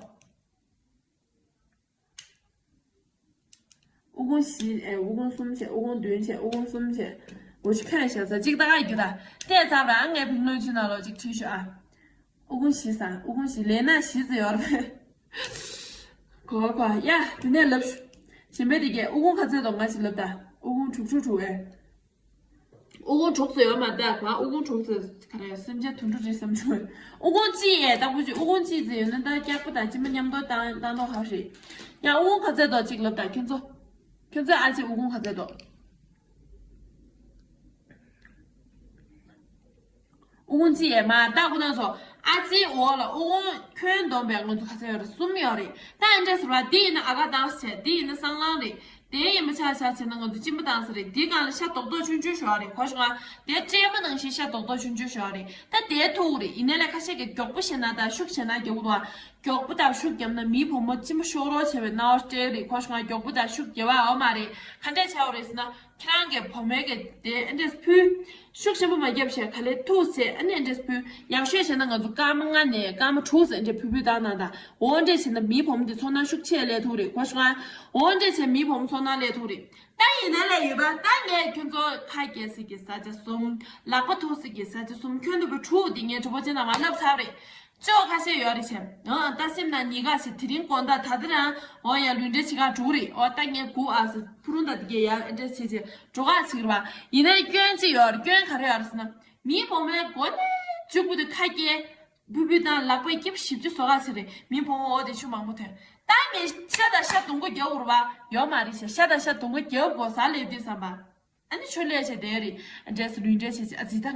ཨུ་ཁུང་བཞི་ཨེ། ཨུ་ཁུང་གསུམ་བྱས། ཨུ་ཁུང་བདུན་བྱས། ཨུ་ཁུང་གསུམ་བྱས། འོ་ཅི་ཁ་ཡ་ཤ་ཚ་གཅིག་ད་ག་རྒྱུ་ད། ལྟས་ཚར་ར་ངའི་བིང་ལོན་ཆུ་ནང་ལོགས་ཅིག་བྲིས་ཤོག་ཨ། ཨུ་ཁུང་བཞི་ཟ། ཨུ་ཁུང་བཞི་ལས་ན་བཞི་ཟེར་ཡོད་རེད། གོ་གོ་ཡ་དེ་ནས་ལབ་ཤོག་གཞན་པའི་དེ་གས་ཨུ་ཁུང་ག་ཚད་འདུག་ང་ཅིག་ལབ་ད། ཨུ་ཁུང་དྲུག་དྲུག་དྲུག་ཨེ། ཨུ་ཁུང་དྲུག་ཙམ་ཡོད་མ་རེད་ད་ག་ཨུ་ཁུང་དྲུག་ཙམ་ག་རེ་སེམས་ཅན་དུད་འགྲོ་རེད་བསམ་བྱུང་། ཨུ་ཁུང་གཅིག་ཡས་ལྟ་བུ་ཅིག་ཨུ་ཁུང་གཅིག་ཙམ་ཡོད་ན་ད་སྐྱག་པ་དང་གཅིན་པ་མཉམ་དུ་བཏང་བཏང་མདོག་ཧ་རེད། ཡང་ཨུ་ཁུང་ག་ཚད་འདུག་ཅིག་ལབ་ད་ཁྱོད་ཚོ། ཁྱོད་ཚོའི་ཨ་ཅེ་ཨུ་ཁུང་ག་ཚད་འདུག་ཨུ་ཁུང་གཅིག་ཡས་མ་ལྟ་ཁུ་ན་ཚོ། ཨ་ཅེའི་འོག་ལ་ཨུ་ཁུང་ཁྱོན་བསྡོམས་པས་ང་ཚོ་ག་ཚད་ཡོད་རེད། གསུམ་ཡོད་རེད། ད་ཨ་འདྲས་ཟེར་བ་འདི་ཡིན་ན་ཨ་ཁ་བཏང་ཟེར། འདི་ཡིན་ན་སྲང་ལང་རེད། དེ་ཡིན་པ་ཆ་ཆ་བྱས་ན་ང་ཚོ་གཅིན་པ་བཏང་ས་རེད། དེའི་སྒང་ལ་ཤ་རྡོག་རྡོག་ཆུང་ཆུང་ཞོག་རེད་གོ་ཤོག་ང་། དེ་སྤྲད་མ་ནང་བཞིན་ཤ་རྡོག་རྡོག་ཆུང་ཆུང་ཞོག་རེད། ད་དེ་ཐུག་རེད། ཡིན་ནའི་ལས་ཁ་ཤས་ཀྱིས་མགྱོགས་པོ་བཤད་ན་ད་ཤུགས་བྱས་ན་རྒྱག་གི་འདུག་ཨ། མགྱོགས་པོ་དང་ཤུགས་བརྒྱབ་ན་མིའི་བུ་མོ་གཅིན་པ་ཤོར་རོགས་བྱས་པའི་སྣང་བ་སྤྲད་རེད་གོ་ཤོག་ང་། མགྱོགས་པོ་དང་ཤུགས་རྒྱབ་པ་འོ་མ་རེད། ག་འདྲས་བྱ་བ་རེད་ཟེར་ན། ཁྱེད་རང་གི་བུ་མོའི་གི་དེ་ཨ་འདྲས་ཕུལ། ཤུགས་ཆེན་པོ་མ་བརྒྱབ་བྱས་ག་ལེ་ཐུག་ཟེར་ཨ་ནི་ཨ་འདྲས་ཕུལ། ཡག་ཤོས་བྱས་ན་ང་ཚོ་སྐར་མ་ལྔ་ནས་སྐར་མ་དྲུག་ཙམ་འདྲས་ཕུལ་ཕུལ་བཏང་གནང་དང་། འོ་འདྲས་བྱས་ན་མིའི་བུ་མོ་དེ་ཚོར་སྣང་ཤུགས་ཆེ་སླེབས་ཐུབ་རེད་གོ་ཤོག་ཨ། འོ་འདྲས་བྱས་མིའི་བུ་མོ་ཚོར་སྣང་སླེབས་ཐུབ་རེད། ད་ཡིན་ན་ལས་ཡོད་པ་ད་ངས་ཁྱོད་ཚོ་ཁ་སྐྱེལ་སྲིད་ཀྱི་ས་ཆ་གསུམ། ལག་པ་ཐུག་སྲིད་ཀྱི་ས་ཆ་གསུམ། ཁྱོན་བསྡོམས་པའི་དྲུག་འདི་ངས་གྲོགས་པོ་ཅན་དང་མ་ལབ་ཚར་རེད། ཅོག་ཁ་ཤས་ཡོད་རེད་བྱས། ཨང་ད་སེམས་ནང་གཉིས་ཀ་ཞིག་དེ་རིང་དགོང་དག་ད་ལྟ་རང་འོ་ཡ་ལུས་འབྲེལ་བྱེད་ག་འགྲོ་གི་རེད། འོ་ད་ངས་སྒུག་ཨ་ཟེར་ཕུ་རུང་དང་དེ་གས་ཡར་ཨེ་འདྲས་བྱས་བྱས་འགྲོ་ག་ཟེར་གི་རེད་པ། ཡིན་ནའི་སྐྱོན་ཅིག་ཡོད་རེད། སྐྱོན་ག་རེ་ཡོད་རེད་ཟེར་ན། མིའི་བུ་མོའི་མགོ་ནས་མཇུག་བར་དུ་ཁ་སྐྱེལ། ཕུ་ཕུ་དང་ལག་པས་སྐྱིབས་ཞིབ་ཅིག་བཟོ་ག་ཟེར་རེད། མིའི་བུ་མོ་འོ་དེ་ཆུ་མང་པོ་ཐོན། ད་ངས་ཤ་དང་ཤ་སྡོང་པོ་རྒྱག་དགོས་རེད་པ། ཡོད་མ་རེད་ཤ་ཤ་དང་ཤ་སྡོང་པོ་རྒྱག་དགོས་ས་སླེབས་དུས་ཙམ་པ། ཨ་ནི་ཆུ་ལས་བྱས་བསྡད་རེད། འདྲས་སུ་ལུས་འབྲེལ་བྱས་བྱས་ཨ་ཙི་ད་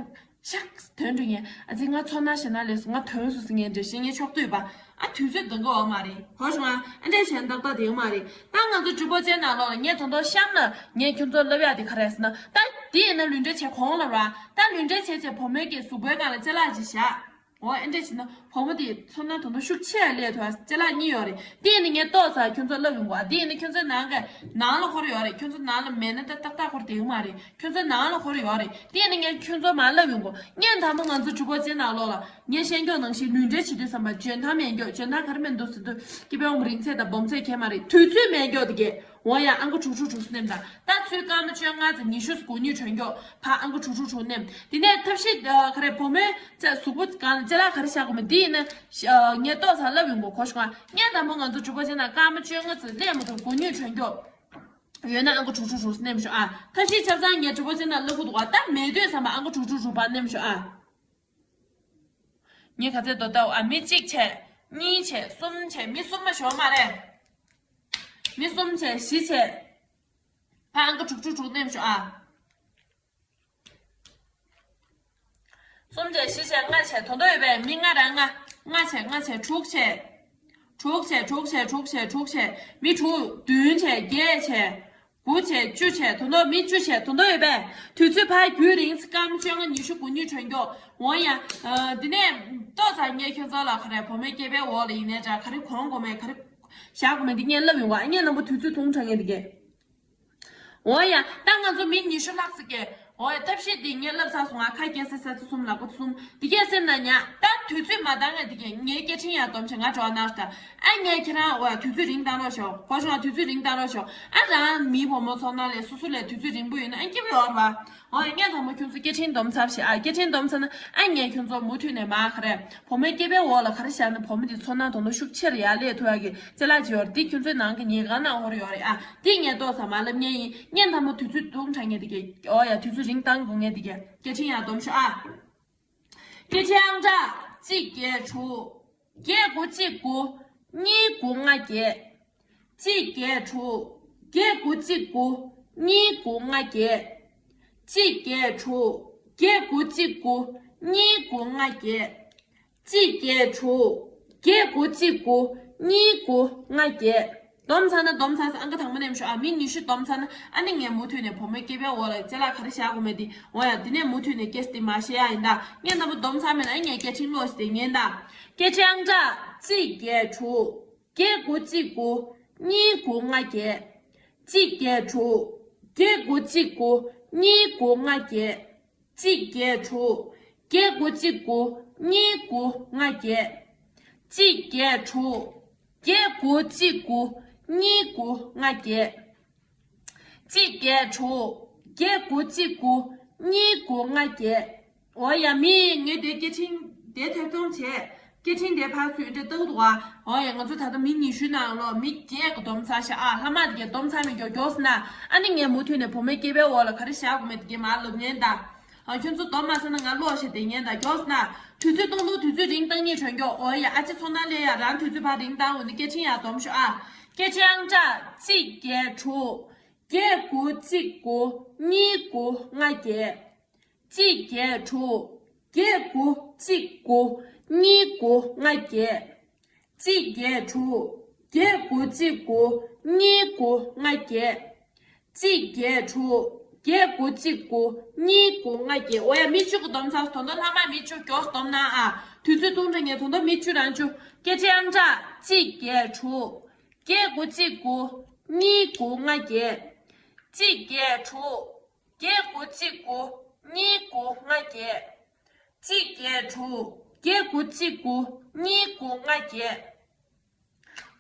ཤག་དོན་འགྲོ་ངས་ཨ་ཙི་ང་ཚོ་ན་ཞེ་ན་ལས་སུ་ང་དོན་སུ་སི་ངས་འདྲེ་ཤེས་ངས་ཆོག་ཏུས་པ། ཨ་དུས་ཚོད་འདང་གི་འོ་མ་རེད་གོ་བྱུང་ཨ། ཨ་འདྲས་བྱས་ན་ཏག་ཏག་དེ་ཡོད་མ་རེད། ད་ང་ཚོ་ཇུ་པོ་ཅན་ནང་ལོགས་ལ་ངས་དོན་དོ་གཤམ་ན་ངས་ཁྱོད་ཚོ་ལབ་ཡག་དེ་ག་རེད་ཟེར་ན། ད་དེ་ཡིན་ན་ལུས་འབྲེལ་བྱས་གོང་ལ་ར་ད་ལུས་འབྲེལ་བྱས་བྱས་བུ་མོའི་གི་གཟུགས་པོའི་སྒང་ལ་ཅ་ལག་ཅིག་བཞག་འོ་ཨེ་འདྲས་བྱས་ན་བུ་མོ་དེ་ཚོར་སྣང་དོན་དུ་ཤུགས་ཆེ་བ་སླེབས་ཐུབ་ཅ་ལག་གཉིས་ཡོད་རེད། དེ་ཡིན་ན་ངས་ཏོག་ཙམ་ཁྱོད་ཚོ་ལབ་ཡོང་གོ། དེ་ཡིན་ན་ཁྱོད་ཚོའི་ནང་གི་ནང་ལ་འཁོར་ཡོད་རེད། ཁྱོད་ཚོ་ནང་ལ་མེད་ན་ད་ཏག་ཏག་འཁོར་དེ་ཡོད་མ་རེད། ཁྱོད་ཚོའི་ནང་ལ་འཁོར་ཡོད་རེད། དེ་ཡིན་ན་ངས་ཁྱོད་ཚོ་མ་ལབ་ཡོང་གོ། ངས་དང་པོ་ང་ཚོ་ཇུ་པོ་ཅན་ནང་ལོགས་ལ་ངས་བཤད་མགྱོགས་ནང་བཞིན་ལུས་འབྲེལ་བྱེད་དུས་ཙམ་པ་འཇོན་ཐང་མེད་མགྱོགས། འཇོན་ཐང་ག་རེ་མེད་འདུག་ཟེར་དུས་ཀི་པའི་འོག་རིང་ཚད་དང་སྦོམ་ཚད་ཁྱད་མ་རེད། དུས་ཚོད་མེད་མགྱོགས་དེ་གས། འོ་ཡ་ཨང་ཀི་དྲུག་དྲུག་དྲུག་སྣེམ་དང་། ད་ཚུར་སྐར་མ་བཅོ་ལྔ་ཙམ་ཉི་ཤུ་ཙམ་གོ་ཉུང་དྲོན་མགྱོགས་ཕར་ཨང་ཀི་དྲུག་དྲུག་དྲུག་སྣེམ། དེ་ནས་ཐབས་ཤེས་ཨ་ག་རེ་བུ་མོའི་ཚད་གཟུགས་པོ་གང་ལ་ཅ་ལག་ག་རེ་བཞག་དགོས་མིན་འདི་ཡིན་ན་ཨ་ངས་ཏོག་ཙམ་ལབ་ཡོང་གོ་གོ་ཤོག་ཨ། ངས་དང་པོ་ང་ཚོ་གྲུ་པ་ཅན་ན་སྐར་མ་བཅོ་ལྔ་ཙམ་སླེབས་མ་ཐུབ་གོ་ཉུང་དྲོན་མགྱོགས། ཡོད་ན་ཨང་ཀི་དྲུག་དྲུག་དྲུག་མནན་ཤོག་ཨ། ཐབས་ཤེས་ཆ་ཚང་ངས་གྲོགས་པོ་ཚོ་ན་ལབ་དགོས་འདུག་ག་ད་མེད་དུས་ཙམ་པ་ཨང་ཀི་དྲུག་དྲུག་དྲུག་པ་མནན་ཤོག་ཨ། ངས་ག་ཚད་འདོད་ལྟ་ཨ། མི་གཅིག་བྱས། གཉིས་བྱས། གསུམ་བྱས། མི་གསུམ་མ་ཞོག་མ་རེད། མི་གསུམ་བྱས། བཞི་བྱས། ཕ་ཨང་ཀི་དྲུག་དྲུག་དྲུག་མནན་ཤོག་ཨ། གསུམ་བྱས། བཞི་བྱས། ལྔ་བྱས། དོན་དག་ཡོད་པས། མི་ལྔ་རང་ལྔ། ལྔ་བྱས། ལྔ་བྱས། དྲུག་བྱས། དྲུག་བྱས། དྲུག་བྱས། དྲུག་བྱས། དྲུག་བྱས། མི་དྲུག་བདུན་བྱས། བརྒྱད་བྱས། དགུ་བྱས། བཅུ་བྱས། དོན་དག་མི་བཅུ་བྱས། དོན་དག་ཡོད་པས། དུས་ཚོད་ཕར་རྒྱུན་རིང་སྐར་མ་བཅོ་ལྔ་ཉི་ཤུ་དགུ་ཉིས་གྲོན་མགྱོགས། འོ་ཡ། ཨ། འདི་ནས་ཏོག་ཙམ་ངས་ཁྱོད་ཚོ་ལ་ག་རེ་བུ་མོའི་སྐེད་པའི་འོག་ལ་ཡིན་ནའི་འདྲ། ག་རེ་གོན་དགོས་མེད། ག་རེ་བཞག་དགོས་མེད། འདི་ངས་ལབ་ཡོང་བ། ངས་རྣམ་པ་དུས་ཚོད་ཐུང་དྲགས་ངས་འདི་གས། འོ་ཡ། ད་ང་ཚོ་མི་ཉི་ཤུ་ལྷག་ཙམ་གྱིས། འོ་ཡ། ཐབས་ཤེས་འདི་ངས་ལབ་ཚར་སོང་ང་། ཁ་སྐད་ཟེར་ས་ཚོ་གསུམ་ལ་ཁོ་ཚོ་གསུམ་འདི་གས་ཟེར་ན་ཉག་ད་དུས་ཚོད་མ་འདང་ངས་འདི་གས་ངའི་སྐད་འཕྲིན་ཡར་སྡོམ་བྱས། ང་འགྲོ་ན་ད་ཨ་ངས་ཁྱེད་རང་འོ་ཡ་དུས་ཚོད་རིང་བཏང་རོགས་ཞོག་གོ་ཤོག་དུས་ཚོད་རིང་བཏང་རོགས་ཞོག་ཨ་རང་མི་བུ་མོ་ཚོ་ན་ལས་སོ་སོ་ལས་དུས་ཚོད་རིང་པོ་ཡོད་ན་ཨ་སྐྱིད་པོ་ཡོད་རེད་བ། འོ་ཡ། ངས་དང་པོ་ཁྱོད་ཚོ་སྐད་འཕྲིན་སྡོམ་ཚར་ཞེས་ཨ། སྐད་འཕྲིན་སྡོམ་ཚར་ན་ཨ་ངས་ཁྱོད་ཚོ་མུ་མཐུད་ནས་མ་ག་རེ་བུ་མོའི་སྐེད་པའི་འོག་ལ་ག་རེ་བཞག་ན་བུ་མོ་དེ་ཚོ་ན་དོ་ནོ་ཤུགས་ཆེར་ཡར་སླེབས་ཐུབ་ཡག་གི་ཅ་ལག་ཅིག་ཡོད་རེད། འདི་ཁྱོད་ཚོའི་ནང་གི་ཉལ་ཁང་ནང་ཧོར་ཡོད་རེད་ཨ། འདི་ངས་ཏོག་ཙམ་མ་ལབ་ངེས་ཡིན། ངས་དང་པོ་དུས་ཚོད་ཐུང་དྲགས་ངེས་འདི་གས། འོ་ཡ། དུས་ཚོད་རིང་བཏང་དགོས་ངེས་འདི་གས། སྐད་འཕྲིན་ཡར་སྡོམ་ཤོག་ཨ། སྐད་འཕྲིན་ཨང་གྲངས་གཅིག་བརྒྱད་དྲུག་བརྒྱད་དགུ་གཅིག་དགུ་གཉིས་དགུ་ལྔ་བརྒྱད། གཅིག་བརྒྱད་དྲུག་བརྒྱད་དགུ་གཅིག་དགུ་གཉིས་དགུ་ལྔ་བརྒྱད། གཅིག་བརྒྱད་དྲུག་བརྒྱད་དགུ་གཅིག་དགུ་གཉིས་དགུ་ལྔ་བརྒྱད། གཅིག་བརྒྱད་དྲུག་བརྒྱད་དགུ་གཅིག་དགུ་གཉིས་དགུ་ལྔ་བརྒྱད། སྡོམ་ཚར་ན་སྡོམ་ཚར་ས། ཨང་ཀི་དང་པོ་མནན་ཤོག་ཨ། མི་ཉི་ཤུ་སྡོམ་ཚར་ན་ཨ་ནི་ངས་མུ་མཐུད་ནས་བུ་མོའི་སྐེད་པའི་འོག་ལ་ཅ་ལག་ག་རེ་བཞག་དགོས་མེད་དེ། འོ་ཡ། འདི་ནས་མུ་མཐུད་ནས་སྐད་ཆ་དེ་མ་བཤད་ཡ་ཡིན་ད། ངས་རྣམ་པ་སྡོམ་ཚར་མེད་ན་ཨ་ངས་སྐད་འཕྲིན་ཀློག་ཞིག་དེ་ཉན་ད། སྐད་འཕྲིན་ཨང་གྲངས་གཅིག་བརྒྱད་དྲུག་བརྒྱད་དགུ་གཅིག་དགུ་གཉིས་དགུ་ལྔ་བརྒྱད། གཅིག་བརྒྱད་དྲུག་བརྒྱད་དགུ་གཅིག་དགུ་གཉིས་དགུ་ལྔ་བརྒྱད། གཅིག་བརྒྱད་དྲུག་བརྒྱད་དགུ་གཅིག་དགུ་གཉིས་དགུ་ལྔ་བརྒྱད། གཅིག་བརྒྱད་དྲུག་བརྒྱད་དགུ་གཅིག་དགུ་གཉིས་དགུ་ལྔ་བརྒྱད། གཅིག་བརྒྱད་དྲུག་བརྒྱད་དགུ་གཅིག་དགུ་གཉིས་དགུ་ལྔ་བརྒྱད། འོ་ཡ། མི་ངས་དེ་སྐད་འཕྲིན་དེ་ཐེབས་ཐོང་བྱས། སྐད་འཕྲིན་དེ་ཕར་ཚུར་འདྲ་བཏང་འདུག་ཨ། འོ་ཡ། ང་ཚོ་ད་ལྟ་མི་ཉི་ཤུ་ནང་ལོགས་མི་བརྒྱད་ཀྱི་སྡོམ་ཚར་ཤག་ཨ། ལྷག་མ་དེ་གས་སྡོམ་ཚར་མེད་མགྱོགས་མགྱོགས་ཟེར་ན། ཨ་ནི་ངས་མུ་མཐུད་ནས་བུ་མོའི་སྐེད་པའི་འོག་ལ་ག་རེ་བཞག་དགོས་མེད་དེ་གས་མར་ལབ་ཉན་ད། ཨ། ཁྱོད་ཚོ་སྡོམ་མ་ཚར་ན་ང་ཀློག་བྱས་དེ་ཉན་ད། མགྱོགས་ཟེར་ན། དུས་ཚོད་གཏོང་དུས་དུས་ཚོད་རིང་བཏང་ཉིད་གྲོན་མགྱོགས། འོ་ཡ། ཨ་ཅེ་ཚོ་ན་ལས་ཡ་རང་དུས་ཚོད་ཕར་རིང་བཏང་འོ་ནི་སྐད་འཕྲིན་ཡར་སྡོམ་ཤོག་ཨ། སྐད་འཕྲིན་ཨང་གྲངས་གཅིག་བརྒྱད་དྲུག་བརྒྱད་དགུ་གཅིག་དགུ་གཉིས་དགུ་ལྔ་བརྒྱད། གཅིག་བརྒྱད་དྲུག་བརྒྱད་དགུ་གཅིག་དགུ་གཉིས་དགུ་ལྔ་བརྒྱད། གཅིག་བརྒྱད་དྲུག་བརྒྱད་དགུ་གཅིག་དགུ་གཉིས་དགུ་ལྔ་བརྒྱད། གཅིག་བརྒྱད་དྲུག་བརྒྱད་དགུ་གཅིག་དགུ་གཉིས་དགུ་ལྔ་བརྒྱད། འོ་ཡ། མི་བཅུ་གི་སྡོམ་ཚར། དོན་དག་ལྷག་མ་མི་བཅུ་མགྱོགས་སྡོམ་གནང་ཨ། དུས་ཚོད་ཐུང་དྲགས་ངས་དོན་དག་མི་བཅུ་རང་བཅུ། སྐད་འཕྲིན་ཨང་གྲངས་གཅིག་བརྒྱད་དྲུག་བརྒྱད་དགུ་གཅིག་དགུ་གཉིས་དགུ་ལྔ་བརྒྱད། གཅིག་བརྒྱད་དྲུག་བརྒྱད་དགུ་གཅིག་དགུ་གཉིས་དགུ་ལྔ་བརྒྱད། གཅིག་བརྒྱད་དྲུག་བརྒྱད་དགུ་གཅིག་དགུ་གཉིས་དགུ་ལྔ་བརྒྱད།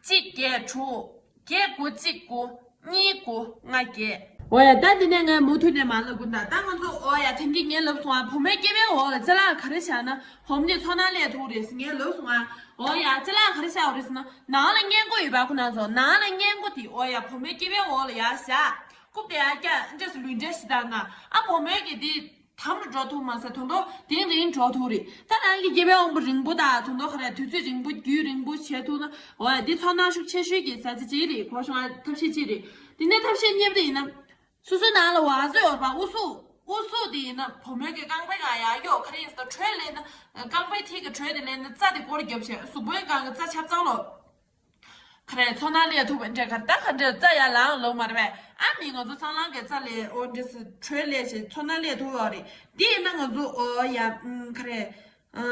གཅིག་བརྒྱད་དྲུག་བརྒྱད་དགུ་གཅིག་དགུ་གཉིས་དགུ་ལྔ་བརྒྱད། འོ་ཡ། ད་འདི་ནས་ངས་མུ་མཐུད་ནས་མར་ལབ་དགོས་ད། ད་ང་ཚོ་འོ་ཡ་དེང་གི་ངས་ལབ་སོང་ཨ། བུ་མོའི་སྐེད་པའི་འོག་ལ་ཅ་ལག་ག་རེ་བཞག་ན་བུ་མོ་དེ་ཚོ་ན་སླེབས་ཐུབ་རེད་ཟེར་ངས་ལབ་སོང་ཨ། འོ་ཡ། ཅ་ལག་ག་རེ་བཞག་རེད་ཟེར་ན་ནང་ལ་སྔས་མགོ་ཡོད་པ། ཁོ་ན་ཚོ་ནང་ལ་སྔས་མགོ་དེ་འོ་ཡ་བུ་མོའི་སྐེད་པའི་འོག་ལ་ཡར་བཞག་རྐུབ་དེ་ཡར་བཀྱག་འདྲ་སེ་ལུས་འབྲེལ་ཞིག་བཏང་ན་ཨ་བུ་མོའི་གི་དེ། དམ་དུ་འགྲོ་ཐུབ་མ་ཟད་དོན་དུ་དེང་རིང་འགྲོ་ཐུབ་རེད། ད་རང་གི་སྐེད་པའི་དབང་པོ་རིང་པོ་དང་དོན་དུ་ག་རེ་དུས་ཚོད་རིང་པོ་རྒྱུན་རིང་པོ་བྱེད་ཐུབ་ན་འོ་ཡ་འདི་ཚོར་སྣང་ཤུགས་ཆེ་ཤོས་ཀྱི་ས་ཆ་གཅིག་རེད། གོ་བྱུང་ཨ། ཐབས་ཤེས་གཅིག་རེད། དེ་ནས་ཐབས་ཤེས་གཉིས་པ་དེ་ཡིན་ན། སོ་སོའི་ནང་ལ་བ་ཟོ་ཡོད་པ་དབུ་གཟུགས་དབུ་གཟུགས་དེ་ཡིན་ན་བུ་མོའི་གི་རྐང་པའི་སྒང་ཡར་གཡོག་ག་རེ་ཡིན་ཟེར་ན་དྲོད་སླེབས་ན་རྐང་པའི་མཐིལ་གྱི་དྲོད་དེ་སླེབས་ན་རྩ་དེ་སྐོར་རྒྱབ་བྱས་གཟུགས་པོའི་སྒང་གི་རྩ་ཆབ་གཙང་ལོ། ག་རེ་ཚོར་སྣང་སླེབས་ཐུབ་པ་འདྲ་ག་རེ་ད་ག་འདྲ་རྩ་ཡར་ལངས་ལོང་མ་རེད་པས། ཨ་མི་ང་ཚོ་སང་ལང་གི་རྩ་ལས་འོ་འདྲ་སེ་དྲོད་སླེབས་བྱས་ཚོར་སྣང་སླེབས་ཐུབ་ཡོད་རེད། འདི་ཡིན་ན་ང་ཚོ་འོ་ཡ་ཨམ་ག་རེ་ཨ་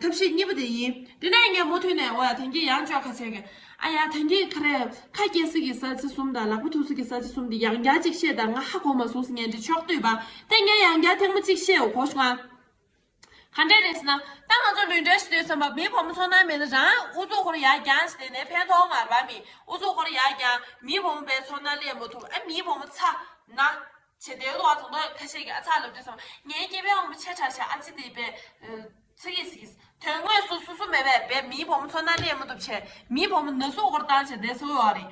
ཐབས་ཤེས་གཉིས་པ་དེ་ཡིན། དེ་ནས་ངས་མུ་མཐུད་ནས་འོ་ཡ་དེང་གི་ཡང་ཅོག་ཁ་ཤས་ཀྱི་ཨ་ཡ་དེང་གི་ག་རེ་ཁ་སྐྱེ་ས་གི་ས་ཆ་གསུམ་དང་ལག་པ་ཐུག་ས་གི་ས་ཆ་གསུམ་དེ་ཡང་བསྐྱར་གཅིག་བཤད་དང་ང་ཧ་གོ་མ་སོང་ཟེར་མཁན་འདི་ཆོག་ལྟོས་པ། དེ་ངས་ཡང་བསྐྱར་ཐེངས་མ་གཅིག་བཤད་འོ་གོ་བྱུང་ཨ། ག་འདྲས་རེད་ཟེར་ན། ད་ང་ཚོ་ལུས་འབྲེལ་ཞིག་དུས་ཙམ་པ་མིའི་བུ་མོ་ཚོར་སྣང་མེད་ན་རང་ཨུ་ཚུགས་ཁོ་ར་ཡར་བརྐྱངས་ཞིག་དེ་ནས་ཕན་ཐོགས་མ་རེད་པ། མི་ཨུ་ཚུགས་ཁོ་ར་ཡར་བརྐྱངས་མིའི་བུ་མོ་པའི་ཚོར་སྣང་སླེབས་མ་ཐུབ་ཨ། མིའི་བུ་མོ་ཚ་ན་བྱེད་བདེ་བོ་འདུག་བ། དོན་དག་ཁ་ཤས་ཀྱིས་ཨ་ཚ་ལབ་དུས་ཙམ་པ་ངའི་སྐྱེས་པའི་དབང་པོ་ཆེ་དྲགས་ཤག་ཨ་ཙི་དེ་པས་ཚ་གི་ཟིག་དོན་དངོས་སུ་སོ་སོ་མེད་པས་པས་མིའི་བུ་མོ་ཚོར་སྣང་སླེབས་མ་ཐུབ་བྱས་མིའི་བུ་མོ་ན་ཟུག་ཁོ་ར་བཏང་བྱས་བསྡད་སོང་ཡོད་རེད།